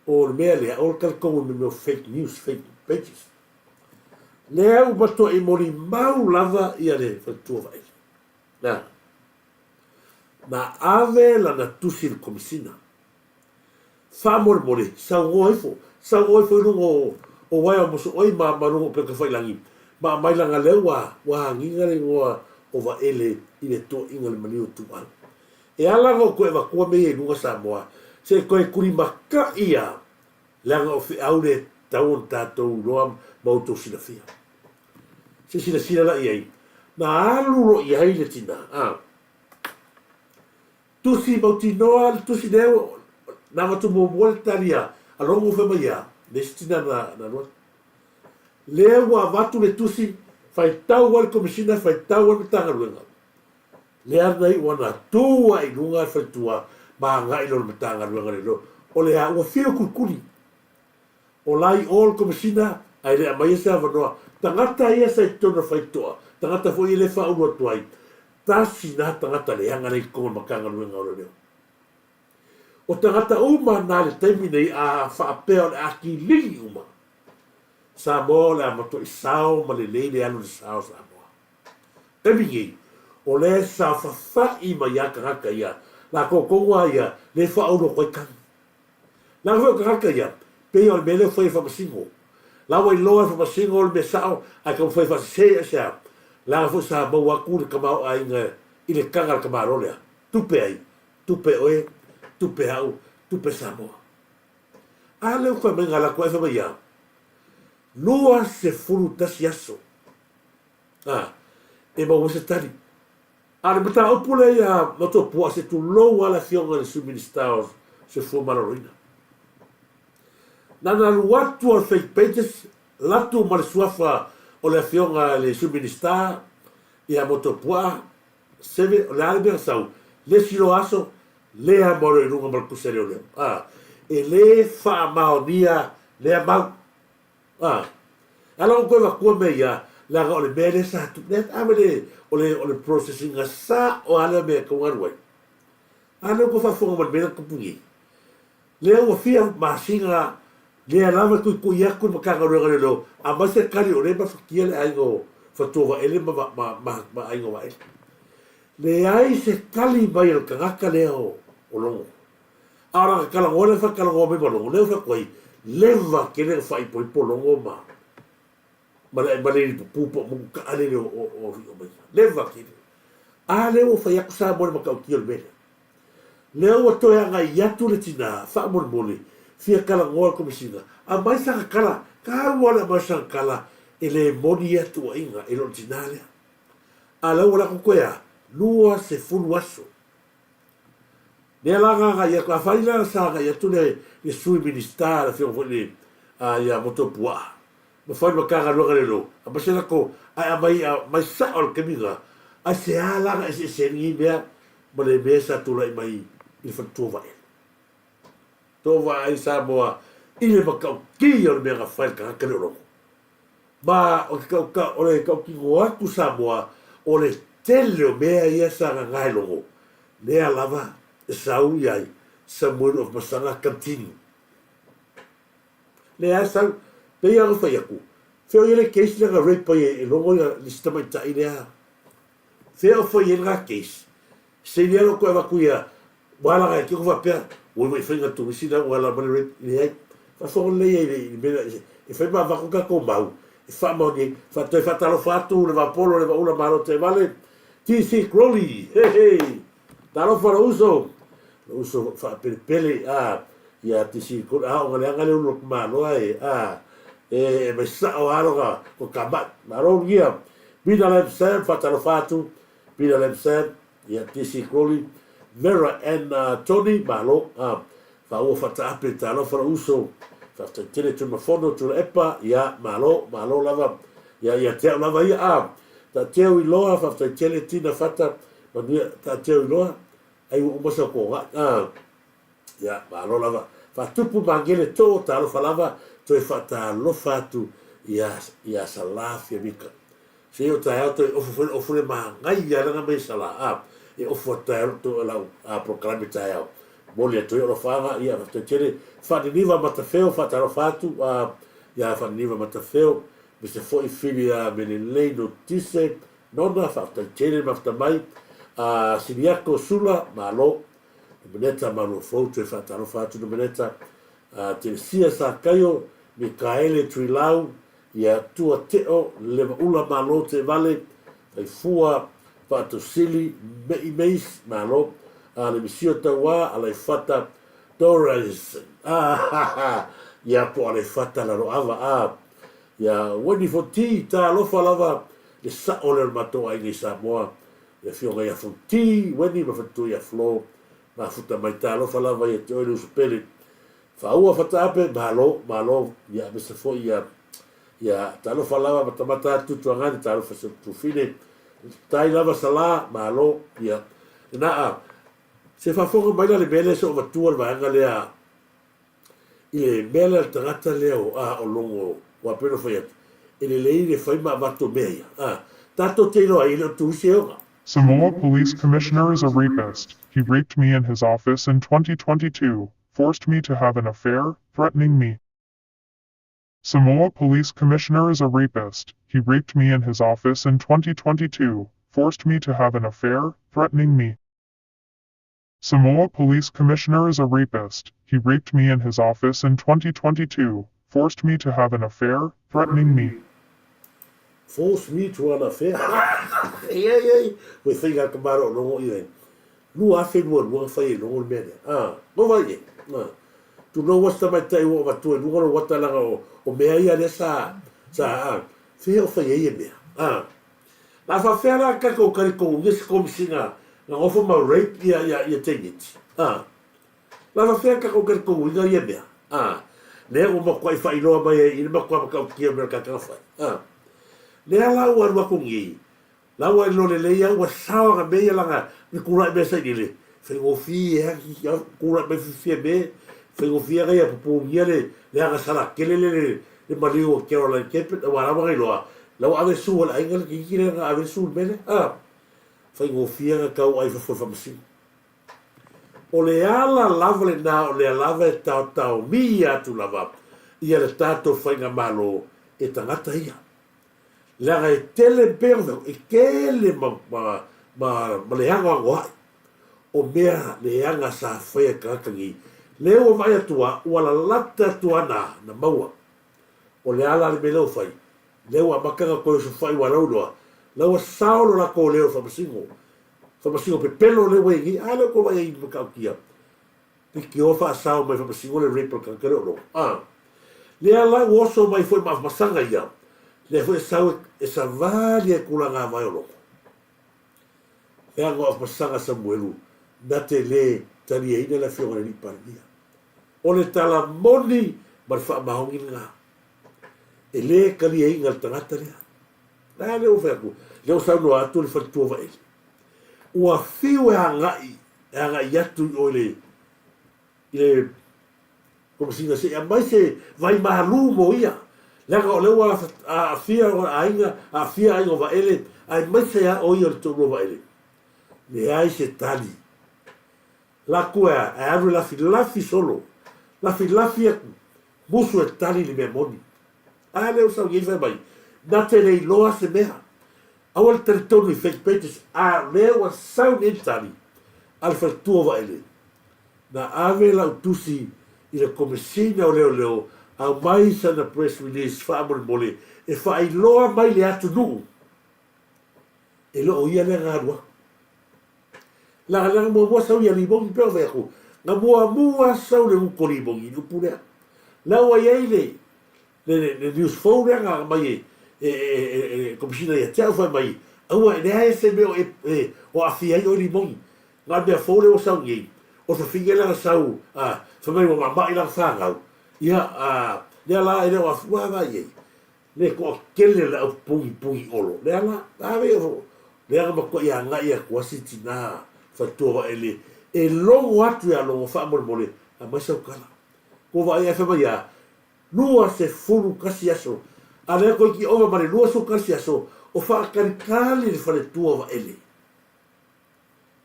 o le mea lea, o le talitonu i mea o fake news, fake pages. Lea ua matuai molimau lava ia le faletua Vaele. Na, na ave lana tusi i le Komesina. Faamolemole, saunoa ifo, saunoa ifo i luga o, o uaea o mosooi ma, ma luga o upegatafailagi, ma aumai leaga lea ua, ua agiga le igoa o Vaele i le toaiga o le maliu o Tuala. E ala ona ou toe avatua mea ia i luga Samoa, se i toe tulimata'i lava, leaga o feau le tatau ona tatou iloa ma outou silafia. Se i silasila la i ai, na alu loa i ai le tina, a. Tusi mautinoa le tusi lea na avatu muamua le tali a Logo fai mai ia, le isi tina na alu atu. Lea ua avatu le tusi, faitau ai le Komesina, faitau ai le Matagaluega. Lea na iu ana tu ae i luga le faletua ma agai lona Matagaluega le lo. O le a ua fiu kulikuli. O la i o le Komesina ae le aumaia se avanoa. Tagata ia sa i totonu o le faitoa, tagata foi ia lea e faaulu atu ai, tasi na tagata leaga lea i totonu o le Matagaluega o Leoleo. O tagata uma na i le taimi nei a faapea o le a kilili uma, Samoa o le a matuai sao ma lelei le alu i le sao o Samoa. Taimi nei, o lea e saofafai mai lava tagata ia, latou tonu lava ia lea e faaulu atu ai tagi. Leaga foi o tagata ia, pei o le mea lea ua fai e Faamasino. La ua iloa e Faamasino le mea sao ae taumafai e faasese aisea? Leaga foi sa maua atu le tamaoaiga i le taga a le tamaloa lea. Tupe ai? Tupe oe, tupe au, tupe Samoa. A lea ua fai mai na alu atu ai fai mai ia, 21 aso a e maua ai se tali. A o le mataupu lea ia Motoopuaa se tulou lava le afioga i le Sui Minisita o Soifua Maloloina. Na na alu atu o le fake pages latu ma le suafa o le afioga i le Sui Minisita ia Motoopuaa seve o le a le mea na sau le isi loa aso lea ma i luga ma le tusi a leoleo. A e le faamaonia lea mau. A, e ala ona toe avatua mea ia, leaga o le mea lea sa tu, lea ave le, o le, o le process ina sao lava lea mea e tatau ona alu ai. A lea ua toe faafofoga mai i le mea lea na tupu nei. Lea ua fia masina lea lava e tuitui atu le Matagaluega o Leoleo, aumai se tali o lea e mafatia le aiga o Fatua Vaele ma, ma, ma, ma aiga o Vaele. Leai se tali mai a le tagata lea o, o Logo. A o lana talanoa lea na faatalanoa mai ma Logo, lea ua fai atu ai, leva tele na faaipoipo Logo ma ma le ma le pupu po o motu lele o o o Rio mai. Leva tele. A lea ua fai atu Samoa i le matautia o le mea lea. Lea ua toe agai atu le tina, faamolemole, fia talanoa le Komesina, aumai sana tala, taua le aumai o sana tala, e le moni ia tuuaiga, e le o le tina lea. A lea ua alu atu toe a? 20 aso. Lea la na agai atu, afai la sa agai atu le, le Sui Minisita, le afioga foi le, a, ia Motuopuaa, ma fai le Matagaluega lea lo, aemaise latou, ae aumai, aumai sao le taimi lena, aisea la na eseese ai lenei mea ma le mea sa tulai mai i le faletua Vaele. Tou vaai Samoa i le matautia o le mea na fai e le tagata lea o Logo. Ma o te tau, o le tautino atu Samoa, o le tele o mea ia sa gagā e Logo, lea lava e sau i ai Samuel of Masaga continue. Lea e sau, pei lava ona fai atu, fea o i ai le case lea na rape ai e Logo ia le isi tamaitai lea? Fea o fai ai lena case? Saini ai lou toe avatu ia Ua ala e tino faapea, ua iwa i faiga turisi la ua ala mai le rape, leai. Faafofoga lelei ai i le mea lea, e fai ma avatu tatou mau e faamaoni ai. Fa, toe faatalofa atu le Vapolo, le Vaula Malo Taivale, TC Crowley, he he, talofa lou uso, lou uso faapelepele, a, ia TC Crowley, a o leaga le ulu o Malo e, a, e, e mai sao lava lona kokamai. Malo lugia, Pina Lam Sam, faatalofa atu, Pina Lam Sam, Ia, TC Crowley, Vera and Tony, malo, a, faua faataape, talofa lou uso, faafetai tele Tuimafono, Tuilaepa, ia, malo, malo lava, ia, ia te au lava ia, a, Taateu Iloa, faafetai tele Tina Fata, manuia, Taateu Iloa, ai ua uma sau togai, a, ia, malo lava, Faatupu Magele Too, talofa lava, toe faatalofa atu ia, ia Salā Fiamika. Se o taeao toe ofu foi ofu le manaia lana mai sala a e ofu atu taeao to lau a polokalame taeao moli atu ai alofaga ia faafetai tele Faaniniva Matafeo faatalofa atu a ia Faaniniva Matafeo mese foi Fili a Melelei Notise Nona faafetai tele mafuta mai a Siliako Sula malo Nomeneta Maluafou toe faatalofa atu Nomeneta a Telesia Sakaio Mikaele Tuilau Ia tua teo le ula malo te vale faifua faatosili me'i meis malo a le misio tauā Aleifata Torres ah ia po Aleifata Laloava ah ia Wendy Fonti talofa lava le sa'o lea o le matou aiga i Samoa le afioga ia Fonti Wendy ma faletua ia Flo. Mafuta mai talofa lava ia te oe le uso pele. Faaua Fataape, malo, malo, ia aemaise foi ia, ia talofa lava matamata atu Tuagani, talofa se Tufine, tai lava Salā, malo, ia. Lena a, se faafofoga mai la le mea lea se o matua le vaega lea i le mea lea le tagata lea o a o logo ua pei ona fai atu, e lelei le fai ma avatu o mea ia. A, tatou te iloa ai e le o turisi e oga. Samoa Police Commissioner is a rapist. He raped me in his office in 2022, forced me to have an affair, threatening me. Samoa Police Commissioner is a rapist. He raped me in his office in 2022, forced me to have an affair, threatening me. Samoa Police Commissioner is a rapist. He raped me in his office in 2022, forced me to have an affair, threatening me. Force me to an affair Ei ei ei Koe whai ngā kamara o rongo i ai 2022 nga whai e rongo le mea lea Ah, ngo vai e Ah, tu no was tamaitai ua avatua i luga lo wata langa o, o mea ia lea sa, sa, ah, whihea o whai ai e mea Ah, la whawhea la kaka o kari kongu nge se komisinga nga ngofo mau rape ia, ia, ia tengeti Ah, La whawhea kaka o kari kongu inga ia mea Ah, nea ua makuai whailoa mai ai i le makua makaukia o mea kaka whai Ah, nea la ua alu aku ngi La ua ilo lelei ia ua sao anga me ia langa ni kuraʻi mea saʻilele faigofie a ki a kuraʻi mai fifia me faigofie anga ia pupungia le le aga sala kele le le le maliu o Caroline Kepit aua la ua iloa la ua ave su a le aiga le keiki le anga ave su le mele a faigofie anga kau ai fafo i le faamasino. O le ala lava lena o lea lava e taotaomia atu lava ia le tatou faigamalo e tagata ia. Leaga e tele pea o e tele ma, ma, ma, ma le agoagoaʻi o mea leaga sa faia e tagata nei. Lea ua vaai atu a, ua lalata atu ana na maua. O le ala le mea lea ua fai, lea ua amata ona toe osofai ua lauiloa, la ua sao lo latou leo i le faamasino. Faamasino pepelo lea ua i ai nei, a lea ua tou vaai ai i le matautia. Leitioa faasao mai faamasino le rape o le tagata lea o lo. A. Lea la ua oso mai foi ma afamasaga ia, lea foi e sau e savali ai tulaga avae o loko. Leaga o afamasaga Samuelu na te le taliaina le afioga i le Alii Palemia. O le tala moni ma le faamaoni lena. E le taliaina le tagata lea. La lea ua fai atu, lea ua saunoa atu le faletua Vaele. Ua fiu e agai, e agai atu i o i le, i le Komesina se i aumai se vai malū mo ia, leaga o lea ua aafia lona aiga, aafia aiga o Vaele, aemaise lava o ia o le toalua Vaele. Leai se tali. Laku e a, e alu e lafilafi solo, lafilafi atu, musu e tali le mea moni. A lea ua sau nei fai mai, na te le iloa se mea. Aua le talitonu i fake pages, a lea ua sau nei le tali a le faletua o Vaele. Na ave lau tusi i le Komesina o Leoleo aumai sana press release faamolemole e faailoa mai le atunuu e le o ia lea na alu aku. Leaga muamua sau ia Limogi pei ona fai atu, na muamua sau le uto Limogi i le upu lea. La ua i ai le le le news fou lea na aumai e e e le Komesina ia te au fai mai, aua e leai se mea o e e o aafia ai oe Limogi. Na o le mea fou lea ua sau nei, o le fafine lea na sau a fai mai ua mamai lana fanau, ia a lea la e le o aafia, ua vaai i ai. Le toatele le au pugipugī olo. Lea la, ave o lea na matuai agai atu a si tinā faletua Vaele e logo atu ia Logo faamolemole aumai sau tala. Kua vaai ae fai mai a, 21 aso, a lea toeiti ova ma le 21 aso o faatalikali le faletua Vaele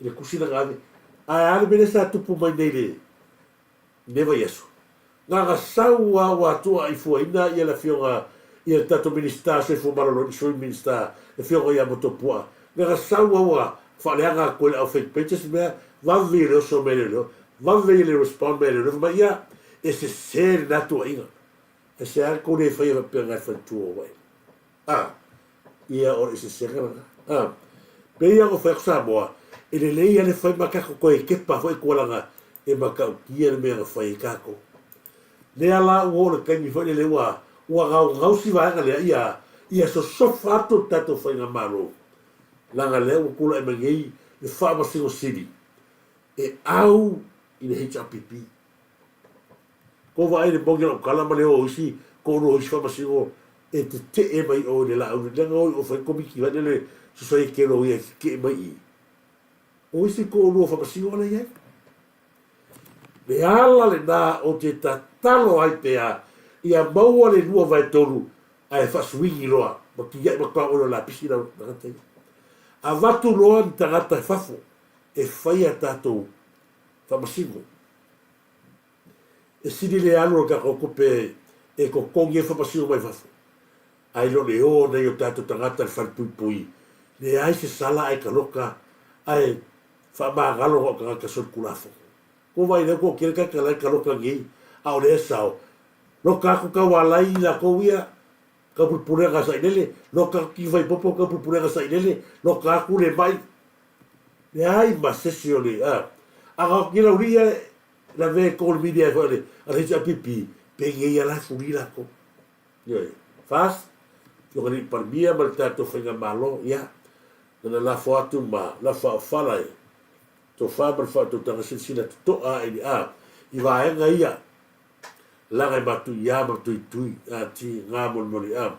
i le tusi lana ave. Ae a le mea lea sa tupu mai nei le lenei vaiaso. Na ona sau a ua tuuaifuaina ia le afioga ia le tatou Minisita Soifua Maloloina, Sui Minisita, le afioga ia Motopuaa. Na ona sau a ua faaleaga atu e le au fake pages mea, vave ia le oso mai e leoleo, vave ia le respond mai e leoleo, fai mai, ia, e sese lena tuuaiga. Aisea le tou le faia faapea na e faletua o Vaele? A, ia o le eseesega lena. A, pei lava ona fai atu Samoa, e lelei lava le fai ma tatou toe kepa foi tualaga e matautia le mea na fai ai tatou. Lea la ua oo le taimi foi lele ua ua gaugausi vaega lea ia ia sosofa atu le tatou faigamalo leaga lea ua tulai mai nei le Faamasino Sili. E au i le HRPP. Ko vaai le moni o lau tala ma le o isi toalua o isi faamasino e tetee mai o i le laau leaga o i o fai komiti vai lele society o ia e tetee mai i. O isi toalua o faamasino la i ai. Le ala lena ou te tatalo ai pea ia maua le 2/3 ae faasuigi loa ma tiai ma toa oe o lapisi lau tagata ia. Avatu loa ni tagata i fafo e fai a tatou faamasino. E sili le alu o le tatou tupe e totogi ai faamasino mai fafo ae le o le o nei o tatou tagata i le falepuipui leai se sala ae taloka ae faamagalo na o tagata solitulafono. Ko vai lea ko kele ka kala ka loka nei a o le sao. Loka aku ka walai i lakou ia ka pulepulega sailele, loka aku ki vai popo ka pulepulega sailele, loka aku le mai. Leai ma sesi o le a. A ka kila uri ia la ve ko le media fo le a le HRPP pe nge ia la fuli lakou. Ioe. First, Afioga i le Palemia ma le tatou Faigamalo, ia, na lafo atu ma lafo faaofala e tofa ma le faautautaga silasila totoa ae i le a i vaega ia laga e matuia ma tuitui a ti nga molimoli a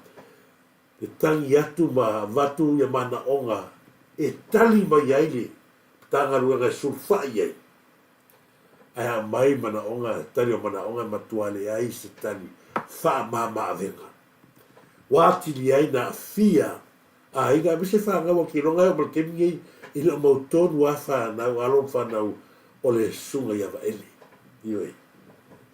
le tagi atu ma avatu ia manaoga e tali mai ai le Matagaluega e sulufai ai ae aumai manaoga tali o manaoga e matua leai se tali faamama-avega ua atili ai na aafia aiga aemaise fanau a kiloga e oo mai le taimi nei e le o mautonu a fanau alo ma fanau o le susuga ia Vaele. Ioe.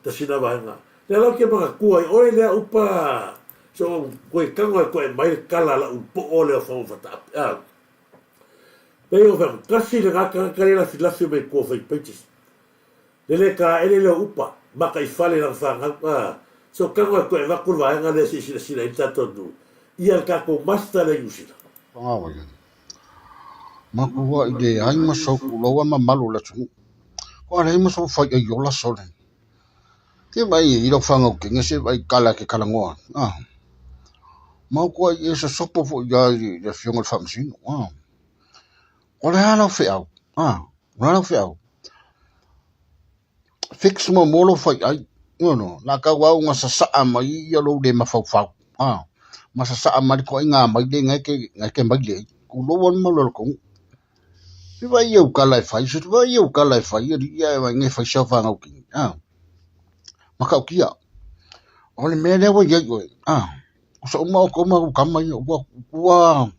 Tasi na vaega. Lea la ou te manatua ai oe lea upa so koe tago e koe mai le tala lau poo lea o Faga Fataape. Ah. Pei o fai kasi le tagata lea lafilafi mai tua o fai pages. Lele taele lea o upa, maka i fale lana fanau, a, so tago e toe avatu le vaega lea se i silasila ai le tatou atunuu, ia le tatou master lea i Niu Sila. Pagawai. Makuai leai ma sou pulou a mamalu o le atunuu. Ua leai ma sou faiʻai ola sole. Ke vai i lau fanau kenge se vai kala ke kalagoa. Ah. Makuai e sosopo foi ia i le afioga i le faamasino. Ah. O le a lau feau? Ah, o le a lau feau? Fix muamua lou faiai. No, no. Na kau au nga sasaa mai ia lou le mafaufau. Ah, ma sasaa mai le toaiga maile ngai ke, ngai ke maile ai. Kulou al malu al kongu. I vai iau kala e fai, se vai iau kala e fai, ali ia e vai ngai fai sau whangau kingi. Ah, makautia. O le mea lea ua iai oe. Ah, o sa uma o ko mau kama ia, ua, ua,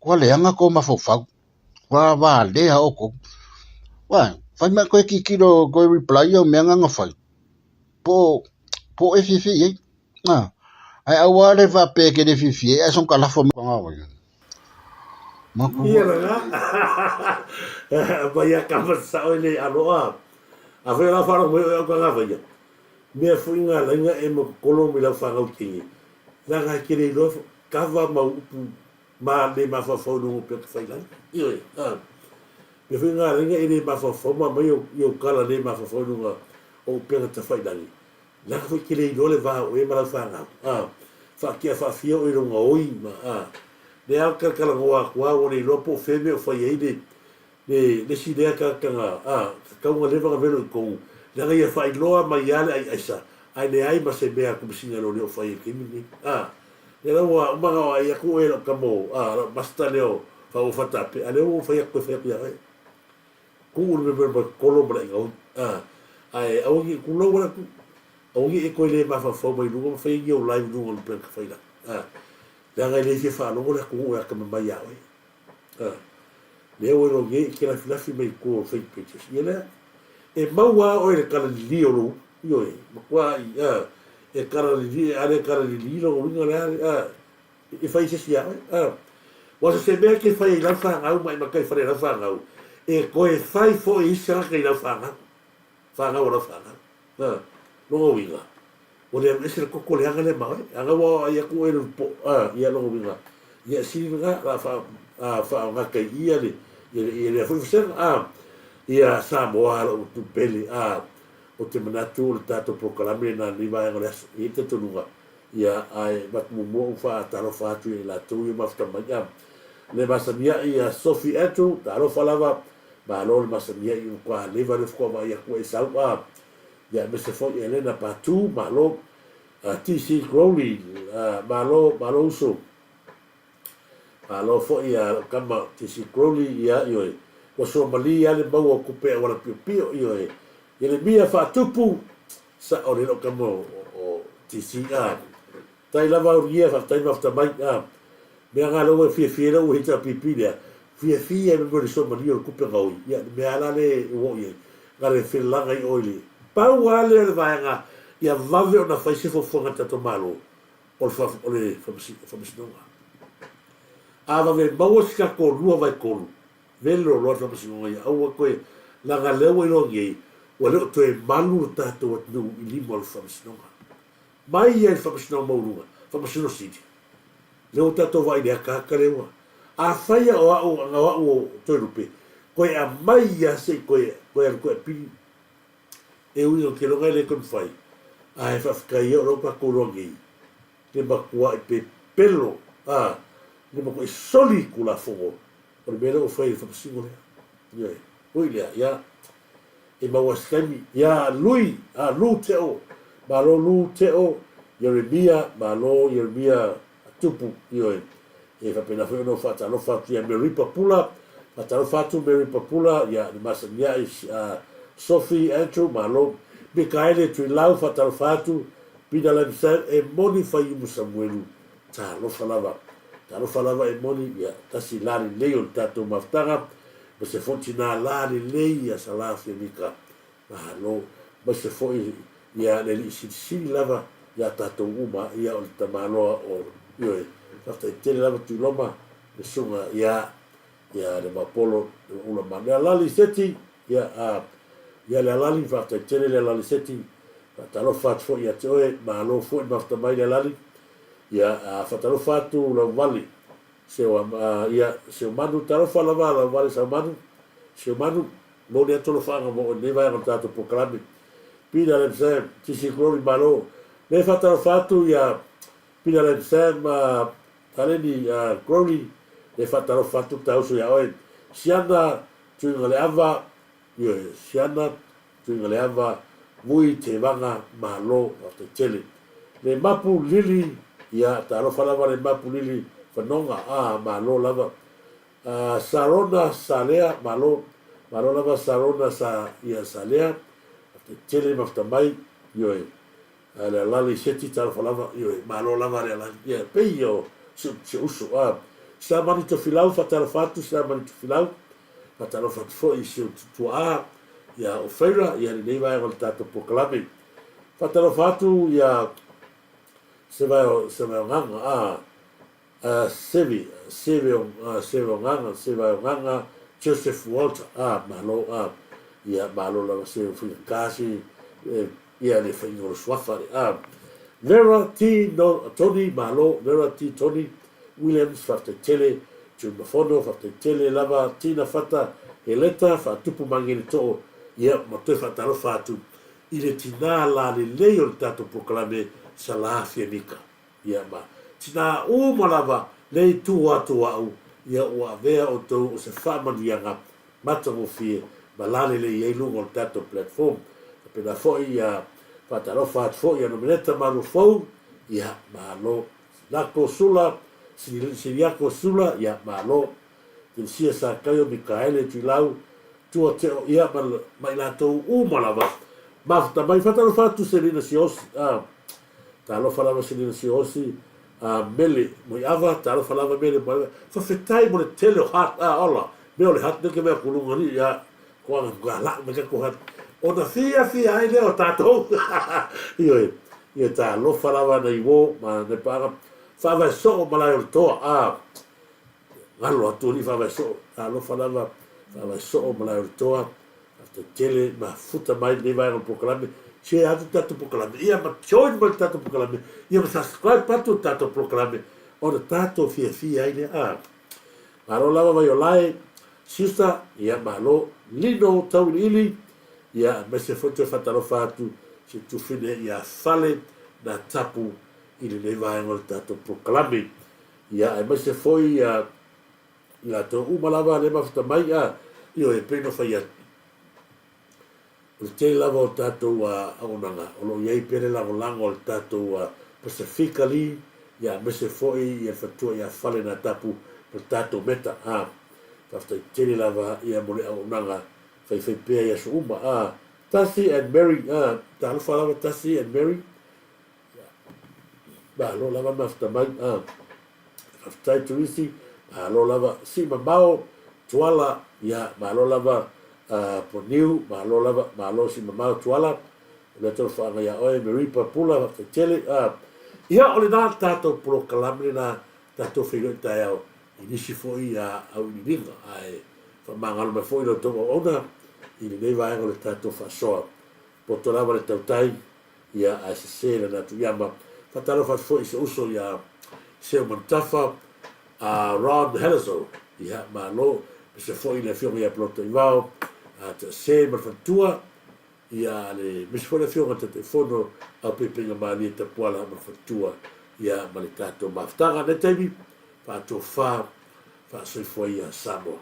ua leaga ko mafaufau. Ua valea oukou. Uai, fai mai koe kikilo koe reply au mea nga fai. Po, po e fiafia i ai. Ah, ai aua le faapea ke le fiafia ai, ai son ka lafo mai nga wai. Maku. Ia la mai a ka sao le aloa. A foi la falo mai o ka nga vai. Mea foi nga lainga e mo kolo mi lau whangau tingi. La nga kere iloa kava mau upu ma le mafaufau i luga o upega tafailagi. Ioe, a. Mea foi ngā ringa e le mafaufau ma aumai i ou kala le mafaufau i luga o upega tafailagi, leaga foi e te le iloa le va o oe ma lau fanau, a. Faatea faafia oe i lou gaoi ma, a. Lea lava talatalanoa atu lava ua le iloa po o fea mea o fai ai le, le, le isi lea tagataga, a, tatau ona leva ona velo i totonu, leaga ia faailoa mai lava le ai aisa, ae leai ma se mea a Komesina Leoleo o fai ai i le taimi lenei, a. Lea la ua uma ona aai atu oe lau tama o, a, lau master lea o Faaofa Tape, a lea ua ou fai atu e fai atu ia oe. Tuu le mea mai kolo ma le aiga oi. A, ae aua ne i tulou ala atu. Aua ne i e toe le mafaufau mai luga ma fai ai ni ou live i luga o le upega tafailagi. A, leaga e le fia faalogo le atunuu e atamamai ia oe. A, lea ua iloa nei e te lafilafi mai i tua o fake pages. Ia lea, e maua lava oe i le talalili o lou upu. Ioe, matua i, a, e talalili, a le talalili lona uiga le a, a, e fai se isi ia oe. A, ua so se mea e te fai ai i lau fanau ma e matai fale i lau fanau, e toe fai foi e isi tagata i lau fanau, fanau a lau fanau. A, lona uiga, ua le alu ese le toto leaga lea ma oe. A na ua ai atu oe i le po, a, ia lona uiga, ia e sili lena, la fa, a, faaaogata i ia le, ia, ia lea foi vasega, a, ia Samoa lou tupele, a, Ou te manatu o le tatou polokalame lena i lenei vaega o le aso. E i ai le talitonuga, ia, ae avatu muamua ou faatalofa atu ia i latou ia mafuta mai. A, le masani ai ia Sophie Andrew, talofa lava. Malo le masani ai ua matua leva lea faatoa vaai atu e sau a. Ia aemaise foi Elena Patu, malo. TC Crowley, malo, malo uso. Malo foi ia lau tama TC Crowley, ia, ioe. Ua suamalie lava le maua o tupe auala piopio, ioe. Ieremia Faatupu, sao lelei lau tama o TC a. Tai lava au ia faafetai mafta mai a mea nga lea ua fiafia ai lau HRPP lea fiafia ai ma le somalia o le tupe gaoi ia le mea la le ua oo iai na le felelaga i o i le pau a lea o le vaega ia vave ona fai se fuafuaga a le tatou Malo o le o le faamasinoga a vave maua se tatou 2/3 velo loa le faamasinoga ia aua toe leaga lea ua iloa nei ua le o toe malu le tatou atunuu i lima o le faamasinoga. Mai ia i le Faamasinoga Maualuga, Faamasino Sili. Lea ua tatou vaai i le akaaka lea ua. Afai o au, ana o au o Toelupe, toe aumai ia se i toe, toe alu toe apili. E ui ou te iloa e le toe mafai, ae faafetai ia o lea ua tatou iloa nei, le matuai pepelo, a, le matuai soli Tulafono o le mea lea ua fai e le Faamasino lea. Ioe. Ui lea, ia. E maua se taimi. Ia Lui, a Lu Teo, malo Lu Teo, Ieremia, malo Ieremia Tupu, ioe. E faapena foi ona ou faatalofa atu ia Mary Papula, faatalofa atu Mary Papula, ia le masani ai a Sophie Andrew, malo. Mikaele Tuilau, faatalofa atu, Pina Lamsam, e moni Faiumu Samuelu, talofa lava. Talofa lava e moni, ia, tasi la lelei o le tatou mafutaga, Ma se foi tina la lelei ia Salafia Mika, malo. Ma se foi ia le Alii Silisili lava ia tatou uma, ia o le tamaloa o, ioe, faafetai tele lava Tuiloma, le susuga ia, ia le Maopolo, le Ula ma le Alali Seti, ia, a, ia le Alali, faafetai tele le Alali Seti, faatalofa atu foi ia te oe, malo foi mafuta mai le Alali, ia, a, faatalofa atu Lauvali, Ia, Seumanu, talofa lava lau vale Saumanu, Seumanu, moni atu alofaaga mo oe i lenei vaega o le tatou polokalame. Pina Lem Sam, TC Glory Malo, le faatalofa atu ia Pina Lem Sam, Taleni Glory, le faatalofa atu le tauso ia oe. Siana Tuigaleava, Ioe, Siana Tuigaleava, Vui Tevaga, Malo, faafetai tele. Le Mapu Lili, ia, talofa lava le Mapu Lili Fanoga, a, malo lava. A, Sarona Salea, malo, malo lava Sarona Sa, ia, Salea, faafetai tele mafuta mai, ioe. A, le Alali Seti, talofa lava, ioe, malo lava le Alali, ia, pei ia o si, si uso, a. Silamani Tofilau, faatalofa atu Silamani Tofilau, faatalofa atu foi i si ou tuaa, ia, o Feira, ia, lenei vaega o le tatou polokalame. Faatalofa atu ia Sevaeogaga, a, Sevi, Seveogaga, Sevaeogaga, Joseph Walter, a, malo, a, ia, malo lava se faigata se, ia, le faiga o le suafa le, a, Vera T. No, Tony, malo, Vera T. Tony Williams, faafetai tele, Tuimafono, faafetai tele lava, Tina Fata, Heleta, Faatupu Magele Too, ia, ma toe faatalofa atu i le tinā la lelei o le tatou polokalame Salafia Mika. Ia ma tinā uma lava le i tu atu o a'u, ia ua avea outou o se faamanuiaga matagofie ma la lelei ai luga o le tatou platform. Faapena foi ia faatalofa atu foi ia Nomeneta Maluafou, ia malo. Lako Sula, Siliako Sula, ia malo. Telesia Sakaio Mikaele Tuilau Tua Teo ia ma ma i latou uma lava mafuta mai faatalofa atu Selina Siosi a talofa lava Selina Siosi a Mele Moiava talofa lava Mele Moiava fafetai mo le tele o heart a ola mea o le heart ne ke mea kulunga ni ia ko anga ka la me ka ko heart ona fia fia ai lea o tatou ioe ia talofa lava nei wo ma ne paga faavae soo malae o le toa a Galo atu alii faavae soo, talofa lava faavae soo malae o le toa, faafetai tele mafuta mai lenei vaega o le polokalame, share atu le tatou polokalame, ia ma join mai le tatou polokalame, ia ma subscribe atu le tatou polokalame ona tatou fiafia ai lea. Ah, malo lava Vaiolae sister, ia malo Lino Tauiliili, ia aemaise foi toe faatalofa atu si tufine ia Fale na tapu i lenei vaega o le tatou polokalame. Ia, aemaise foi ia i latou uma lava lea mafuta mai, a. Ioe, e pei ona fai atu, o le tele lava o tatou auaunaga o lo o i ai pea le lagolago a le tatou Pasefika League, ia aemaise foi ia le faletua ia Fale na Tapu ma le tatou Meta. A, faafetai tele lava ia mo le auaunaga faifai pea i aso uma. A, Tasi and Mary, a, talofa lava Tasi and Mary. Malo lava mafuta mai. A, faafetai Turisi, malo lava sii mamao Tuala, ia malo lava Poniu, malo lava, malo sii mamao Tuala. O le atu alofaaga ia oe Meripa Pula, faafetai tele. A, ia o lena le tatou polokalame lena tatou feiloai taeao i nisi foi auiliiliga ae faamagalo mai foi la outou auauna i lenei vaega o le tatou faasoa. Poto lava le tautai ia ae sese lana atu iama. Faatalofa atu foi i si uso ia Seu Manutafa, a Ron Helezo, ia malo, aemaise foi le afioga ia Polotoivao, a Taase ma le faletua, ia le aemaise foi le afioga i le Taitaifono au Peipeiga Malie Tapuala ma le faletua, ia ma le tatou mafutaga. Nei taimi, faatofa, faasoifua ia Samoa.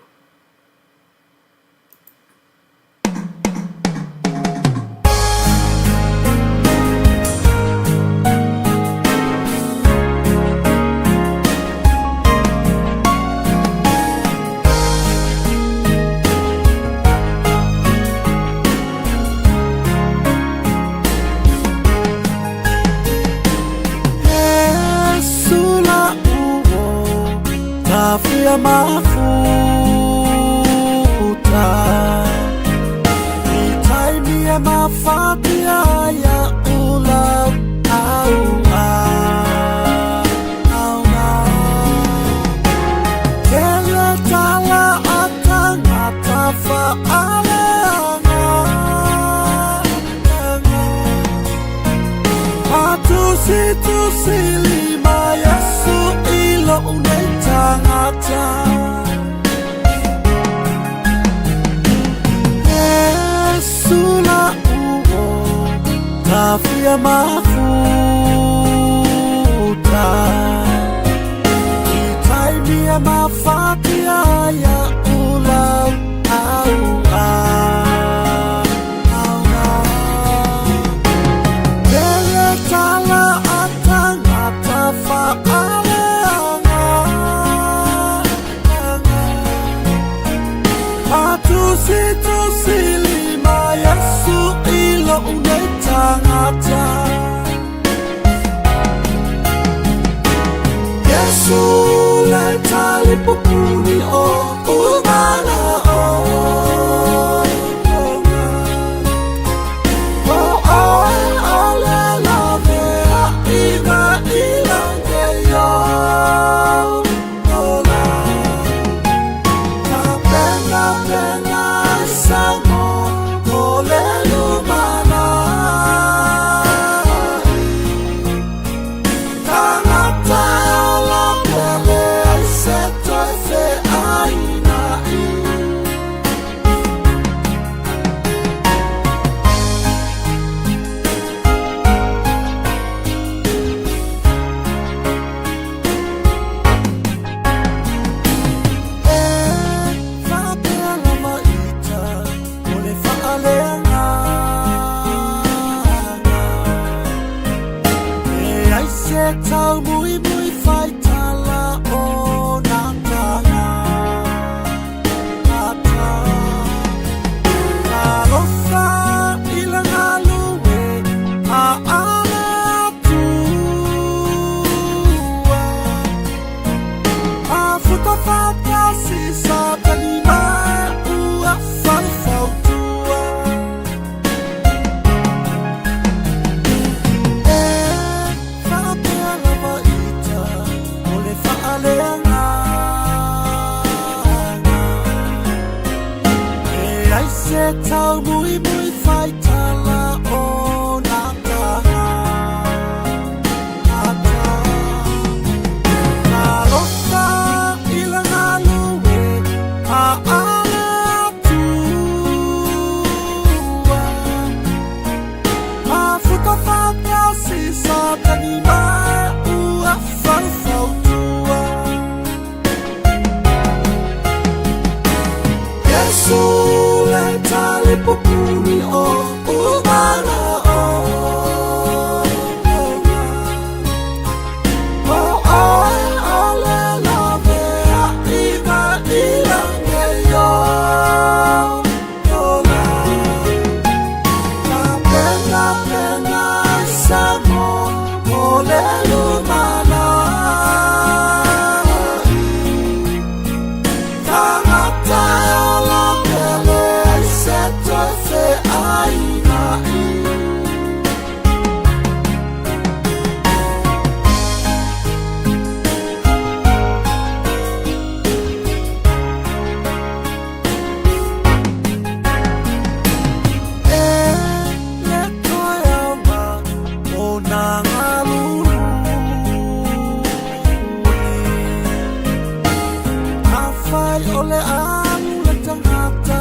o le alu le tagata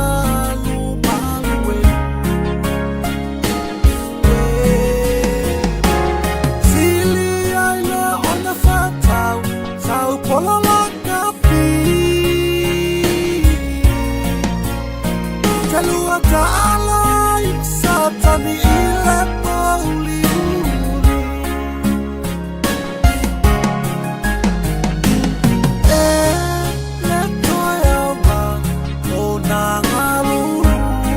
alu malu e. Sili ai le ona whatau, sau pola la kapi. Te lua ta'ala i satani i le mauli uli. E le toe auga o nā ngalulu e.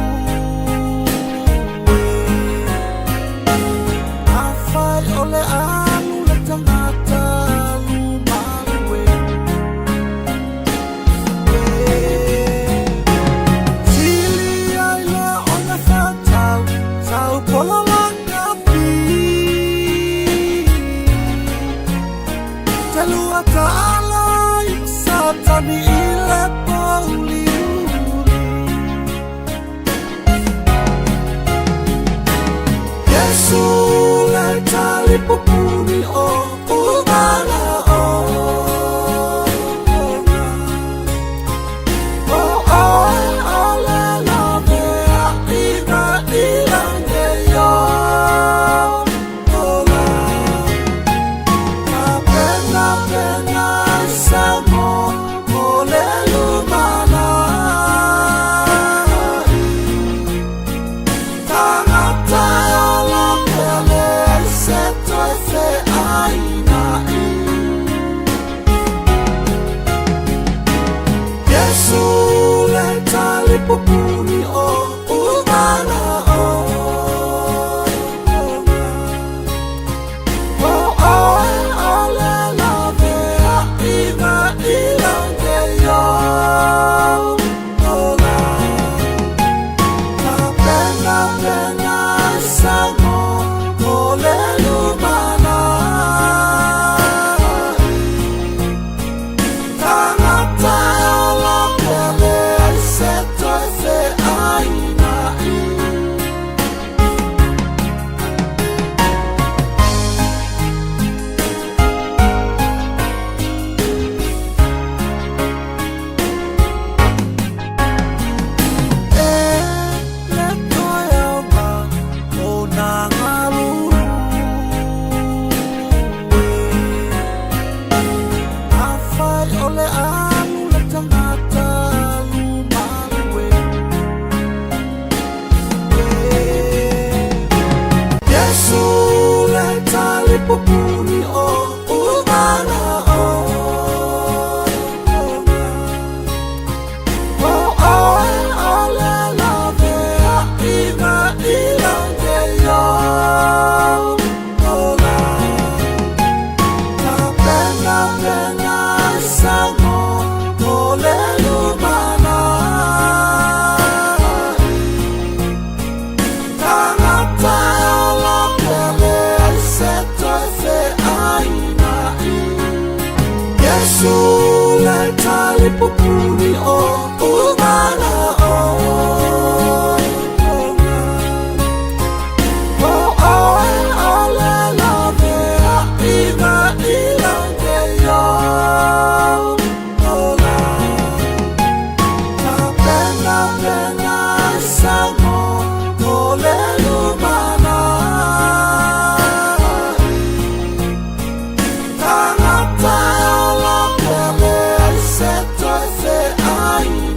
Afai o le alu le tagata alu malu e. Sili ai le ona whatau, sau pola la kapi. Te lua ta'ala i satani i le mauli uli. Yesu le talipupuni o umana o. O oe o le lavea i na ilange yo ola. Ka pena pena sa mo mo le lumana. Tangata e ola pele se toe fe aina i. Yesu le talipupuni o umana o. O oe o le lavea i na ilange yo ola. Ka pena pena sa mo mo le lumana. Tangata e ola pele se toe fe aina i. E le toe auga o nā ngalulu e. Afai o le alu le tagata alu malu e. Yesu le talipupuni o umana o. O oe o le lavea i na ilange yo ola. Ka pena pena sa mo mo le lumana. Tangata e ola pele se toe fe aina i. Yesu le talipupuni o umana o. O oe o le lavea i na ilange yo ola. Ka pena pena sa mo mo le lumana. Tangata e ola pele se toe fe aina.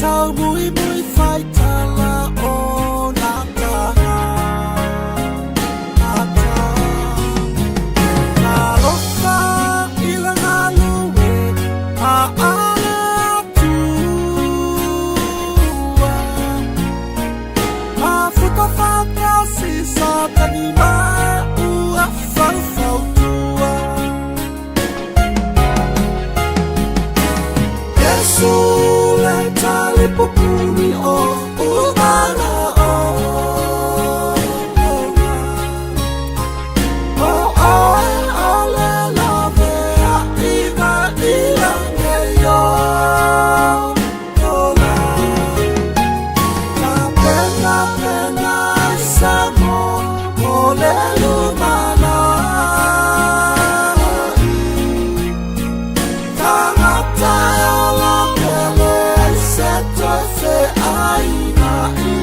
Tau mui mui whaitala o nā taga. Ata. Talofa i la galue a ale atua. A futa whakasi sa tani ma ua whaufautua. Yesu le tali pupuni o uana o. O oe o le lave a iga i lange yo. Ola. Ka pena pena i sa mo o le lumana. Tangata e ola pele ai se toe fe aina i.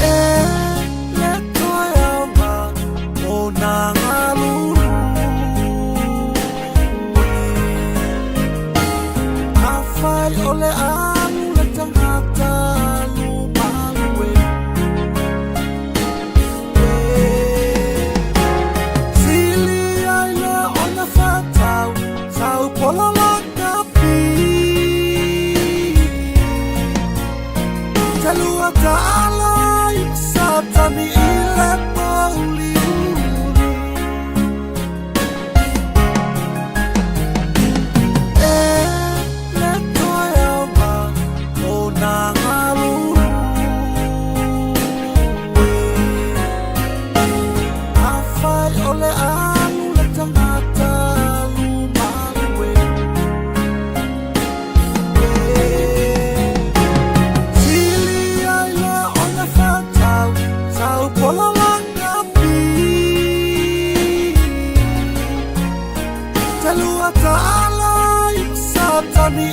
E le toe aoga o nā galulu. Afai o le alu le tangata alu malu e. Sili ai le ona whatau, tau pola la kapi. Te lua ta'ala i satani i le mauli uli. E le toe aoga o nā galulu. Afai o le alu le tangata alu malu e. Sili ai le ona whatau, tau pola la kapi. Te lua ta'ala i satani